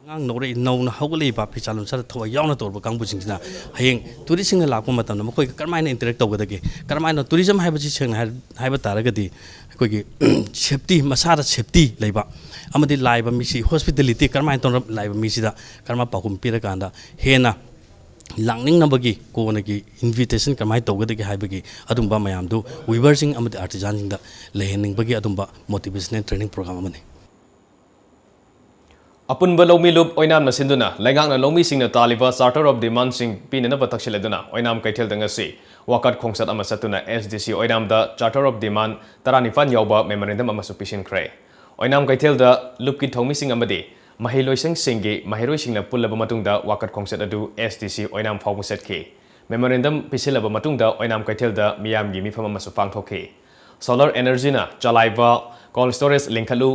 ꯑꯉꯥꯡ ꯅꯧꯔꯛꯏ, ꯅꯧꯅ ꯍꯧꯒꯠꯂꯛꯏꯕ ꯐꯤꯁꯥ ꯂꯣꯟꯁꯥꯗ ꯊꯋꯥꯏ ꯌꯥꯎꯅ ꯇꯧꯔꯕ ꯀꯥꯡꯕꯨꯁꯤꯡꯁꯤꯅ ꯍꯌꯦꯡ ꯇꯨꯔꯤꯁꯁꯤꯡꯅ ꯂꯥꯛꯄ ꯃꯇꯝꯗ ꯃꯈꯣꯏꯒ ꯀꯔꯝꯍꯥꯏꯅ ꯏꯟꯇꯔꯦꯛ ꯇꯧꯒꯗꯒꯦ? ꯀꯔꯝꯍꯥꯏꯅ ꯇꯨꯔꯤꯖꯝ ꯍꯥꯏꯕꯁꯤ ꯁꯦꯡꯅ ꯍꯥꯏ-, ꯍꯥꯏꯕ ꯇꯥꯔꯒꯗꯤ ꯑꯩꯈꯣꯏꯒꯤ ꯁꯦꯐꯇꯤ, ꯃꯁꯥꯗ ꯁꯦꯐꯇꯤ ꯂꯩꯕ ꯑꯃꯗꯤ ꯂꯥꯛꯏꯕ ꯃꯤꯁꯤ ꯍꯣꯁꯄꯤꯇꯦꯂꯤꯇꯤ ꯀꯔꯝꯍꯥꯏꯅ ꯇꯧꯅ ꯂꯥꯛꯏꯕ ꯃꯤꯁꯤꯗ ꯀꯔꯝꯕ ꯄꯥꯎꯈꯨꯝ ꯄꯤꯔꯀꯥꯟꯗ ꯍꯦꯟꯅ ꯂꯥꯛꯅꯤꯡꯅꯕꯒꯤ ꯀꯣꯟꯅꯒꯤ ꯏꯟꯚꯤꯇꯦꯁꯟ ꯀꯃꯥꯏꯅ ꯇꯧꯒꯗꯒꯦ ꯍꯥꯏꯕꯒꯤ ꯑꯗꯨꯝꯕ ꯃꯌꯥꯝꯗꯨ ꯋꯤꯚꯔꯁꯤꯡ ꯑꯃꯗꯤ ꯑꯥꯔꯇꯤꯖꯥꯟꯁꯤꯡꯗ ꯂꯩꯍꯟꯅꯤꯡꯕꯒꯤ ꯑꯗꯨꯝꯕ ꯃꯣꯇꯤꯚꯦꯁꯅꯦꯜ ꯇ꯭ꯔꯦꯅꯤꯡ ꯄ꯭ꯔꯣꯒ꯭ꯔꯥꯝ ꯑꯃꯅꯤ꯫ ꯑꯄꯨꯟꯕ ꯂꯧꯃꯤ ꯂꯨꯞ ꯑꯣꯏꯅꯥꯝꯅ ꯁꯤꯟꯗꯨꯅ ꯂꯩꯉꯥꯛꯅ ꯂꯧꯃꯤꯁꯤꯡꯅ ꯇꯥꯜꯂꯤꯕ ꯆꯥꯔꯇꯔ ꯑꯣꯐ ꯗꯤꯃꯥꯟꯁꯤꯡ ꯄꯤꯅꯅꯕ ꯇꯛꯁꯤꯜꯂꯗꯨꯅ ꯑꯣꯏꯅꯥꯝ ꯀꯩꯊꯦꯜꯗ ꯉꯁꯤ ꯋꯥꯀꯠ ꯈꯣꯡꯆꯠ ꯑꯃ ꯆꯠꯇꯨꯅ ꯑꯦꯁ ꯗꯤ ꯁꯤ ꯑꯣꯏꯅꯥꯝꯗ ꯆꯥꯔꯇꯔ ꯑꯣꯐ ꯗꯤꯃꯥꯟ ꯇꯔꯥꯅꯤꯄꯥꯟ ꯌꯥꯎꯕ ꯃꯦꯃꯣꯔꯦꯟꯗꯝ ꯑꯃꯁꯨ ꯄꯤꯁꯤꯟꯈ꯭ꯔꯦ꯫ ꯑꯣꯏꯅꯥꯝ ꯀꯩꯊꯦꯜꯗ ꯂꯨꯞꯀꯤ ꯊꯧꯃꯤꯁꯤꯡ ꯑꯃꯗꯤ ꯃꯍꯩꯂꯣꯏꯁꯪꯁꯤꯡꯒꯤ ꯃꯍꯩꯔꯣꯏꯁꯤꯡꯅ ꯄꯨꯜꯂꯕ ꯃꯇꯨꯡꯗ ꯋꯥꯀꯠ ꯈꯣꯡꯆꯠ ꯑꯗꯨ ꯑꯦꯁ ꯗꯤ ꯁꯤ ꯑꯣꯏꯅꯥꯝ ꯐꯥꯎꯕ ꯆꯠꯈꯤ꯫ ꯃꯦꯃꯣꯔꯦꯟꯗꯝ ꯄꯤꯁꯤꯜꯂꯕ ꯃꯇꯨꯡꯗ ꯑꯣꯏꯅꯥꯝ ꯀꯩꯊꯦꯜꯗ ꯃꯤꯌꯥꯝꯒꯤ ꯃꯤꯐꯝ ꯑꯃꯁꯨ ꯄꯥꯡꯊꯣꯛꯈꯤ꯫ ꯁꯣꯂꯔ ꯑꯦꯅꯔꯖꯤꯅ ꯆꯂꯥꯏꯕ ꯀꯣꯜ ꯁ꯭ꯇꯣꯔꯦꯖ ꯂꯤꯡꯈꯠꯂꯨ,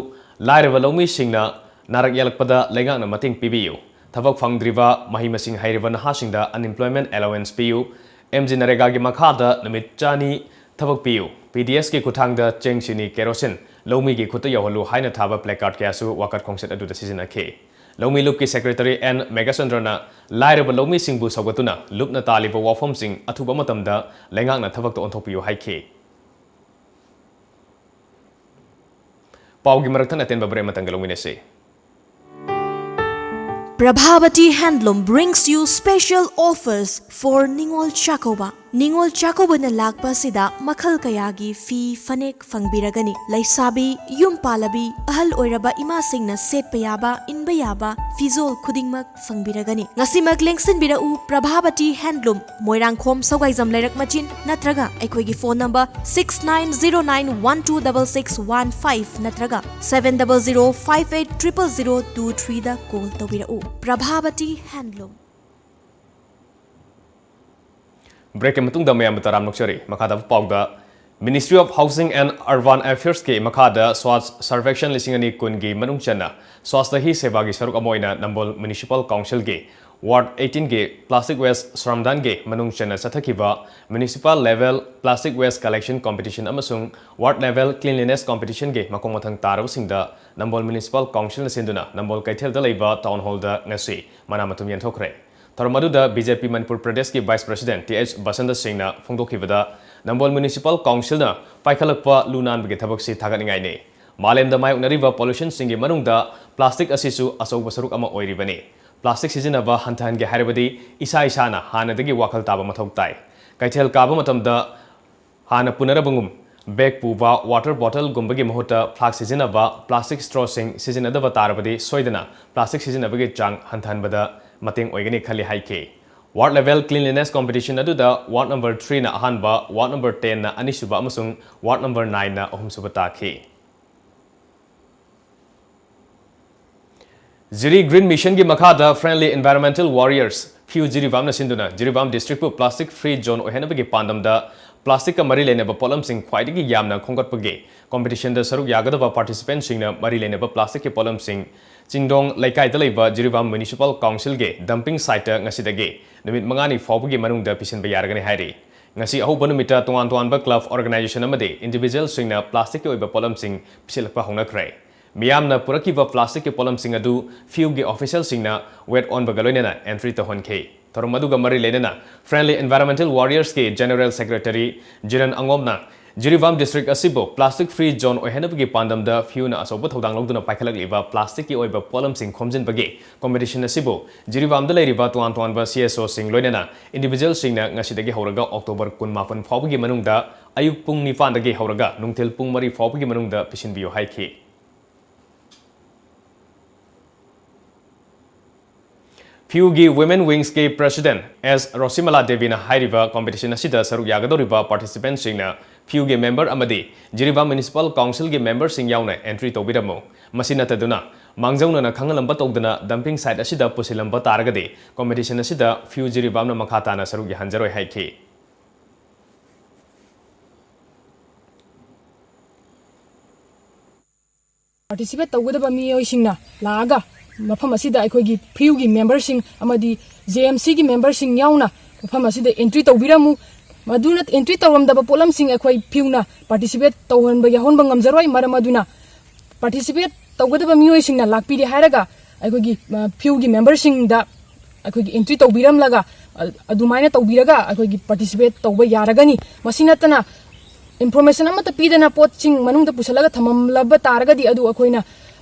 ꯂꯥꯏꯔꯕ ꯂꯧꯃꯤꯁꯤꯡꯅ ꯅꯥꯔꯛ ꯌꯦꯛꯂꯛꯄꯗ ꯂꯩꯉꯥꯛꯅ ꯃꯇꯦꯡ ꯄꯤꯕꯤꯌꯨ, ꯊꯕꯛ ꯐꯪꯗ꯭ꯔꯤꯕ ꯃꯍꯩ ꯃꯁꯤꯡ ꯍꯩꯔꯕ ꯅꯍꯥꯁꯤꯡꯗ ꯑꯟꯏꯝꯄ꯭ꯂꯣꯏꯃꯦꯟꯠ ꯑꯦꯂꯥꯋꯦꯟꯁ ꯄꯤꯌꯨ, ꯑꯦꯝ ꯖꯤ ꯅꯔꯦꯒꯥꯒꯤ ꯃꯈꯥꯗ ꯅꯨꯃꯤꯠ ꯆꯅꯤ ꯊꯕꯛ ꯄꯤꯌꯨ, ꯄꯤ ꯗꯤ ꯑꯦꯁꯀꯤ ꯈꯨꯠꯊꯥꯡꯗ ꯆꯦꯡ, ꯆꯤꯅꯤ, ꯀꯦꯔꯣꯁꯤꯟ ꯂꯧꯃꯤꯒꯤ ꯈꯨꯠꯇ ꯌꯧꯍꯜꯂꯨ ꯍꯥꯏꯅ ꯊꯥꯕ ꯄ꯭ꯂꯦꯀꯥꯔꯗ ꯀꯌꯥꯁꯨ ꯋꯥꯀꯠ ꯈꯣꯡꯆꯠ ꯑꯗꯨꯗ ꯁꯤꯖꯤꯟꯅꯈꯤ꯫ ꯂꯧꯃꯤ ꯂꯨꯞꯀꯤ ꯁꯦꯀ꯭ꯔꯦꯇꯔꯤ ꯑꯦꯟ ꯃꯦꯘꯆꯟꯗ꯭ꯔꯅ ꯂꯥꯏꯔꯕ ꯂꯧꯃꯤꯁꯤꯡꯕꯨ ꯁꯧꯒꯠꯇꯨꯅ ꯂꯨꯞꯅ ꯇꯥꯜꯂꯤꯕ ꯋꯥꯐꯝꯁꯤꯡ ꯑꯊꯨꯕ ꯃꯇꯝꯗ ꯂꯩꯉꯥꯛꯅ ꯊꯕꯛꯇ ꯑꯣꯟꯊꯣꯛꯄꯤꯌꯨ ꯍꯥꯏꯈꯤ꯫ ꯄꯥꯎꯒꯤ ꯃꯔꯛ ꯊꯠꯅ ꯑꯇꯦꯟꯕ break ꯑꯃꯇꯪꯒ ꯂꯧꯃꯤꯟꯅꯁꯤ꯫ Prabhavati Handloom brings you special offers for Ningol Chakkouba. ꯅꯤꯉꯣꯜ ꯆꯥꯛꯀꯧꯕꯅ ꯂꯥꯛꯄ ꯑꯁꯤꯗ ꯃꯈꯜ ꯀꯌꯥꯒꯤ ꯐꯤ, ꯐꯅꯦꯛ ꯐꯪꯕꯤꯔꯒꯅꯤ꯫ ꯂꯩꯁꯥꯕꯤ, ꯌꯨꯝ ꯄꯥꯜꯂꯕꯤ, ꯑꯍꯜ ꯑꯣꯏꯔꯕ ꯏꯃꯥꯁꯤꯡꯅ ꯁꯦꯠꯄ ꯌꯥꯕ, ꯏꯟꯕ ꯌꯥꯕ ꯐꯤꯖꯣꯜ ꯈꯨꯗꯤꯡꯃꯛ ꯐꯪꯕꯤꯔꯒꯅꯤ꯫ ꯉꯁꯤꯃꯛ ꯂꯦꯡꯁꯤꯟꯕꯤꯔꯛꯎ ꯄ꯭ꯔꯚꯥꯕꯇꯤ ꯍꯦꯟꯗꯂꯨꯝ, ꯃꯣꯏꯔꯥꯡꯈꯣꯝ ꯁꯧꯒꯥꯏꯖꯝ ꯂꯩꯔꯛ ꯃꯆꯤꯟ, ꯅꯠꯇ꯭ꯔꯒ ꯑꯩꯈꯣꯏꯒꯤ phone number six nine zero nine one two double six one five ꯅꯠꯇ꯭ꯔꯒ seven double zero five eight triple zero two threeꯗ ꯀꯣꯜ ꯇꯧꯕꯤꯔꯛꯎ꯫ ꯄ꯭ꯔꯚꯥꯕꯇꯤ ꯍꯦꯟꯗꯂꯨꯝ꯫ ꯕ꯭ꯔꯦꯛꯀꯤ ꯃꯇꯨꯡꯗ ꯃꯌꯥꯝꯕꯨ ꯇꯔꯥꯝ ꯅꯣꯛꯆꯔꯤ꯫ ꯃꯈꯥꯗ ꯄꯥꯎꯗ Ministry of Housing and Urban Affairsꯀꯤ ꯃꯈꯥꯗ ꯁ꯭ꯋꯥꯁ ꯁꯔꯚꯦꯛꯁꯟ ꯂꯤꯁꯤꯡ ꯑꯅꯤ ꯀꯨꯟꯒꯤ ꯃꯅꯨꯡ ꯆꯟꯅ ꯁ꯭ꯋꯥꯁꯊ ꯍꯤ ꯁꯦꯕꯥꯒꯤ ꯁꯔꯨꯛ ꯑꯃ ꯑꯣꯏꯅ ꯅꯝꯕꯣꯜ ꯃ꯭ꯌꯨꯅꯤꯁꯤꯄꯥꯜ ꯀꯥꯎꯟꯁꯤꯜꯒꯤ Ward eighteen ꯒꯤ plastic waste ꯁ꯭ꯔꯝꯗꯥꯟꯒꯤ ꯃꯅꯨꯡ ꯆꯟꯅ ꯆꯠꯊꯈꯤꯕ municipal level plastic waste collection competition ꯑꯃꯁꯨꯡ ward level cleanliness competition ꯒꯤ ꯃꯈꯣꯡ ꯃꯊꯪ ꯇꯥꯔꯕꯁꯤꯡꯗ ꯅꯝꯕꯣꯜ Municipal Council ꯅ ꯁꯤꯟꯗꯨꯅ ꯅꯝꯕꯣꯜ ꯀꯩꯊꯦꯜꯗ ꯂꯩꯕ Town Hall ꯗ ꯉꯁꯤ ꯃꯅꯥ ꯃꯊꯨꯝ ꯌꯦꯟꯊꯣꯛꯈ꯭ꯔꯦ꯫ ꯊꯧꯔꯝ ꯑꯗꯨꯗ B J P ꯃꯅꯤꯄꯨꯔ ꯄ꯭ꯔꯗꯦꯁꯀꯤ Vice President T H Basanta ꯁꯤꯡꯅ ꯐꯣꯡꯗꯣꯛꯈꯤꯕꯗ, ꯅꯝꯕꯣꯜ Municipal Council ꯅ ꯄꯥꯏꯈꯠꯂꯛꯄ ꯂꯨ ꯅꯥꯟꯕꯒꯤ ꯊꯕꯛꯁꯤ ꯊꯥꯒꯠꯅꯤꯡꯉꯥꯏꯅꯤ꯫ ꯃꯥꯂꯦꯝꯗ ꯃꯥꯌꯣꯛꯅꯔꯤꯕ pollution ꯁꯤꯡꯒꯤ ꯃꯅꯨꯡꯗ plastic ꯑꯁꯤꯁꯨ ꯑꯆꯧꯕ ꯁꯔꯨꯛ ꯑꯃ ꯑꯣꯏꯔꯤꯕꯅꯤ꯫ Plastic ꯁꯤꯖꯤꯟꯅꯕ ꯍꯟꯊꯍꯟꯒꯦ ꯍꯥꯏꯔꯕꯗꯤ ꯏꯁꯥ ꯏꯁꯥꯅ ꯍꯥꯟꯅꯗꯒꯤ ꯋꯥꯈꯜ ꯇꯥꯕ ꯃꯊꯧ ꯇꯥꯏ꯫ ꯀꯩꯊꯦꯜ ꯀꯥꯕ ꯃꯇꯝꯗ ꯍꯥꯟꯅ ꯄꯨꯅꯔꯕꯒꯨꯝ bag ꯄꯨꯕ, water bottle ꯒꯨꯝꯕꯒꯤ ꯃꯍꯨꯠꯇ flask ꯁꯤꯖꯤꯟꯅꯕ, plastic straw ꯁꯤꯡ ꯁꯤꯖꯤꯟꯅꯗꯕ ꯇꯥꯔꯕꯗꯤ ꯁꯣꯏꯗꯅ plastic ꯁꯤꯖꯤꯟꯅꯕꯒꯤ ꯆꯥꯡ ꯍꯟꯊꯍꯟꯕꯗ ꯃꯇꯦꯡ ꯑꯣꯏꯒꯅꯤ ꯈꯜꯂꯤ ꯍꯥꯏꯈꯤ꯫ Ward level cleanliness competition ꯑꯗꯨꯗ ward number three ꯅ ꯑꯍꯥꯟꯕ, ward number ten ꯅ ꯑꯅꯤꯁꯨꯕ ꯑꯃꯁꯨꯡ ward number nine ꯅ ꯑꯍꯨꯝꯁꯨꯕ ꯇꯥꯈꯤ꯫ ꯖꯤꯔꯤ Green Mission ꯒꯤ ꯃꯈꯥꯗ Friendly Environmental Warriors, ꯐꯤꯌꯨ ꯖꯤꯔꯤꯕꯥꯝꯅ ꯁꯤꯟꯗꯨꯅ ꯖꯤꯔꯤꯕꯥꯝ district ꯄꯨ plastic free zone ꯑꯣꯏꯍꯟꯅꯕꯒꯤ ꯄꯥꯟꯗꯝꯗ plastic ꯀ ꯃꯔꯤ ꯂꯩꯅꯕ ꯄꯣꯠꯂꯝꯁꯤꯡ ꯈ꯭ꯋꯥꯏꯗꯒꯤ ꯌꯥꯝꯅ ꯈꯣꯝꯒꯠꯄꯒꯤ competition ꯗ ꯁꯔꯨꯛ ꯌꯥꯒꯗꯕ participant ꯁꯤꯡꯅ ꯃꯔꯤ ꯂꯩꯅꯕ plastic ꯀꯤ ꯄꯣꯠꯂꯝꯁꯤꯡ ꯆꯤꯡꯗꯣꯡ ꯂꯩꯀꯥꯏꯗ ꯂꯩꯕ ꯖꯤꯔꯤꯕꯥꯝ Municipal Council ꯒꯤ dumping site ꯇ ꯉꯁꯤꯗꯒꯤ ꯅꯨꯃꯤꯠ ꯃꯉꯥꯅꯤ ꯐꯥꯎꯕꯒꯤ ꯃꯅꯨꯡꯗ ꯄꯤꯁꯤꯟꯕ ꯌꯥꯔꯒꯅꯤ ꯍꯥꯏꯔꯤ꯫ ꯉꯁꯤ ꯑꯍꯧꯕ ꯅꯨꯃꯤꯠꯇ ꯇꯣꯉꯥꯟ ꯇꯣꯉꯥꯟꯕ club, organization ꯑꯃꯗꯤ individual ꯁꯤꯡꯅ plastic ꯀꯤ ꯑꯣꯏꯕ ꯄꯣꯠꯂꯝꯁꯤꯡ ꯄꯤꯁꯤꯜꯂꯛꯄ ꯍꯧꯅꯈ꯭ꯔꯦ꯫ ꯃꯤꯌꯥꯝꯅ ꯄꯨꯔꯛꯈꯤꯕ plastic ꯀꯤ ꯄꯣꯠꯂꯝꯁꯤꯡ ꯑꯗꯨ ꯐꯤꯌꯨꯒꯤ official ꯁꯤꯡꯅ weight ꯑꯣꯟꯕꯒ ꯂꯣꯏꯅꯅ entry ꯇꯧꯍꯟꯈꯤ꯫ ꯊꯧꯔꯝ ꯑꯗꯨꯒ ꯃꯔꯤ ꯂꯩꯅꯅ Friendly Environmental Warriors ꯀꯤ General Secretary ꯖꯤꯔꯟ ꯑꯉꯣꯝꯅ ꯖꯤꯔꯤꯕꯥꯝ district ꯑꯁꯤꯕꯨ plastic free zone ꯑꯣꯏꯍꯟꯅꯕꯒꯤ ꯄꯥꯟꯗꯝꯗ ꯐꯤꯌꯨꯅ ꯑꯆꯧꯕ ꯊꯧꯗꯥꯡ ꯂꯧꯗꯨꯅ ꯄꯥꯏꯈꯠꯂꯛꯂꯤꯕ plastic ꯀꯤ ꯑꯣꯏꯕ ꯄꯣꯠꯂꯝꯁꯤꯡ ꯈꯣꯝꯖꯤꯟꯕꯒꯤ competition ꯑꯁꯤꯕꯨ ꯖꯤꯔꯤꯕꯥꯝꯗ ꯂꯩꯔꯤꯕ ꯇꯣꯉꯥꯟ ꯇꯣꯉꯥꯟꯕ C S O ꯁꯤꯡ ꯂꯣꯏꯅꯅ individual ꯁꯤꯡꯅ ꯉꯁꯤꯗꯒꯤ ꯍꯧꯔꯒ October ꯀꯨꯟꯃꯥꯄꯟ ꯐꯥꯎꯕꯒꯤ ꯃꯅꯨꯡꯗ ꯑꯌꯨꯛ ꯄꯨꯡ ꯅꯤꯄꯥꯟꯗꯒꯤ ꯍꯧꯔꯒ ꯅꯨꯡꯊꯤꯜ ꯄꯨꯡ ꯃꯔꯤ ꯐꯥꯎꯕꯒꯤ ꯃꯅꯨꯡꯗ ꯄꯤꯁꯤꯟꯕꯤꯌꯨ ꯍꯥꯏꯈꯤ꯫ ꯐꯤꯌꯨꯒꯤ Women Wings ꯀꯤ President S ꯔꯣꯁꯤꯃꯂꯥ ꯗꯦꯕꯤꯅ ꯍꯥꯏꯔꯤꯕ competition ꯑꯁꯤꯗ ꯁꯔꯨꯛ ꯌꯥꯒꯗꯧꯔꯤꯕ participant ꯁꯤꯡꯅ ꯐꯤꯌꯨꯒꯤ member ꯑꯃꯗꯤ ꯖꯤꯔꯤꯕꯥꯝ Municipal Council ꯒꯤ member ꯁꯤꯡ ꯌꯥꯎꯅ entry ꯇꯧꯕꯤꯔꯝꯃꯨ꯫ ꯃꯁꯤ ꯅꯠꯇꯗꯨꯅ, ꯃꯥꯡꯖꯧꯅꯅ ꯈꯪꯍꯜꯂꯝꯕ ꯇꯧꯗꯅ dumping site ꯑꯁꯤꯗ ꯄꯨꯁꯤꯜꯂꯝꯕ ꯇꯥꯔꯒꯗꯤ competition ꯑꯁꯤꯗ ꯐꯤꯌꯨ ꯖꯤꯔꯤꯕꯥꯝꯅ ꯃꯈꯥ ꯇꯥꯅ ꯁꯔꯨꯛ ꯌꯥꯍꯟꯖꯔꯣꯏ ꯍꯥꯏꯈꯤ꯫ Participate ꯇꯧꯒꯗꯕ ꯃꯤꯑꯣꯏꯁꯤꯡꯅ ꯂꯥꯛꯑꯒ ꯃꯐꯝ ꯑꯁꯤꯗ ꯑꯩꯈꯣꯏꯒꯤ ꯐꯤꯌꯨꯒꯤ ꯃꯦꯝꯕꯔꯁꯤꯡ ꯑꯃꯗꯤ ꯖꯦ ꯑꯦꯝ ꯁꯤꯒꯤ ꯃꯦꯝꯕꯔꯁꯤꯡ ꯌꯥꯎꯅ ꯃꯐꯝ ꯑꯁꯤꯗ ꯑꯦꯟꯇ꯭ꯔꯤ ꯇꯧꯕꯤꯔꯝꯃꯨ꯫ ꯃꯗꯨꯅ ꯑꯦꯟꯇ꯭ꯔꯤ ꯇꯧꯔꯝꯗꯕ ꯄꯣꯠꯂꯝꯁꯤꯡ ꯑꯩꯈꯣꯏ ꯐꯤꯌꯨꯅ ꯄꯥꯔꯇꯤꯁꯤꯄꯦꯠ ꯇꯧꯍꯟꯕ ꯌꯥꯎꯍꯟꯕ ꯉꯝꯖꯔꯣꯏ꯫ ꯃꯔꯝ ꯑꯗꯨꯅ ꯄꯥꯔꯇꯤꯁꯤꯄꯦꯠ ꯇꯧꯒꯗꯕ ꯃꯤꯑꯣꯏꯁꯤꯡꯅ ꯂꯥꯛꯄꯤꯔꯦ ꯍꯥꯏꯔꯒ ꯑꯩꯈꯣꯏꯒꯤ ꯐꯤꯌꯨꯒꯤ ꯃꯦꯝꯕꯔꯁꯤꯡꯗ ꯑꯩꯈꯣꯏꯒꯤ ꯑꯦꯟꯇ꯭ꯔꯤ ꯇꯧꯕꯤꯔꯝꯂꯒ ꯑꯗꯨꯃꯥꯏꯅ ꯇꯧꯕꯤꯔꯒ ꯑꯩꯈꯣꯏꯒꯤ ꯄꯥꯔꯇꯤꯁꯤꯄꯦꯠ ꯇꯧꯕ ꯌꯥꯔꯒꯅꯤ꯫ ꯃꯁꯤ ꯅꯠꯇꯅ ꯏꯟꯐꯣꯔꯃꯦꯁꯟ ꯑꯃꯠꯇ ꯄꯤꯗꯅ ꯄꯣꯠꯁꯤꯡ ꯃꯅꯨꯡꯗ ꯄꯨꯁꯤꯜꯂꯒ ꯊꯝꯂꯝꯂꯕ ꯇꯥꯔꯒꯗꯤ ꯑꯗꯨ ꯑꯩꯈꯣꯏꯅ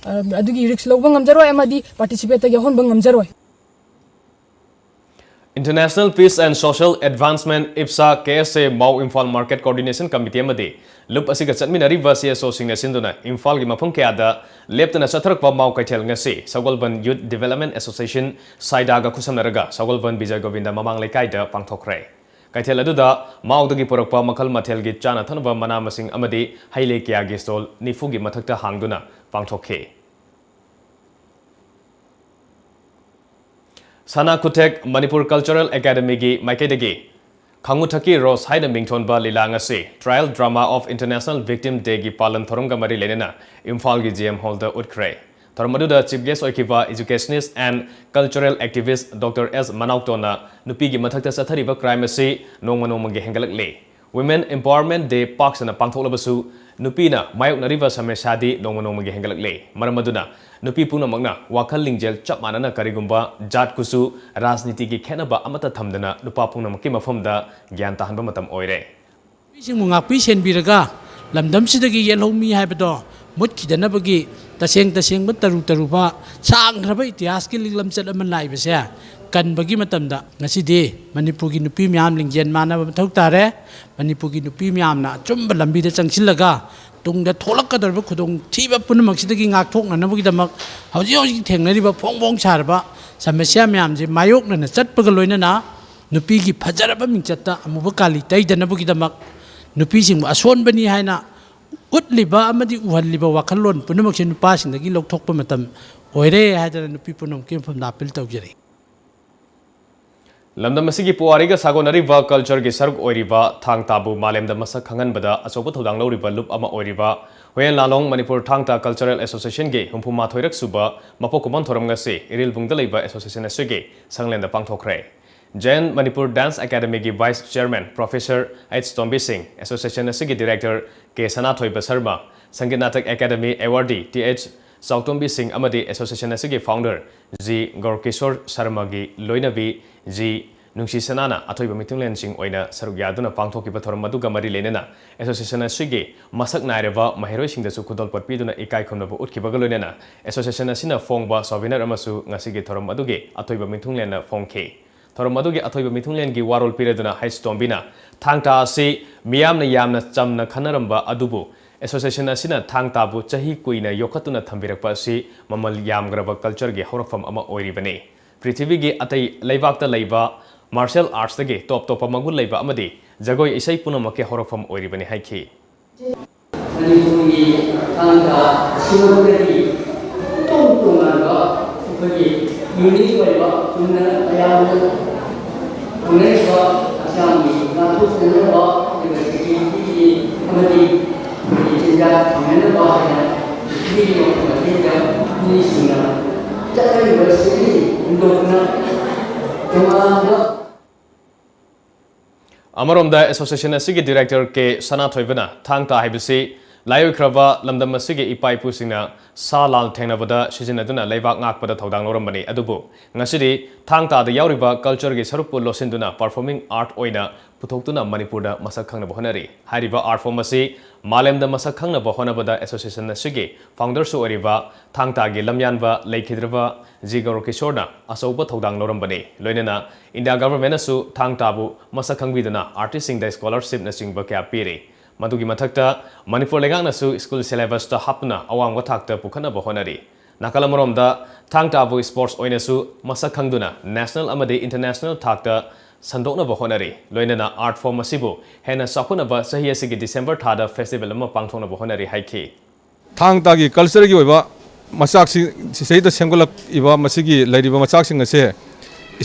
ꯑꯗꯨꯒꯤ ꯔꯤꯛꯁ ꯂꯧꯕ ꯉꯝꯖꯔꯣꯏ ꯑꯃꯗꯤ ꯄꯥꯔꯇꯤꯁꯤꯄꯦꯠꯇ ꯌꯥꯎꯍꯟꯕ ꯉꯝꯖꯔꯣꯏ꯫ International Peace and Social Advancement, IPSA, K S A, Mao Imphal market coordination committee ꯑꯃꯗꯤ ꯂꯨꯞ ꯑꯁꯤꯒ ꯆꯠꯃꯤꯟꯅꯔꯤꯕ ꯁꯤ ꯑꯦꯁ ꯑꯣꯁꯤꯡꯅ ꯁꯤꯟꯗꯨꯅ ꯏꯝꯐꯥꯜꯒꯤ ꯃꯐꯝ ꯀꯌꯥꯗ ꯂꯦꯞꯇꯅ ꯆꯠꯊꯔꯛꯄ ꯃꯥꯎ ꯀꯩꯊꯦꯜ ꯉꯁꯤ ꯁꯒꯣꯜꯕꯟ ꯌꯨꯠ ꯗꯤꯕꯦꯂꯞꯃꯦꯟ ꯑꯦꯁꯣꯁꯤꯌꯦꯁꯟ, ꯁꯥꯏꯗꯥꯒ ꯈꯨꯠꯁꯝꯅꯔꯒ ꯁꯒꯣꯜꯕꯟ ꯕꯤꯖꯌ ꯒꯣꯕꯤꯟꯗ ꯃꯃꯥꯡ ꯂꯩꯀꯥꯏꯗ ꯄꯥꯡꯊꯣꯛꯈ꯭ꯔꯦ꯫ ꯀꯩꯊꯦꯜ ꯑꯗꯨꯗ ꯃꯥꯎꯗꯒꯤ ꯄꯨꯔꯛꯄ ꯃꯈꯜ ꯃꯊꯦꯜꯒꯤ ꯆꯥꯅ ꯊꯛꯅꯕ ꯃꯅꯥ ꯃꯁꯤꯡ ꯑꯃꯗꯤ ꯍꯩ ꯂꯩ ꯀꯌꯥꯒꯤ ꯁ꯭ꯇꯣꯜ ꯅꯤꯐꯨꯒꯤ ꯃꯊꯛꯇ ꯍꯥꯡꯗꯨꯅ ꯄꯥꯡꯊꯣꯛꯈꯤ꯫ ꯁꯅꯥ ꯈꯨꯊꯦꯛ ꯃꯅꯤꯄꯨꯔ ꯀꯜꯆꯔꯦꯜ ꯑꯦꯀꯥꯗꯃꯤꯒꯤ ꯃꯥꯏꯀꯩꯗꯒꯤ ꯈꯥꯡꯉꯨꯊꯛꯀꯤ ꯔꯣꯁ ꯍꯥꯏꯅ ꯃꯤꯡꯊꯣꯟꯕ ꯂꯤꯂꯥ ꯉꯁꯤ Trial Drama of International Victim Dayꯒꯤ ꯄꯥꯂꯟ ꯊꯧꯔꯝꯒ ꯃꯔꯤ ꯂꯩꯅꯅ ꯏꯝꯐꯥꯜꯒꯤ ꯖꯤ ꯑꯦꯝ ꯍꯣꯜꯗ ꯎꯠꯈ꯭ꯔꯦ꯫ ꯊꯧꯔꯝ ꯑꯗꯨꯗ Chief Guest ꯑꯣꯏꯈꯤꯕ educationist and cultural activist Doctor ꯑꯦꯁ ꯃꯅꯥꯎꯇꯣꯟꯅ ꯅꯨꯄꯤꯒꯤ ꯃꯊꯛꯇ ꯆꯠꯊꯔꯤꯕ crime ꯑꯁꯤ ꯅꯣꯡꯃ ꯅꯣꯡꯃꯒꯤ ꯍꯦꯟꯒꯠꯂꯛꯂꯤ꯫ Women Empowerment Day ꯄꯥꯛ ꯁꯟꯅ ꯄꯥꯡꯊꯣꯛꯂꯕꯁꯨ, ꯅꯨꯄꯤꯅ ꯃꯥꯌꯣꯛꯅꯔꯤꯕ ꯁꯃꯁ꯭ꯌꯥꯗꯤ ꯅꯣꯡꯃ ꯅꯣꯡꯃꯒꯤ ꯍꯦꯟꯒꯠꯂꯛꯂꯦ꯫ ꯃꯔꯝ ꯑꯗꯨꯅ ꯅꯨꯄꯤ ꯄꯨꯝꯅꯃꯛꯅ ꯋꯥꯈꯜ ꯂꯤꯡꯖꯦꯜ ꯆꯞ ꯃꯥꯟꯅꯅ ꯀꯔꯤꯒꯨꯝꯕ ꯖꯥꯠ ꯀꯨꯆꯨ, ꯔꯥꯖꯅꯤꯇꯤꯒꯤ ꯈꯦꯠꯅꯕ ꯑꯃꯠꯇ ꯊꯝꯗꯅ ꯅꯨꯄꯥ ꯄꯨꯝꯅꯃꯛꯀꯤ ꯃꯐꯝꯗ ꯒ꯭ꯌꯥꯟ ꯇꯥꯍꯟꯕ ꯃꯇꯝ ꯑꯣꯏꯔꯦ꯫ ꯅꯨꯄꯤꯁꯤꯡꯕꯨ ꯉꯥꯛꯄꯤ ꯁꯦꯟꯕꯤꯔꯒ ꯂꯝꯗꯝꯁꯤꯗꯒꯤ ꯌꯦꯜꯍꯧꯃꯤ ꯍꯥꯏꯕꯗꯣ ꯃꯨꯠꯈꯤꯗꯅꯕꯒꯤ ꯇꯁꯦꯡ ꯇꯁꯦꯡꯕ ꯇꯔꯨ ꯇꯔꯨꯕ ꯁꯥꯡꯈ꯭ꯔꯕ ꯏꯇꯤꯍꯥꯁꯀꯤ ꯂꯤꯛꯂꯝꯆꯠ ꯑꯃ ꯂꯥꯛꯏꯕꯁꯦ ꯀꯟꯕꯒꯤ ꯃꯇꯝꯗ ꯉꯁꯤꯗꯤ ꯃꯅꯤꯄꯨꯔꯒꯤ ꯅꯨꯄꯤ ꯃꯌꯥꯝ ꯂꯤꯡꯖꯦꯜ ꯃꯥꯟꯅꯕ ꯃꯊꯧ ꯇꯥꯔꯦ꯫ ꯃꯅꯤꯄꯨꯔꯒꯤ ꯅꯨꯄꯤ ꯃꯌꯥꯝꯅ ꯑꯆꯨꯝꯕ ꯂꯝꯕꯤꯗ ꯆꯪꯁꯤꯜꯂꯒ ꯇꯨꯡꯗ ꯊꯣꯛꯂꯛꯀꯗꯧꯔꯤꯕ ꯈꯨꯗꯣꯡꯊꯤꯕ ꯄꯨꯝꯅꯃꯛꯁꯤꯗꯒꯤ ꯉꯥꯛꯊꯣꯛꯅꯅꯕꯒꯤꯗꯃꯛ ꯍꯧꯖꯤꯛ ꯍꯧꯖꯤꯛ ꯊꯦꯡꯅꯔꯤꯕ ꯐꯣꯡ ꯐꯣꯡ ꯁꯥꯔꯕ ꯁꯃꯁ꯭ꯌꯥ ꯃꯌꯥꯝꯁꯦ ꯃꯥꯌꯣꯛꯅꯅ ꯆꯠꯄꯒ ꯂꯣꯏꯅꯅ ꯅꯨꯄꯤꯒꯤ ꯐꯖꯔꯕ ꯃꯤꯡꯆꯠꯇ ꯑꯃꯨꯕ ꯀꯥꯂꯤ ꯇꯩꯗꯅꯕꯒꯤꯗꯃꯛ ꯅꯨꯄꯤꯁꯤꯡꯕꯨ ꯑꯁꯣꯟꯕꯅꯤ ꯍꯥꯏꯅ ꯎꯠꯂꯤꯕ ꯑꯃꯗꯤ ꯎꯍꯜꯂꯤꯕ ꯋꯥꯈꯜꯂꯣꯟ ꯄꯨꯝꯅꯃꯛꯁꯦ ꯅꯨꯄꯥꯁꯤꯡꯗꯒꯤ ꯂꯧꯊꯣꯛꯄ ꯃꯇꯝ ꯑꯣꯏꯔꯦ ꯍꯥꯏꯗꯅ ꯅꯨꯄꯤ ꯄꯨꯝꯅꯃꯛꯀꯤ ꯃꯐꯝꯗ ꯑꯥꯄꯤꯜ ꯇꯧꯖꯔꯤ꯫ ꯂꯝꯗꯝ ꯑꯁꯤꯒꯤ ꯄꯨꯋꯥꯔꯤꯒ ꯁꯥꯒꯣꯟꯅꯔꯤꯕ ꯀꯜꯆꯔꯒꯤ ꯁꯔꯨꯛ ꯑꯣꯏꯔꯤꯕ ꯊꯥꯡ ꯇꯥꯕꯨ ꯃꯥꯂꯦꯝꯗ ꯃꯁꯛ ꯈꯪꯍꯟꯕꯗ ꯑꯆꯧꯕ ꯊꯧꯗꯥꯡ ꯂꯧꯔꯤꯕ ꯂꯨꯞ ꯑꯃ ꯑꯣꯏꯔꯤꯕ ꯍꯨꯌꯦꯟ ꯂꯥꯂꯣꯡ ꯃꯅꯤꯄꯨꯔ ꯊꯥꯡ ꯇꯥ ꯀꯜꯆꯔꯦꯜ ꯑꯦꯁꯣꯁꯤꯌꯦꯁꯟꯒꯤ ꯍꯨꯝꯐꯨ ꯃꯥꯊꯣꯏꯔꯛ ꯁꯨꯕ ꯃꯄꯣꯛ ꯀꯨꯝꯑꯣꯟ ꯊꯧꯔꯝ ꯉꯁꯤ ꯏꯔꯤꯜꯕꯨꯡꯗ ꯂꯩꯕ ꯑꯦꯁꯣꯁꯤꯌꯦꯁꯟ ꯑꯁꯤꯒꯤ ꯁꯪꯂꯦꯟꯗ ꯄꯥꯡꯊꯣꯛꯈ꯭ꯔꯦ꯫ ꯖꯌꯟ ꯃꯅꯤꯄꯨꯔ ꯗꯥꯟꯁ ꯑꯦꯀꯥꯗꯃꯤꯒꯤ vice chairman professor H Tombi Singh, association ꯑꯁꯤꯒꯤ director K Sanathoiba Sharma, Sangeet Natak academy awardee T H Chaotombi Singh ꯑꯃꯗꯤ ꯑꯦꯁꯣꯁꯤꯌꯦꯁꯟ ꯑꯁꯤꯒꯤ ꯐꯥꯎꯟꯗꯔ ꯖꯤ ꯒꯧꯔꯀꯤꯁꯣꯔ ꯁꯔꯃꯒꯤ ꯂꯣꯏꯅꯕꯤ ꯖꯤ ꯅꯨꯡꯁꯤ ꯁꯅꯥꯅ ꯑꯊꯣꯏꯕ ꯃꯤꯊꯨꯡꯂꯦꯟꯁꯤꯡ ꯑꯣꯏꯅ ꯁꯔꯨꯛ ꯌꯥꯗꯨꯅ ꯄꯥꯡꯊꯣꯛꯈꯤꯕ ꯊꯧꯔꯝ ꯑꯗꯨꯒ ꯃꯔꯤ ꯂꯩꯅꯅ ꯑꯦꯁꯣꯁꯤꯌꯦꯁꯟ ꯑꯁꯤꯒꯤ ꯃꯁꯛ ꯅꯥꯏꯔꯕ ꯃꯍꯩꯔꯣꯏꯁꯤꯡꯗꯁꯨ ꯈꯨꯗꯣꯜꯄꯣꯠ ꯄꯤꯗꯨꯅ ꯏꯀꯥꯏ ꯈꯨꯝꯅꯕ ꯎꯠꯈꯤꯕꯒ ꯂꯣꯏꯅꯅ ꯑꯦꯁꯣꯁꯤꯌꯦꯁꯟ ꯑꯁꯤꯅ ꯐꯣꯡꯕ ꯁꯣꯚꯦꯅꯔ ꯑꯃꯁꯨ ꯉꯁꯤꯒꯤ ꯊꯧꯔꯝ ꯑꯗꯨꯒꯤ ꯑꯊꯣꯏꯕ ꯃꯤꯊꯨꯡꯂꯦꯟꯅ ꯐꯣꯡꯈꯤ꯫ ꯊꯧꯔꯝ ꯑꯗꯨꯒꯤ ꯑꯊꯣꯏꯕ ꯃꯤꯊꯨꯡꯂꯦꯟꯒꯤ ꯋꯥꯔꯣꯜ ꯄꯤꯔꯗꯨꯅ ꯍꯩꯁ ꯇꯣꯝꯕꯤꯅ ꯊꯥꯡ ꯇꯥ ꯑꯁꯤ ꯃꯤꯌꯥꯝꯅ ꯌꯥꯝꯅ ꯆꯝꯅ ꯈꯟꯅꯔꯝꯕ ꯑꯗꯨꯕꯨ ꯑꯦꯁꯣꯁꯤꯌꯦꯁꯟ ꯑꯁꯤꯅ ꯊꯥꯡ ꯇꯥꯕꯨ ꯆꯍꯤ ꯀꯨꯏꯅ ꯌꯣꯛꯈꯠꯇꯨꯅ ꯊꯝꯕꯤꯔꯛꯄ ꯑꯁꯤ ꯃꯃꯜ ꯌꯥꯝꯈ꯭ꯔꯕ ꯀꯜꯆꯔꯒꯤ ꯍꯧꯔꯛꯐꯝ ꯑꯃ ꯑꯣꯏꯔꯤꯕꯅꯤ꯫ ꯄ꯭ꯔꯤꯊꯤꯕꯤꯒꯤ ꯑꯇꯩ ꯂꯩꯕꯥꯛꯇ ꯂꯩꯕ ꯃꯥꯔꯁꯦꯜ ꯑꯥꯔꯠꯁꯇꯒꯤ ꯇꯣꯞ ꯇꯣꯞꯄ ꯃꯒꯨꯟ ꯂꯩꯕ ꯑꯃꯗꯤ ꯖꯒꯣꯏ ꯏꯁꯩ ꯄꯨꯝꯅꯃꯛꯀꯤ ꯍꯧꯔꯛꯐꯝ ꯑꯣꯏꯔꯤꯕꯅꯤ ꯍꯥꯏꯈꯤ꯫ ꯃꯅꯤꯄꯨꯔꯒꯤ ꯊꯥꯡ ꯇꯥ ꯑꯁꯤꯃꯛꯇꯒꯤ ꯏꯇꯣꯡ ꯇꯣꯉꯥꯟꯕ ꯑꯩꯈꯣꯏꯒꯤ ꯌꯨꯅꯤꯛ ꯑꯣꯏꯕ ꯆꯨꯝꯅ ꯃꯌꯥꯝꯅ ꯈꯪꯅꯔꯤꯕ ꯍꯛꯆꯥꯡꯒꯤ ꯉꯥꯛꯊꯣꯛꯆꯅꯕ ꯑꯗꯨꯒ ꯁꯦꯀ꯭ꯌꯨꯔꯤꯇꯤꯒꯤ ꯑꯃꯗꯤ ꯑꯩꯈꯣꯏꯒꯤ ꯆꯤꯟꯖꯥꯛ ꯐꯪꯅꯅꯕ ꯍꯥꯏꯅ ꯄ꯭ꯔꯤꯊꯤꯕꯤꯒꯤ ꯃꯐꯝ ꯑꯇꯩꯗ ꯃꯤꯁꯤꯡꯅ ꯆꯠꯅꯔꯤꯕꯁꯤꯗꯒꯤ ꯍꯦꯟꯗꯣꯛꯅ ꯇꯣꯉꯥꯟꯕ ꯑꯃꯔꯣꯝꯗ ꯑꯦꯁꯣꯁꯤꯌꯦꯁꯟ ꯑꯁꯤꯒꯤ ꯗꯤꯔꯦꯛꯇꯔ ꯀꯦ ꯁꯅꯥꯊꯣꯏꯕꯅ ꯊꯥꯡ ꯇꯥ ꯍꯥꯏꯕꯁꯤ ꯂꯥꯏꯑꯣꯏꯈ꯭ꯔꯕ ꯂꯝꯗꯝ ꯑꯁꯤꯒꯤ ꯏꯄꯥ ꯏꯄꯨꯁꯤꯡꯅ ꯁꯥ ꯂꯥꯟ ꯊꯦꯡꯅꯕꯗ ꯁꯤꯖꯤꯟꯅꯗꯨꯅ ꯂꯩꯕꯥꯛ ꯉꯥꯛꯄꯗ ꯊꯧꯗꯥꯡ ꯂꯧꯔꯝꯕꯅꯤ꯫ ꯑꯗꯨꯕꯨ ꯉꯁꯤꯗꯤ ꯊꯥꯡ ꯇꯥꯗ ꯌꯥꯎꯔꯤꯕ ꯀꯜꯆꯔꯒꯤ ꯁꯔꯨꯛꯄꯨ ꯂꯣꯠꯁꯤꯟꯗꯨꯅ ꯄꯔꯐꯣꯔꯃꯤꯡ ꯑꯥꯔꯠ ꯑꯣꯏꯅ ꯄꯨꯊꯣꯛꯇꯨꯅ ꯃꯅꯤꯄꯨꯔꯗ ꯃꯁꯛ ꯈꯪꯅꯕ ꯍꯣꯠꯅꯔꯤ꯫ ꯍꯥꯏꯔꯤꯕ ꯑꯥꯔꯠ ꯐꯣꯔꯝ ꯑꯁꯤ ꯃꯥꯂꯦꯝꯗ ꯃꯁꯛ ꯈꯪꯅꯕ ꯍꯣꯠꯅꯕꯗ ꯑꯦꯁꯣꯁꯤꯌꯦꯁꯟ ꯑꯁꯤꯒꯤ ꯐꯥꯎꯟꯗꯔꯁꯨ ꯑꯣꯏꯔꯤꯕ ꯊꯥꯡ ꯇꯥꯒꯤ ꯂꯝꯌꯥꯟꯕ ꯂꯩꯈꯤꯗ꯭ꯔꯕ ꯖꯤ ꯒꯧꯔꯀꯤꯁꯣꯔꯅ ꯑꯆꯧꯕ ꯊꯧꯗꯥꯡ ꯂꯧꯔꯝꯕꯅꯤ꯫ ꯂꯣꯏꯅꯅ ꯏꯟꯗꯤꯌꯥ ꯒꯚꯔꯟꯃꯦꯟꯠꯅꯁꯨ ꯊꯥꯡ ꯇꯥꯕꯨ ꯃꯁꯛ ꯈꯪꯕꯤꯗꯨꯅ ꯑꯥꯔꯇꯤꯁꯁꯤꯡꯗ ꯁ꯭ꯀꯣꯂꯔꯁꯤꯞꯅꯆꯤꯡꯕ ꯀꯌꯥ ꯄꯤꯔꯤ꯫ ꯃꯗꯨꯒꯤ ꯃꯊꯛꯇ ꯃꯅꯤꯄꯨꯔ ꯂꯩꯉꯥꯛꯅꯁꯨ ꯁ꯭ꯀꯨꯜ ꯁꯤꯂꯦꯕꯁꯇ ꯍꯥꯞꯇꯨꯅ ꯑꯋꯥꯡꯕ ꯊꯥꯛꯇ ꯄꯨꯈꯠꯅꯕ ꯍꯣꯠꯅꯔꯤ꯫ ꯅꯥꯀꯜ ꯑꯃꯔꯣꯝꯗ ꯊꯥꯡ ꯇꯥꯕꯨ ꯁ꯭ꯄꯣꯔꯠꯁ ꯑꯣꯏꯅꯁꯨ ꯃꯁꯛ ꯈꯪꯗꯨꯅ ꯅꯦꯁꯅꯦꯜ ꯑꯃꯗꯤ ꯏꯟꯇꯔꯅꯦꯁꯅꯦꯜ ꯊꯥꯛꯇ ꯁꯟꯗꯣꯛꯅꯕ ꯍꯣꯠꯅꯔꯤ꯫ ꯂꯣꯏꯅꯅ ꯑꯥꯔꯠ ꯐꯣꯔꯝ ꯑꯁꯤꯕꯨ ꯍꯦꯟꯅ ꯆꯥꯎꯈꯠꯅꯕ ꯆꯍꯤ ꯑꯁꯤꯒꯤ ꯗꯤꯁꯦꯝꯕꯔ ꯊꯥꯗ ꯐꯦꯁꯇꯤꯚꯦꯜ ꯑꯃ ꯄꯥꯡꯊꯣꯛꯅꯕ ꯍꯣꯠꯅꯔꯤ ꯍꯥꯏꯈꯤ꯫ ꯊꯥꯡ ꯇꯥꯒꯤ ꯀꯜꯆꯔꯒꯤ ꯑꯣꯏꯕ ꯃꯆꯥꯛꯁꯤꯡ ꯁꯤꯗꯩꯗ ꯁꯦꯝꯒꯠꯂꯛꯏꯕ ꯃꯁꯤꯒꯤ ꯂꯩꯔꯤꯕ ꯃꯆꯥꯛꯁꯤꯡ ꯑꯁꯦ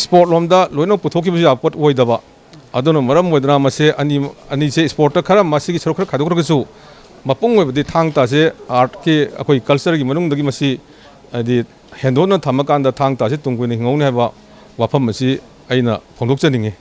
ꯁ꯭ꯄꯣꯔꯠ ꯂꯣꯝꯗ ꯂꯣꯏꯅꯃꯛ ꯄꯨꯊꯣꯛꯈꯤꯕꯁꯨ ꯌꯥꯕ ꯄꯣꯠ ꯑꯣꯏꯗꯕ, ꯑꯗꯨꯅ ꯃꯔꯝ ꯑꯣꯏꯗꯨꯅ ꯃꯁꯦ ꯑꯅꯤ, ꯑꯅꯤꯁꯦ ꯁ꯭ꯄꯣꯔꯠꯇ ꯈꯔ ꯃꯁꯤꯒꯤ ꯁꯔꯨꯛ ꯈꯔ ꯈꯥꯏꯗꯣꯛꯈ꯭ꯔꯒꯁꯨ ꯃꯄꯨꯡ ꯑꯣꯏꯕꯗꯤ ꯊꯥꯡ ꯇꯥꯁꯦ ꯑꯥꯔꯠꯀꯤ, ꯑꯩꯈꯣꯏ ꯀꯜꯆꯔꯒꯤ ꯃꯅꯨꯡꯗꯒꯤ ꯃꯁꯤ, ꯍꯥꯏꯗꯤ, ꯍꯦꯟꯗꯣꯛꯅ ꯊꯝꯃꯀꯥꯟꯗ ꯊꯥꯡ ꯇꯥꯁꯦ ꯇꯨꯡ ꯀꯣꯏꯅ ꯍꯤꯡꯍꯧꯅꯤ ꯍꯥꯏꯕ ꯋꯥꯐꯝ ꯑꯁꯤ ꯑꯩꯅ ꯐꯣꯡꯗꯣꯛꯆꯅꯤꯡꯉꯤ꯫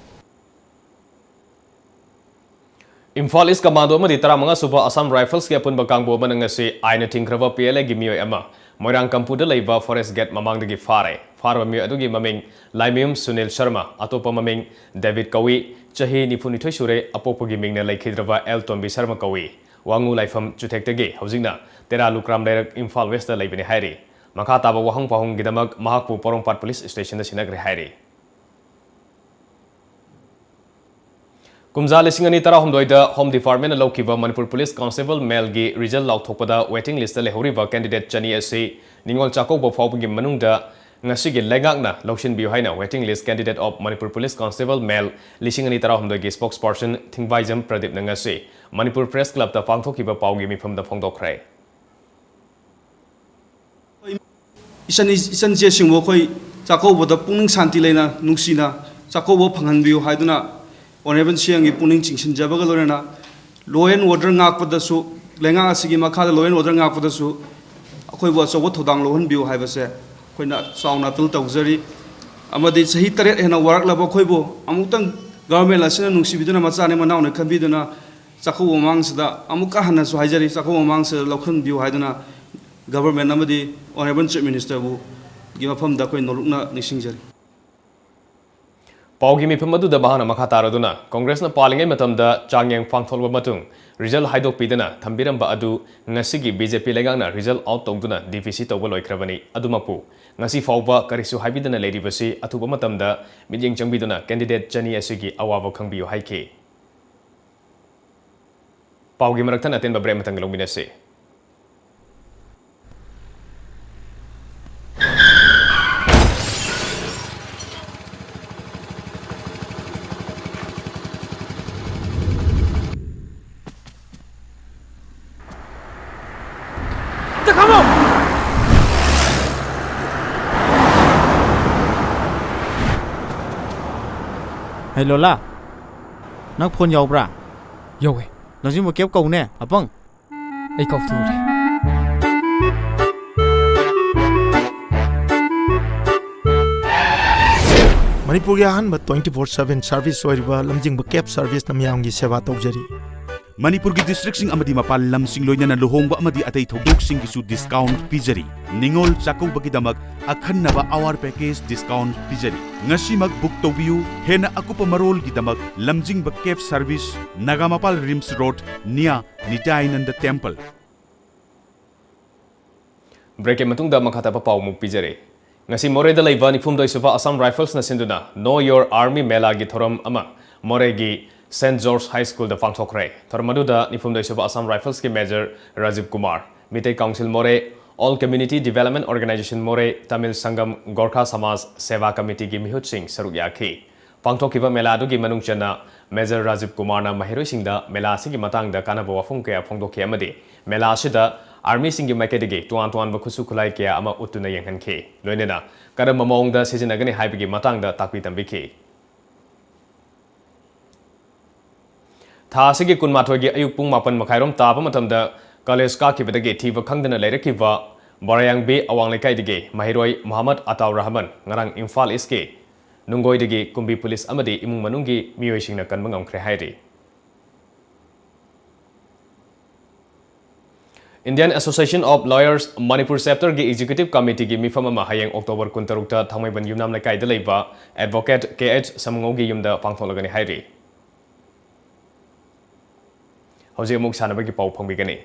ꯏꯝꯐꯥꯜ ꯏꯁ ꯀꯃꯥꯟꯗꯣ ꯑꯃꯗꯤ ꯇꯔꯥꯃꯉꯥ ꯁꯨꯕ ꯑꯁꯥꯝ ꯔꯥꯏꯐꯜꯁꯀꯤ ꯑꯄꯨꯟꯕ ꯀꯥꯡꯕꯨ ꯑꯃꯅ ꯉꯁꯤ ꯑꯥꯏꯟꯅ ꯊꯤꯡꯈ꯭ꯔꯕ ꯄꯤ ꯑꯦꯜ ꯑꯦꯒꯤ ꯃꯤꯑꯣꯏ ꯑꯃ ꯃꯣꯏꯔꯥꯡ ꯀꯝꯄꯨꯗ ꯂꯩꯕ ꯐꯣꯔꯦꯁ ꯒꯦꯠ ꯃꯃꯥꯡꯗꯒꯤ ꯐꯥꯔꯦ꯫ ꯐꯥꯔꯕ ꯃꯤꯑꯣꯏ ꯑꯗꯨꯒꯤ ꯃꯃꯤꯡ ꯂꯥꯏꯃꯌꯨꯝ ꯁꯨꯅꯤꯜ ꯁꯔꯃ, ꯑꯇꯣꯞꯄ ꯃꯃꯤꯡ ꯗꯦꯕꯤꯠ ꯀꯧꯏ, ꯆꯍꯤ ꯅꯤꯐꯨꯅꯤꯊꯣꯏ ꯁꯨꯔꯦ, ꯑꯄꯣꯛꯄꯒꯤ ꯃꯤꯡꯅ ꯂꯩꯈꯤꯗ꯭ꯔꯕ ꯑꯦꯜ ꯇꯣꯝꯕꯤ ꯁꯔꯃ ꯀꯧꯏ꯫ ꯋꯥꯉꯨ ꯂꯥꯏꯐꯝ ꯆꯨꯊꯦꯛꯇꯒꯤ ꯍꯧꯖꯤꯛꯅ ꯇꯦꯔꯥ ꯂꯨꯀ꯭ꯔꯥꯝ ꯂꯩꯔꯛ ꯏꯝꯐꯥꯜ ꯋꯦꯁꯇ ꯂꯩꯕꯅꯤ ꯍꯥꯏꯔꯤ꯫ ꯃꯈꯥ ꯇꯥꯕ ꯋꯥꯍꯪ ꯄꯥꯎꯍꯪꯒꯤꯗꯃꯛ ꯃꯍꯥꯛꯄꯨ ꯄꯣꯔꯣꯝꯄꯥꯠ ꯄꯨꯂꯤꯁ ꯁ꯭ꯇꯦꯁꯟꯗ ꯁꯤꯟꯅꯈ꯭ꯔꯦ ꯍꯥꯏꯔꯤ꯫ ꯀꯨꯝꯖꯥ ꯂꯤꯁꯤꯡ ꯑꯅꯤ ꯇꯔꯥꯍꯨꯝꯗꯣꯏꯗ ꯍꯣꯝ ꯗꯤꯄꯥꯔꯠꯃꯦꯟꯅ ꯂꯧꯈꯤꯕ ꯃꯅꯤꯄꯨꯔ ꯄꯨꯂꯤꯁ ꯀꯣꯟꯁꯇꯦꯕꯜ ꯃꯦꯜꯒꯤ ꯔꯤꯖꯜ ꯂꯥꯎꯊꯣꯛꯄꯗ ꯋꯦꯇꯤꯡ ꯂꯤꯁꯇ ꯂꯩꯍꯧꯔꯤꯕ ꯀꯦꯟꯗꯤꯗꯦꯠ ꯆꯅꯤ ꯑꯁꯤ ꯅꯤꯉꯣꯜ ꯆꯥꯛꯀꯧꯕ ꯐꯥꯎꯕꯒꯤ ꯃꯅꯨꯡꯗ ꯉꯁꯤꯒꯤ ꯂꯩꯉꯥꯛꯅ ꯂꯧꯁꯤꯟꯕꯤꯌꯨ ꯍꯥꯏꯅ waiting list candidate of Manipur Police Constable Male ꯂꯤꯁꯤꯡ ꯑꯅꯤ ꯇꯔꯥꯍꯨꯝꯗꯣꯏꯒꯤ spokesperson ꯊꯤꯡꯕꯥꯏꯖꯝ ꯄ꯭ꯔꯗꯤꯞꯅ ꯉꯁꯤ ꯃꯅꯤꯄꯨꯔ ꯄ꯭ꯔꯦꯁ ꯀ꯭ꯂꯕꯇ ꯄꯥꯡꯊꯣꯛꯈꯤꯕ ꯄꯥꯎꯒꯤ ꯃꯤꯐꯝꯗ ꯐꯣꯡꯗꯣꯛꯈ꯭ꯔꯦ꯫ ꯏꯆꯟ, ꯏꯆꯟ ꯏꯆꯦꯁꯤꯡꯕꯨ ꯑꯩꯈꯣꯏ ꯆꯥꯛꯀꯧꯕꯗ ꯄꯨꯛꯅꯤꯡ ꯁꯥꯟꯇꯤ ꯂꯩꯅ, ꯅꯨꯡꯁꯤꯅ ꯆꯥꯛꯀꯧꯕ ꯐꯪꯍꯟꯕꯤꯌꯨ ꯍꯥꯏꯗꯨꯅ Honourable C M ꯒꯤ ꯄꯨꯛꯅꯤꯡ ꯆꯤꯡꯁꯤꯟꯖꯕꯒ ꯂꯣꯏꯅꯅ law and order ꯉꯥꯛꯄꯗꯁꯨ, ꯂꯩꯉꯥꯛ ꯑꯁꯤꯒꯤ ꯃꯈꯥꯗ law and order ꯉꯥꯛꯄꯗꯁꯨ ꯑꯩꯈꯣꯏꯕꯨ ꯑꯆꯧꯕ ꯊꯧꯗꯥꯡ ꯂꯧꯍꯟꯕꯤꯌꯨ ꯍꯥꯏꯕꯁꯦ ꯑꯩꯈꯣꯏꯅ ꯆꯥꯎꯅ appeal ꯇꯧꯖꯔꯤ꯫ ꯑꯃꯗꯤ ꯆꯍꯤ ꯇꯔꯦꯠ ꯍꯦꯟꯅ ꯋꯥꯔꯛꯂꯕ ꯑꯩꯈꯣꯏꯕꯨ ꯑꯃꯨꯛꯇꯪ government ꯑꯁꯤꯅ ꯅꯨꯡꯁꯤꯕꯤꯗꯨꯅ ꯃꯆꯥꯅꯤ ꯃꯅꯥꯎꯅꯤ ꯈꯟꯕꯤꯗꯨꯅ ꯆꯥꯛꯀꯧꯕ ꯃꯃꯥꯡꯁꯤꯗ ꯑꯃꯨꯛꯀ ꯍꯟꯅꯁꯨ ꯍꯥꯏꯖꯔꯤ, ꯆꯥꯛꯀꯧꯕ ꯃꯃꯥꯡꯁꯤꯗ ꯂꯧꯈꯠꯄꯤꯌꯨ ꯍꯥꯏꯗꯨꯅ Government ꯑꯃꯗꯤ Honourable Chief Minister ꯕꯨꯒꯤ ꯃꯐꯝꯗ ꯑꯩꯈꯣꯏ ꯅꯣꯂꯨꯛꯅ ꯅꯤꯡꯁꯤꯡꯖꯔꯤ꯫ ꯄꯥꯎꯒꯤ ꯃꯤꯐꯝ ꯑꯗꯨꯗ ꯃꯍꯥꯛꯅ ꯃꯈꯥ ꯇꯥꯔꯗꯨꯅ, ꯀꯣꯡꯒ꯭ꯔꯦꯁꯅ ꯄꯥꯜꯂꯤꯉꯩ ꯃꯇꯝꯗ ꯆꯥꯡꯌꯦꯡ ꯄꯥꯡꯊꯣꯛꯂꯕ ꯃꯇꯨꯡ result ꯍꯥꯏꯗꯣꯛꯄꯤꯗꯅ ꯊꯝꯕꯤꯔꯝꯕ ꯑꯗꯨ ꯉꯁꯤꯒꯤ B J P ꯂꯩꯉꯥꯛꯅ result out ꯇꯧꯗꯨꯅ D V C ꯇꯧꯕ ꯂꯣꯏꯈ꯭ꯔꯕꯅꯤ꯫ ꯑꯗꯨꯃꯛꯄꯨ ꯉꯁꯤ ꯐꯥꯎꯕ ꯀꯔꯤꯁꯨ ꯍꯥꯏꯕꯤꯗꯅ ꯂꯩꯔꯤꯕꯁꯤ ꯑꯊꯨꯕ ꯃꯇꯝꯗ ꯃꯤꯠꯌꯦꯡ ꯆꯪꯕꯤꯗꯨꯅ candidate ꯆꯅꯤ ꯑꯁꯤꯒꯤ ꯑꯋꯥꯕ ꯈꯪꯕꯤꯌꯨ ꯍꯥꯏꯈꯤ꯫ ꯄꯥꯎꯒꯤ ꯃꯔꯛ ꯊꯠꯅ ꯑꯇꯦꯟꯕ break ꯑꯃꯇꯪ ꯂꯧꯃꯤꯟꯅꯁꯤ꯫ ꯍꯩ ꯂꯣꯂꯥ, ꯅꯪ phone ꯌꯥꯎꯕ꯭ꯔꯥ? ꯌꯥꯎꯋꯦ꯫ ꯂꯝꯖꯤꯡꯕ cab ꯀꯧꯅꯦ, ꯑꯄꯪ꯫ ꯑꯩ ꯀꯥꯎꯊꯣꯛꯎꯔꯦ꯫ ꯃꯅꯤꯄꯨꯔꯒꯤ ꯑꯍꯥꯟꯕ twenty four seven service ꯑꯣꯏꯔꯤꯕ ꯂꯝꯖꯤꯡꯕ cab serviceꯅ ꯃꯤꯌꯥꯝꯒꯤ ꯁꯦꯕꯥ ꯇꯧꯖꯔꯤ꯫ ꯃꯅꯤꯄꯨꯔꯒꯤ districtꯁꯤꯡ ꯑꯃꯗꯤ ꯃꯄꯥꯟ ꯂꯝꯁꯤꯡ, ꯂꯣꯏꯅꯅ ꯂꯨꯍꯣꯡꯕ ꯑꯃꯗꯤ ꯑꯇꯩ ꯊꯧꯗꯣꯛꯁꯤꯡꯒꯤꯁꯨ discount ꯄꯤꯖꯔꯤ꯫ ꯅꯤꯉꯣꯜ ꯆꯥꯛꯀꯧꯕꯒꯤꯗꯃꯛ ꯑꯈꯟꯅꯕ award package discount ꯄꯤꯖꯔꯤ꯫ ꯉꯁꯤꯃꯛ book ꯇꯧꯕꯤꯌꯨ꯫ ꯍꯦꯟꯅ ꯑꯀꯨꯞꯄ ꯃꯔꯣꯜꯒꯤꯗꯃꯛ ꯂꯝꯖꯤꯡꯕ cab service, Nagampal RIMS Road, near ꯅꯤꯇꯥꯌꯥꯅꯟꯗ Temple꯫ Breakꯀꯤ ꯃꯇꯨꯡꯗ ꯃꯈꯥ ꯇꯥꯕ ꯄꯥꯎ ꯑꯃꯨꯛ ꯄꯤꯖꯔꯤ꯫ ꯉꯁꯤ ꯃꯣꯔꯦꯗ ꯂꯩꯕ ꯅꯤꯐꯨꯍꯨꯝꯗꯣꯏ ꯁꯨꯕ Assam Riflesꯅ ꯁꯤꯟꯗꯨꯅ Know Your Army ꯃꯦꯂꯥꯒꯤ ꯊꯧꯔꯝ ꯑꯃ ꯃꯣꯔꯦꯒꯤ Saint George High Schoolꯗ ꯄꯥꯡꯊꯣꯛꯈ꯭ꯔꯦ꯫ ꯊꯧꯔꯝ ꯑꯗꯨꯗ ꯅꯤꯐꯨꯍꯨꯝꯗꯣꯏ ꯁꯨꯕ Assam Riflesꯀꯤ Major Rajiv Kumar, Meitei Council ꯃꯣꯔꯦ, All Community Development Organisation ꯃꯣꯔꯦ, ꯇꯥꯃꯤꯜ ꯁꯪꯒꯝ, ꯒꯣꯔꯈꯥ ꯁꯃꯥꯖ ꯁꯦꯕꯥ ꯀꯃꯤꯇꯤꯒꯤ ꯃꯤꯍꯨꯠꯁꯤꯡ ꯁꯔꯨꯛ ꯌꯥꯈꯤ꯫ ꯄꯥꯡꯊꯣꯛꯈꯤꯕ ꯃꯦꯂꯥ ꯑꯗꯨꯒꯤ ꯃꯅꯨꯡ ꯆꯟꯅ Major ꯔꯥꯖꯤꯕ ꯀꯨꯃꯥꯔꯅ ꯃꯍꯩꯔꯣꯏꯁꯤꯡꯗ ꯃꯦꯂꯥ ꯑꯁꯤꯒꯤ ꯃꯇꯥꯡꯗ ꯀꯥꯟꯅꯕ ꯋꯥꯐꯝ ꯀꯌꯥ ꯐꯣꯡꯗꯣꯛꯈꯤ ꯑꯃꯗꯤ ꯃꯦꯂꯥ ꯑꯁꯤꯗ Armyꯁꯤꯡꯒꯤ ꯃꯥꯏꯀꯩꯗꯒꯤ ꯇꯣꯉꯥꯟ ꯇꯣꯉꯥꯟꯕ ꯈꯨꯠꯁꯨ ꯈꯨꯠꯂꯥꯏ ꯀꯌꯥ ꯑꯃ ꯎꯠꯇꯨꯅ ꯌꯦꯡꯍꯟꯈꯤ, ꯂꯣꯏꯅꯅ ꯀꯔꯝꯕ ꯃꯑꯣꯡꯗ ꯁꯤꯖꯤꯟꯅꯒꯅꯤ ꯍꯥꯏꯕꯒꯤ ꯃꯇꯥꯡꯗ ꯇꯥꯛꯄꯤ ꯇꯝꯕꯤꯈꯤ꯫ ꯊꯥ ꯑꯁꯤꯒꯤ ꯀꯨꯟꯃꯥꯊꯣꯏꯒꯤ ꯑꯌꯨꯛ ꯄꯨꯡ ꯃꯥꯄꯟ ꯃꯈꯥꯏꯔꯣꯝ ꯇꯥꯕ ꯃꯇꯝꯗ college ꯀꯥꯈꯤꯕꯗꯒꯤ ꯊꯤꯕ ꯈꯪꯗꯅ ꯂꯩꯔꯛꯈꯤꯕ ꯕꯣꯔꯥꯌꯥꯡꯕꯤ ꯑꯋꯥꯡ ꯂꯩꯀꯥꯏꯗꯒꯤ ꯃꯍꯩꯔꯣꯏ ꯃꯣꯍꯝꯃꯗ ꯑꯇꯥꯎ ꯔꯍꯃꯟ ꯉꯔꯥꯡ ꯏꯝꯐꯥꯜ Eastꯀꯤ ꯅꯨꯡꯒꯣꯏꯗꯒꯤ ꯀꯨꯝꯕꯤ police ꯑꯃꯗꯤ ꯏꯃꯨꯡ ꯃꯅꯨꯡꯒꯤ ꯃꯤꯑꯣꯏꯁꯤꯡꯅ ꯀꯟꯕ ꯉꯝꯈ꯭ꯔꯦ ꯍꯥꯏꯔꯤ꯫ Indian Association of Lawyers Manipur Chapterꯒꯤ Executive Committeeꯒꯤ ꯃꯤꯐꯝ ꯑꯃ ꯍꯌꯦꯡ October ꯀꯨꯟꯇꯔꯨꯛꯇ ꯊꯥꯡꯃꯩꯕꯟ ꯌꯨꯝꯅꯥꯝ ꯂꯩꯀꯥꯏꯗ ꯂꯩꯕ Advocate ꯀꯦ ꯑꯩꯆ ꯁꯃꯨꯉꯧꯒꯤ ꯌꯨꯝꯗ ꯄꯥꯡꯊꯣꯛꯂꯒꯅꯤ ꯍꯥꯏꯔꯤ꯫ ꯍꯧꯖꯤꯛ ꯑꯃꯨꯛ ꯁꯥꯟꯅꯕꯒꯤ ꯄꯥꯎ ꯐꯪꯕꯤꯒꯅꯤ꯫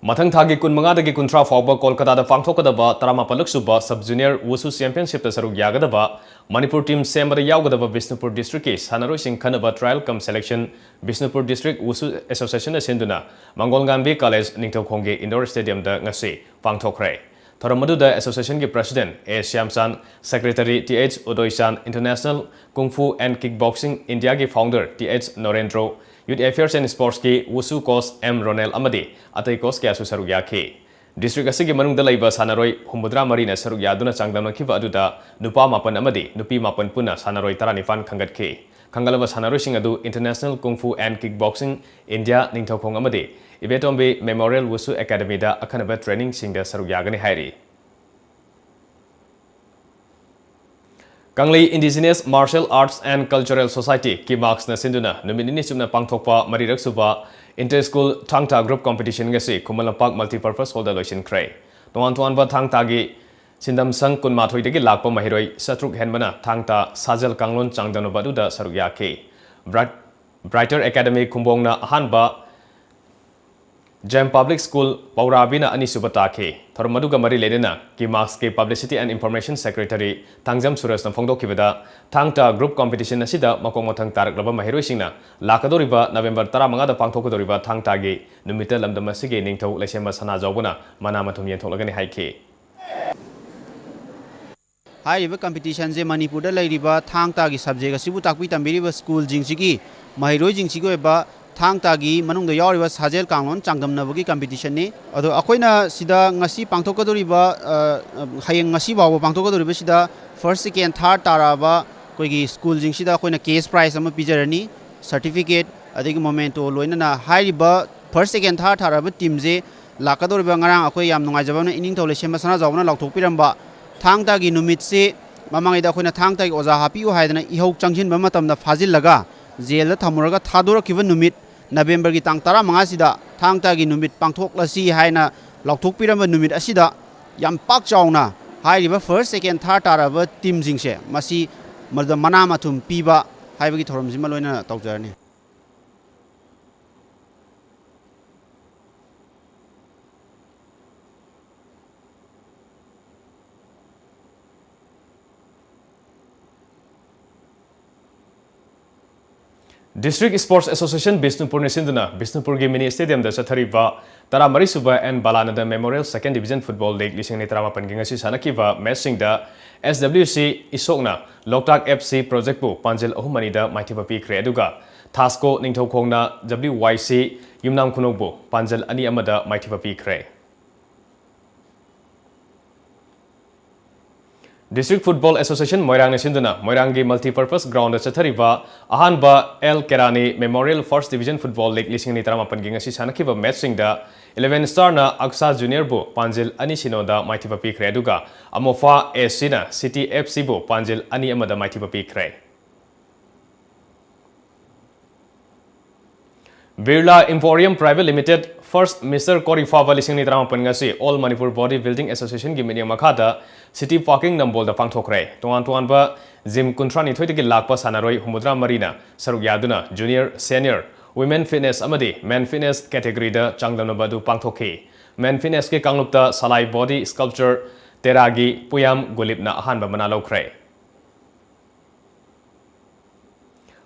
ꯃꯊꯪ ꯊꯥꯒꯤ ꯀꯨꯟꯃꯉꯥꯗꯒꯤ ꯀꯨꯟꯊ꯭ꯔꯥ ꯐꯥꯎꯕ ꯀꯣꯜꯀꯇꯥꯗ ꯄꯥꯡꯊꯣꯛꯀꯗꯕ ꯇꯔꯥꯃꯥꯄꯜꯂꯛ ꯁꯨꯕ Sub Junior Wushu Championshipꯇ ꯁꯔꯨꯛ ꯌꯥꯒꯗꯕ ꯃꯅꯤꯄꯨꯔ team ꯁꯦꯝꯕꯗ ꯌꯥꯎꯒꯗꯕ ꯕꯤꯁꯅꯨꯄꯨꯔ districtꯀꯤ ꯁꯥꯟꯅꯔꯣꯏꯁꯤꯡ ꯈꯟꯅꯕ trial cum selection Bishnupur District Wushu Associationꯅ ꯁꯤꯟꯗꯨꯅ ꯃꯪꯒꯣꯜꯉꯥꯟꯕꯤ College ꯅꯤꯡꯊꯧꯈꯣꯡꯒꯤ indoor stadiumꯗ ꯉꯁꯤ ꯄꯥꯡꯊꯣꯛꯈ꯭ꯔꯦ꯫ ꯊꯧꯔꯝ ꯑꯗꯨꯗ associationꯒꯤ president A Shyamchan, secretary T H Udoichan, International Kung Fu and Kickboxing Indiaꯒꯤ founder T H Norendro, Youth Affairs and Sportsꯀꯤ Wushu coach ꯑꯦꯝ ꯔꯣꯅꯦꯜ ꯑꯃꯗꯤ ꯑꯇꯩ coach ꯀꯌꯥꯁꯨ ꯁꯔꯨꯛ ꯌꯥꯈꯤ꯫ ꯗꯤꯁꯇ꯭ꯔꯤꯛ ꯑꯁꯤꯒꯤ ꯃꯅꯨꯡꯗ ꯂꯩꯕ ꯁꯥꯟꯅꯔꯣꯏ ꯍꯨꯝꯐꯨꯇꯔꯥ ꯃꯔꯤꯅ ꯁꯔꯨꯛ ꯌꯥꯗꯨꯅ ꯆꯥꯡꯗꯝꯅꯈꯤꯕ ꯑꯗꯨꯗ ꯅꯨꯄꯥ ꯃꯥꯄꯟ ꯑꯃꯗꯤ ꯅꯨꯄꯤ ꯃꯥꯄꯟ ꯄꯨꯟꯅ ꯁꯥꯟꯅꯔꯣꯏ ꯇꯔꯥꯅꯤꯄꯥꯟ ꯈꯟꯒꯠꯈꯤ꯫ ꯈꯟꯒꯠꯂꯕ ꯁꯥꯟꯅꯔꯣꯏꯁꯤꯡ ꯑꯗꯨ International Kung Fu and Kickboxing India Ningthoukhong ꯑꯃꯗꯤ ꯏꯕꯦꯇꯣꯝꯕꯤ Memorial Wushu Academyꯗ ꯑꯈꯟꯅꯕ trainingꯁꯤꯡꯗ ꯁꯔꯨꯛ ꯌꯥꯒꯅꯤ ꯍꯥꯏꯔꯤ꯫ ꯀꯪꯂꯩ Indigenous Martial Arts and Cultural Society, ꯀꯤꯃꯥꯛꯁꯅ ꯁꯤꯟꯗꯨꯅ ꯅꯨꯃꯤꯠ ꯅꯤꯅꯤ ꯆꯨꯞꯅ ꯄꯥꯡꯊꯣꯛꯄ ꯃꯔꯤꯔꯛ ꯁꯨꯕ Inter School ꯊꯥꯡ ꯇꯥ Group Competition ꯉꯁꯤ ꯈꯨꯃꯟ ꯂꯝꯄꯥꯛ Multipurpose Hallꯗ ꯂꯣꯏꯁꯤꯟꯈ꯭ꯔꯦ꯫ ꯇꯣꯉꯥꯟ ꯇꯣꯉꯥꯟꯕ ꯊꯥꯡ ꯇꯥꯒꯤ ꯁꯤꯟꯗꯝꯁꯪ ꯀꯨꯟꯃꯥꯊꯣꯏꯗꯒꯤ ꯂꯥꯛꯄ ꯃꯍꯩꯔꯣꯏ ꯆꯥꯇ꯭ꯔꯨꯛ ꯍꯦꯟꯕꯅ ꯊꯥꯡ ꯇꯥ ꯁꯥꯖꯦꯜ ꯀꯥꯡꯂꯣꯟ ꯆꯥꯡꯗꯝꯅꯕ ꯑꯗꯨꯗ ꯁꯔꯨꯛ ꯌꯥꯈꯤ꯫ Bright-, Brighter Academy ꯈꯨꯝꯕꯣꯡꯅ ꯑꯍꯥꯟꯕ, J M Public School ꯄꯧꯔꯥꯕꯤꯅ ꯑꯅꯤꯁꯨꯕ ꯇꯥꯈꯤ꯫ ꯊꯧꯔꯝ ꯑꯗꯨꯒ ꯃꯔꯤ ꯂꯩꯅꯅ ꯀꯤꯃꯥꯛꯁꯀꯤ Publicity and Information Secretary Thangjam ꯁꯨꯔꯖꯅ ꯐꯣꯡꯗꯣꯛꯈꯤꯕꯗ, ꯊꯥꯡ ꯇꯥ Group Competition ꯑꯁꯤꯗ ꯃꯈꯣꯡ ꯃꯊꯪ ꯇꯥꯔꯛꯂꯕ ꯃꯍꯩꯔꯣꯏꯁꯤꯡꯅ ꯂꯥꯛꯀꯗꯧꯔꯤꯕ November ꯇꯔꯥꯃꯉꯥꯗ ꯄꯥꯡꯊꯣꯛꯀꯗꯧꯔꯤꯕ ꯊꯥꯡ ꯇꯥꯒꯤ ꯅꯨꯃꯤꯠꯇ ꯂꯝꯗꯝ ꯑꯁꯤꯒꯤ ꯅꯤꯡꯊꯧ ꯂꯩꯁꯦꯝꯕ ꯁꯅꯥꯖꯥꯎꯕꯅ ꯃꯅꯥ ꯃꯊꯨꯝ ꯌꯦꯟꯊꯣꯛꯂꯒꯅꯤ ꯍꯥꯏꯈꯤ꯫ ꯍꯥꯏꯔꯤꯕ competitionꯁꯦ ꯃꯅꯤꯄꯨꯔꯗ ꯂꯩꯔꯤꯕ ꯊꯥꯡ ꯇꯥꯒꯤ subject ꯑꯁꯤꯕꯨ ꯇꯥꯛꯄꯤ ꯇꯝꯕꯤꯔꯤꯕ schoolꯁꯤꯡꯁꯤꯒꯤ ꯃꯍꯩꯔꯣꯏꯁꯤꯡꯁꯤꯒꯤ ꯑꯣꯏꯕ ꯊꯥꯡ ꯇꯥꯒꯤ ꯃꯅꯨꯡꯗ ꯌꯥꯎꯔꯤꯕ ꯁꯥꯖꯦꯜ ꯀꯥꯡꯂꯣꯟ ꯆꯥꯡꯗꯝꯅꯕꯒꯤ competitionꯅꯤ꯫ ꯑꯗꯣ ꯑꯩꯈꯣꯏꯅ ꯁꯤꯗ ꯉꯁꯤ ꯄꯥꯡꯊꯣꯛꯀꯗꯧꯔꯤꯕ, ꯑ, ꯍꯌꯦꯡ ꯉꯁꯤ ꯐꯥꯎꯕ ꯄꯥꯡꯊꯣꯛꯀꯗꯧꯔꯤꯕꯁꯤꯗ first, second, third ꯇꯥꯔꯛꯑꯕ ꯑꯩꯈꯣꯏꯒꯤ schoolꯁꯤꯡꯁꯤꯗ ꯑꯩꯈꯣꯏꯅ cash prize ꯑꯃ ꯄꯤꯖꯔꯅꯤ, certificate ꯑꯗꯒꯤ memento ꯂꯣꯏꯅꯅ꯫ ꯍꯥꯏꯔꯤꯕ first, second, third ꯊꯥꯔꯛꯑꯕ teamꯁꯦ ꯂꯥꯛꯀꯗꯧꯔꯤꯕ ꯉꯔꯥꯡ ꯑꯩꯈꯣꯏ ꯌꯥꯝ ꯅꯨꯡꯉꯥꯏꯖꯕ ꯑꯃꯅ ꯏꯅꯤꯡꯊꯧ ꯂꯩꯁꯦꯝꯕ ꯁꯅꯥꯖꯥꯎꯕꯅ ꯂꯥꯎꯊꯣꯛꯄꯤꯔꯝꯕ ꯊꯥꯡ ꯇꯥꯒꯤ ꯅꯨꯃꯤꯠꯁꯤ ꯃꯃꯥꯡꯉꯩꯗ ꯑꯩꯈꯣꯏꯅ ꯊꯥꯡ ꯇꯥꯒꯤ ꯑꯣꯖꯥ ꯍꯥꯞꯄꯤꯌꯨ ꯍꯥꯏꯗꯅ ꯏꯍꯧ ꯆꯪꯁꯤꯟꯕ ꯃꯇꯝꯗ ꯐꯥꯖꯤꯜꯂꯒ ꯖꯦꯜꯗ ꯊꯝꯃꯨꯔꯒ ꯊꯥꯗꯣꯔꯛꯈꯤꯕ ꯅꯨꯃꯤꯠ Novemberꯒꯤ ꯇꯥꯡ ꯇꯔꯥꯃꯉꯥꯁꯤꯗ ꯊꯥꯡ ꯇꯥꯒꯤ ꯅꯨꯃꯤꯠ ꯄꯥꯡꯊꯣꯛꯂꯁꯤ ꯍꯥꯏꯅ ꯂꯥꯎꯊꯣꯛꯄꯤꯔꯝꯕ ꯅꯨꯃꯤꯠ ꯑꯁꯤꯗ ꯌꯥꯝ ꯄꯥꯛ ꯆꯥꯎꯅ ꯍꯥꯏꯔꯤꯕ first, second, third ꯇꯥꯔꯕ teamꯁꯤꯡꯁꯦ ꯃꯁꯤ ꯃꯗꯨꯗ ꯃꯅꯥ ꯃꯊꯨꯝ ꯄꯤꯕ ꯍꯥꯏꯕꯒꯤ ꯊꯧꯔꯝꯁꯤꯃ ꯂꯣꯏꯅꯅ ꯇꯧꯖꯔꯅꯤ꯫ District Sports Association ꯕꯤꯁꯅꯨꯄꯨꯔꯅ ꯁꯤꯟꯗꯨꯅ ꯕꯤꯁꯅꯨꯄꯨꯔꯒꯤ mini stadiumꯗ ꯆꯠꯊꯔꯤꯕ ꯇꯔꯥꯃꯔꯤ ꯁꯨꯕ N ꯕꯂꯥꯅꯟꯗ Memorial Second Division Football League ꯂꯤꯁꯤꯡ ꯑꯅꯤ ꯇꯔꯥꯃꯥꯄꯟꯒꯤ ꯉꯁꯤ ꯁꯥꯟꯅꯈꯤꯕ matchꯁꯤꯡꯗ S W C ꯏꯁꯣꯛꯅ ꯂꯣꯛꯇꯥꯛ F C Projectꯄꯨ ꯄꯥꯟꯖꯜ ꯑꯍꯨꯝ ꯑꯅꯤꯗ ꯃꯥꯏꯊꯤꯕ ꯄꯤꯈ꯭ꯔꯦ, ꯑꯗꯨꯒ ꯊꯥꯁꯀꯣ ꯅꯤꯡꯊꯧꯈꯣꯡꯅ W Y C ꯌꯨꯝꯅꯥꯝ ꯈꯨꯅꯧꯕꯨ ꯄꯥꯟꯖꯜ ꯑꯅꯤ ꯑꯃꯗ ꯃꯥꯏꯊꯤꯕ ꯄꯤꯈ꯭ꯔꯦ꯫ District Football Association ꯃꯣꯏꯔꯥꯡꯅ ꯁꯤꯟꯗꯨꯅ ꯃꯣꯏꯔꯥꯡꯒꯤ multipurpose ground ꯗ ꯆꯠꯊꯔꯤꯕ ꯑꯍꯥꯟꯕ L ꯀꯦꯔꯥꯅꯤ Memorial First Division Football League ꯂꯤꯁꯤꯡ ꯑꯅꯤ ꯇꯔꯥꯃꯥꯄꯟꯒꯤ ꯉꯁꯤ ꯁꯥꯟꯅꯈꯤꯕ match ꯁꯤꯡꯗ Eleven Star ꯅ ꯑꯛꯁꯥ Junior ꯕꯨ ꯄꯥꯟꯖꯤꯜ ꯑꯅꯤ ꯁꯤꯅꯣꯗ ꯃꯥꯏꯊꯤꯕ ꯄꯤꯈ꯭ꯔꯦ, ꯑꯗꯨꯒ ꯑꯃꯣꯐꯥ ꯑꯦ ꯁꯤ ꯅ City F C ꯕꯨ ꯄꯥꯟꯖꯤꯜ ꯑꯅꯤ ꯑꯃꯗ ꯃꯥꯏꯊꯤꯕ ꯄꯤꯈ꯭ꯔꯦ꯫ Birla Emporium Private Limited First Mister ꯀꯣꯔꯤꯐꯥꯕ ꯂꯤꯁꯤꯡ ꯑꯅꯤ ꯇꯔꯥꯃꯥꯄꯟ ꯉꯁꯤ All Manipur Body Building Association ꯒꯤ ꯃꯤꯠꯌꯦꯡ ꯃꯈꯥꯗ City Parking ꯅꯝꯕꯣꯜꯗ ꯄꯥꯡꯊꯣꯛꯈ꯭ꯔꯦ꯫ ꯇꯣꯉꯥꯟ ꯇꯣꯉꯥꯟꯕ gym ꯀꯨꯟꯊ꯭ꯔꯥꯅꯤꯊꯣꯏꯗꯒꯤ ꯂꯥꯛꯄ ꯁꯥꯟꯅꯔꯣꯏ ꯍꯨꯝꯐꯨꯇꯔꯥ ꯃꯔꯤꯅ ꯁꯔꯨꯛ ꯌꯥꯗꯨꯅ Junior, Senior, Women Fitness ꯑꯃꯗꯤ Men Fitness category ꯗ ꯆꯥꯡꯗꯝꯅꯕ ꯑꯗꯨ ꯄꯥꯡꯊꯣꯛꯈꯤ꯫ Men Fitness ꯀꯤ ꯀꯥꯡꯂꯨꯞꯇ ꯁꯂꯥꯏ body sculpture ꯇꯦꯔꯥꯒꯤ ꯄꯨꯌꯥꯝ ꯒꯨꯂꯤꯞꯅ ꯑꯍꯥꯟꯕ ꯃꯅꯥ ꯂꯧꯈ꯭ꯔꯦ꯫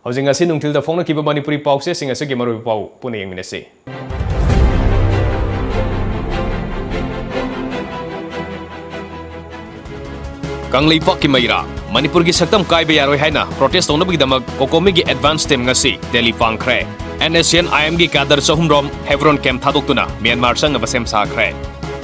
ꯍꯧꯖꯤꯛ ꯉꯁꯤ ꯅꯨꯡꯊꯤꯜꯗ ꯐꯣꯡꯅꯈꯤꯕ ꯃꯅꯤꯄꯨꯔꯤ ꯄꯥꯎꯆꯦꯁꯤꯡ ꯑꯁꯤꯒꯤ ꯃꯔꯨꯑꯣꯏꯕ ꯄꯥꯎ ꯄꯨꯟꯅ ꯌꯦꯡꯃꯤꯟꯅꯁꯤ꯫ ꯀꯪꯂꯩꯄꯥꯛꯀꯤ ꯃꯩꯔꯥ, ꯃꯅꯤꯄꯨꯔꯒꯤ ꯁꯛꯇꯝ ꯀꯥꯏꯕ ꯌꯥꯔꯣꯏ ꯍꯥꯏꯅ protest ꯇꯧꯅꯕꯒꯤꯗꯃꯛ ꯀꯣꯀꯣꯃꯤꯒꯤ advance team ꯉꯁꯤ Delhi ꯄꯥꯡꯈ꯭ꯔꯦ꯫ N S C N I M ꯒꯤ cadre ꯆꯍꯨꯝ ꯔꯣꯝ Hebron camp ꯊꯥꯗꯣꯛꯇꯨꯅ ꯃ꯭ꯌꯥꯟꯃꯥꯔ ꯆꯪꯅꯕ ꯁꯦꯝ ꯁꯥꯈ꯭ꯔꯦ꯫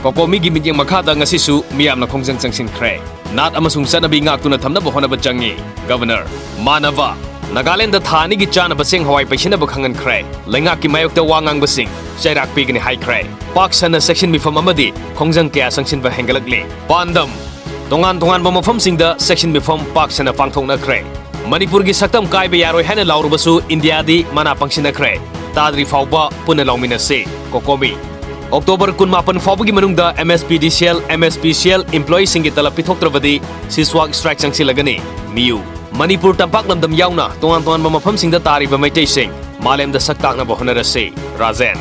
ꯀꯣꯀꯣꯃꯤꯒꯤ ꯃꯤꯠꯌꯦꯡ ꯃꯈꯥꯗ ꯉꯁꯤꯁꯨ ꯃꯤꯌꯥꯝꯅ ꯈꯣꯡꯖꯪ ꯆꯪꯁꯤꯟꯈ꯭ꯔꯦ꯫ ꯅꯥꯠ ꯑꯃꯁꯨꯡ ꯆꯠꯅꯕꯤ ꯉꯥꯛꯇꯨꯅ ꯊꯝꯅꯕ ꯍꯣꯠꯅꯕ ꯆꯪꯉꯤ꯫ Governor ꯃꯥꯟꯅꯕ, ꯅꯥꯒꯥꯂꯦꯟꯗ ꯊꯥ ꯑꯅꯤꯒꯤ ꯆꯥꯅꯕ ꯆꯦꯡ ꯍꯋꯥꯏ ꯄꯩꯁꯤꯟꯅꯕ ꯈꯪꯍꯟꯈ꯭ꯔꯦ꯫ ꯂꯩꯉꯥꯛꯀꯤ ꯃꯥꯌꯣꯛꯇ ꯋꯥ ꯉꯥꯡꯕꯁꯤꯡ ꯆꯩꯔꯥꯛ ꯄꯤꯒꯅꯤ ꯍꯥꯏꯈ꯭ꯔꯦ꯫ ꯄꯥꯛ ꯁꯟꯅ section ꯃꯤꯐꯝ ꯑꯃꯗꯤ ꯈꯣꯡꯖꯪ ꯀꯌꯥ ꯆꯪꯁꯤꯟꯕ ꯍꯦꯟꯒꯠꯂꯛꯂꯤ꯫ ꯄꯥꯟꯗꯝ: ꯇꯣꯉꯥꯟ ꯇꯣꯉꯥꯟꯕ ꯃꯐꯝꯁꯤꯡꯗ section ꯃꯤꯐꯝ ꯄꯥꯛ ꯁꯟꯅ ꯄꯥꯡꯊꯣꯛꯅꯈ꯭ꯔꯦ꯫ ꯃꯅꯤꯄꯨꯔꯒꯤ ꯁꯛꯇꯝ ꯀꯥꯏꯕ ꯌꯥꯔꯣꯏ ꯍꯥꯏꯅ ꯂꯥꯎꯔꯕꯁꯨ ꯏꯟꯗꯤꯌꯥꯗꯤ ꯃꯅꯥ ꯄꯪꯁꯤꯟꯅꯈ꯭ꯔꯦ꯫ ꯇꯥꯗ꯭ꯔꯤ ꯐꯥꯎꯕ ꯄꯨꯟꯅ ꯂꯥꯎꯃꯤꯟꯅꯁꯤ꯫ ꯀꯣꯀꯣꯃꯤ꯫ ꯑꯣꯛꯇꯣꯕꯔ ꯀꯨꯟꯃꯥꯄꯟ ꯐꯥꯎꯕꯒꯤ ꯃꯅꯨꯡꯗ M S P D C L, M S P C L employee ꯁꯤꯡꯒꯤ ꯇꯂꯕ ꯄꯤꯊꯣꯛꯇ꯭ꯔꯕꯗꯤ ceasework strike ꯆꯪꯁꯤꯜꯂꯒꯅꯤ꯫ ꯃꯤꯌꯨ꯫ ꯃꯅꯤꯄꯨꯔ ꯇꯝꯄꯥꯛ ꯂꯝꯗꯝ ꯌꯥꯎꯅ ꯇꯣꯉꯥꯟ ꯇꯣꯉꯥꯟꯕ ꯃꯐꯝꯁꯤꯡꯗ ꯇꯥꯔꯤꯕ ꯃꯩꯇꯩꯁꯤꯡ ꯃꯥꯂꯦꯝꯗ ꯁꯛ ꯇꯥꯛꯅꯕ ꯍꯣꯠꯅꯔꯁꯤ꯫ ꯔꯥꯖꯦꯟ꯫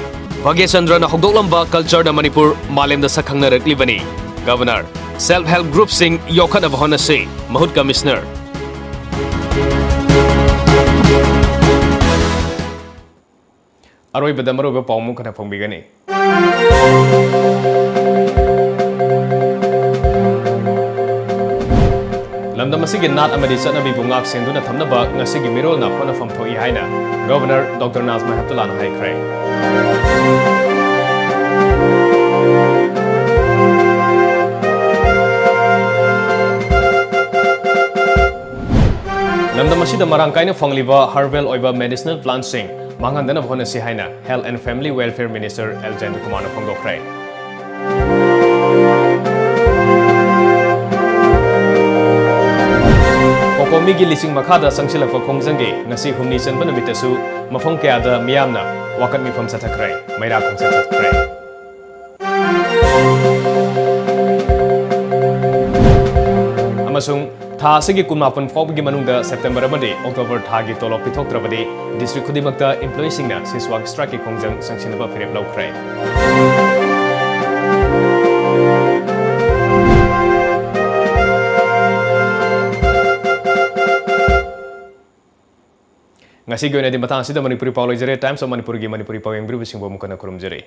ꯚꯥꯒ꯭ꯌꯆꯟꯗ꯭ꯔꯅ ꯍꯧꯗꯣꯛꯂꯝꯕ culture ꯅ ꯃꯅꯤꯄꯨꯔ ꯃꯥꯂꯦꯝꯗ ꯁꯛ ꯈꯪꯅꯔꯛꯂꯤꯕꯅꯤ꯫ Governor꯫ Self help group ꯁꯤꯡ ꯌꯣꯛꯈꯠꯅꯕ ꯍꯣꯠꯅꯁꯤ꯫ ꯃꯍꯨꯠ Commissioner꯫ ꯑꯔꯣꯏꯕꯗ ꯃꯔꯨꯑꯣꯏꯕ ꯄꯥꯎ ꯑꯃꯨꯛ ꯍꯟꯅ ꯐꯣꯡꯕꯤꯒꯅꯤ꯫ ꯂꯝꯗꯝ ꯑꯁꯤꯒꯤ ꯅꯥꯠ ꯑꯃꯗꯤ ꯆꯠꯅꯕꯤꯕꯨ ꯉꯥꯛ ꯁꯦꯟꯗꯨꯅ ꯊꯝꯅꯕ ꯉꯁꯤꯒꯤ ꯃꯤꯔꯣꯜꯅ ꯍꯣꯠꯅꯐꯝ ꯊꯣꯛꯏ ꯍꯥꯏꯅ Governor Doctor ꯅꯥꯖꯃꯥ ꯍꯦꯞꯇꯨꯂꯥꯅ ꯍꯥꯏꯈ꯭ꯔꯦ꯫ ꯃꯇꯝ ꯑꯁꯤꯗ ꯃꯔꯥꯡ ꯀꯥꯏꯅ ꯐꯪꯂꯤꯕ herbal ꯑꯣꯏꯕ medicinal plantꯁꯤꯡ ꯃꯥꯡꯍꯟꯗꯅꯕ ꯍꯣꯠꯅꯁꯤ ꯍꯥꯏꯅ Health and Family Welfare Minister L Jayanta ꯀꯨꯃꯥꯔꯅ ꯐꯣꯡꯗꯣꯛꯈ꯭ꯔꯦ꯫ ꯀꯣꯀꯣꯃꯤꯒꯤ ꯂꯤꯆꯤꯡ ꯃꯈꯥꯗ ꯆꯪꯁꯤꯜꯂꯛꯄ ꯈꯣꯡꯖꯪꯒꯤ ꯉꯁꯤ ꯍꯨꯝꯅꯤ ꯆꯟꯕ ꯅꯨꯃꯤꯠꯇꯁꯨ ꯃꯐꯝ ꯀꯌꯥꯗ ꯃꯤꯌꯥꯝꯅ ꯋꯥꯀꯠ ꯃꯤꯐꯝ ꯆꯠꯊꯈ꯭ꯔꯦ, ꯃꯩꯔꯥ ꯈꯣꯡꯆꯠ ꯆꯠꯈ꯭ꯔꯦ꯫ ꯑꯃꯁꯨꯡ ꯊꯥ ꯑꯁꯤꯒꯤ ꯀꯨꯟꯃꯥꯄꯟ ꯐꯥꯎꯕꯒꯤ ꯃꯅꯨꯡꯗ, ꯁꯦꯞꯇꯦꯝꯕꯔ ꯑꯃꯗꯤ ꯑꯣꯛꯇꯣꯕꯔ ꯊꯥꯒꯤ ꯇꯣꯂꯣꯞ ꯄꯤꯊꯣꯛꯇ꯭ꯔꯕꯗꯤ district ꯈꯨꯗꯤꯡꯃꯛꯇ employeeꯁꯤꯡꯅ shift work strikeꯀꯤ ꯈꯣꯡꯖꯪ ꯆꯪꯁꯤꯟꯅꯕ ꯐꯤꯔꯦꯞ ꯂꯧꯈ꯭ꯔꯦ꯫ ꯉꯁꯤꯒꯤ ꯑꯣꯏꯅꯗꯤ ꯃꯇꯥꯡ ꯑꯁꯤꯗ ꯃꯅꯤꯄꯨꯔꯤ ꯄꯥꯎ ꯂꯣꯏꯖꯔꯦ꯫ Times of Manipurꯒꯤ ꯃꯅꯤꯄꯨꯔꯤ ꯄꯥꯎ ꯌꯦꯡꯕꯤꯔꯤꯕꯁꯤꯡꯕꯨ ꯑꯃꯨꯛ ꯍꯟꯅ ꯈꯨꯔꯨꯝꯖꯔꯤ꯫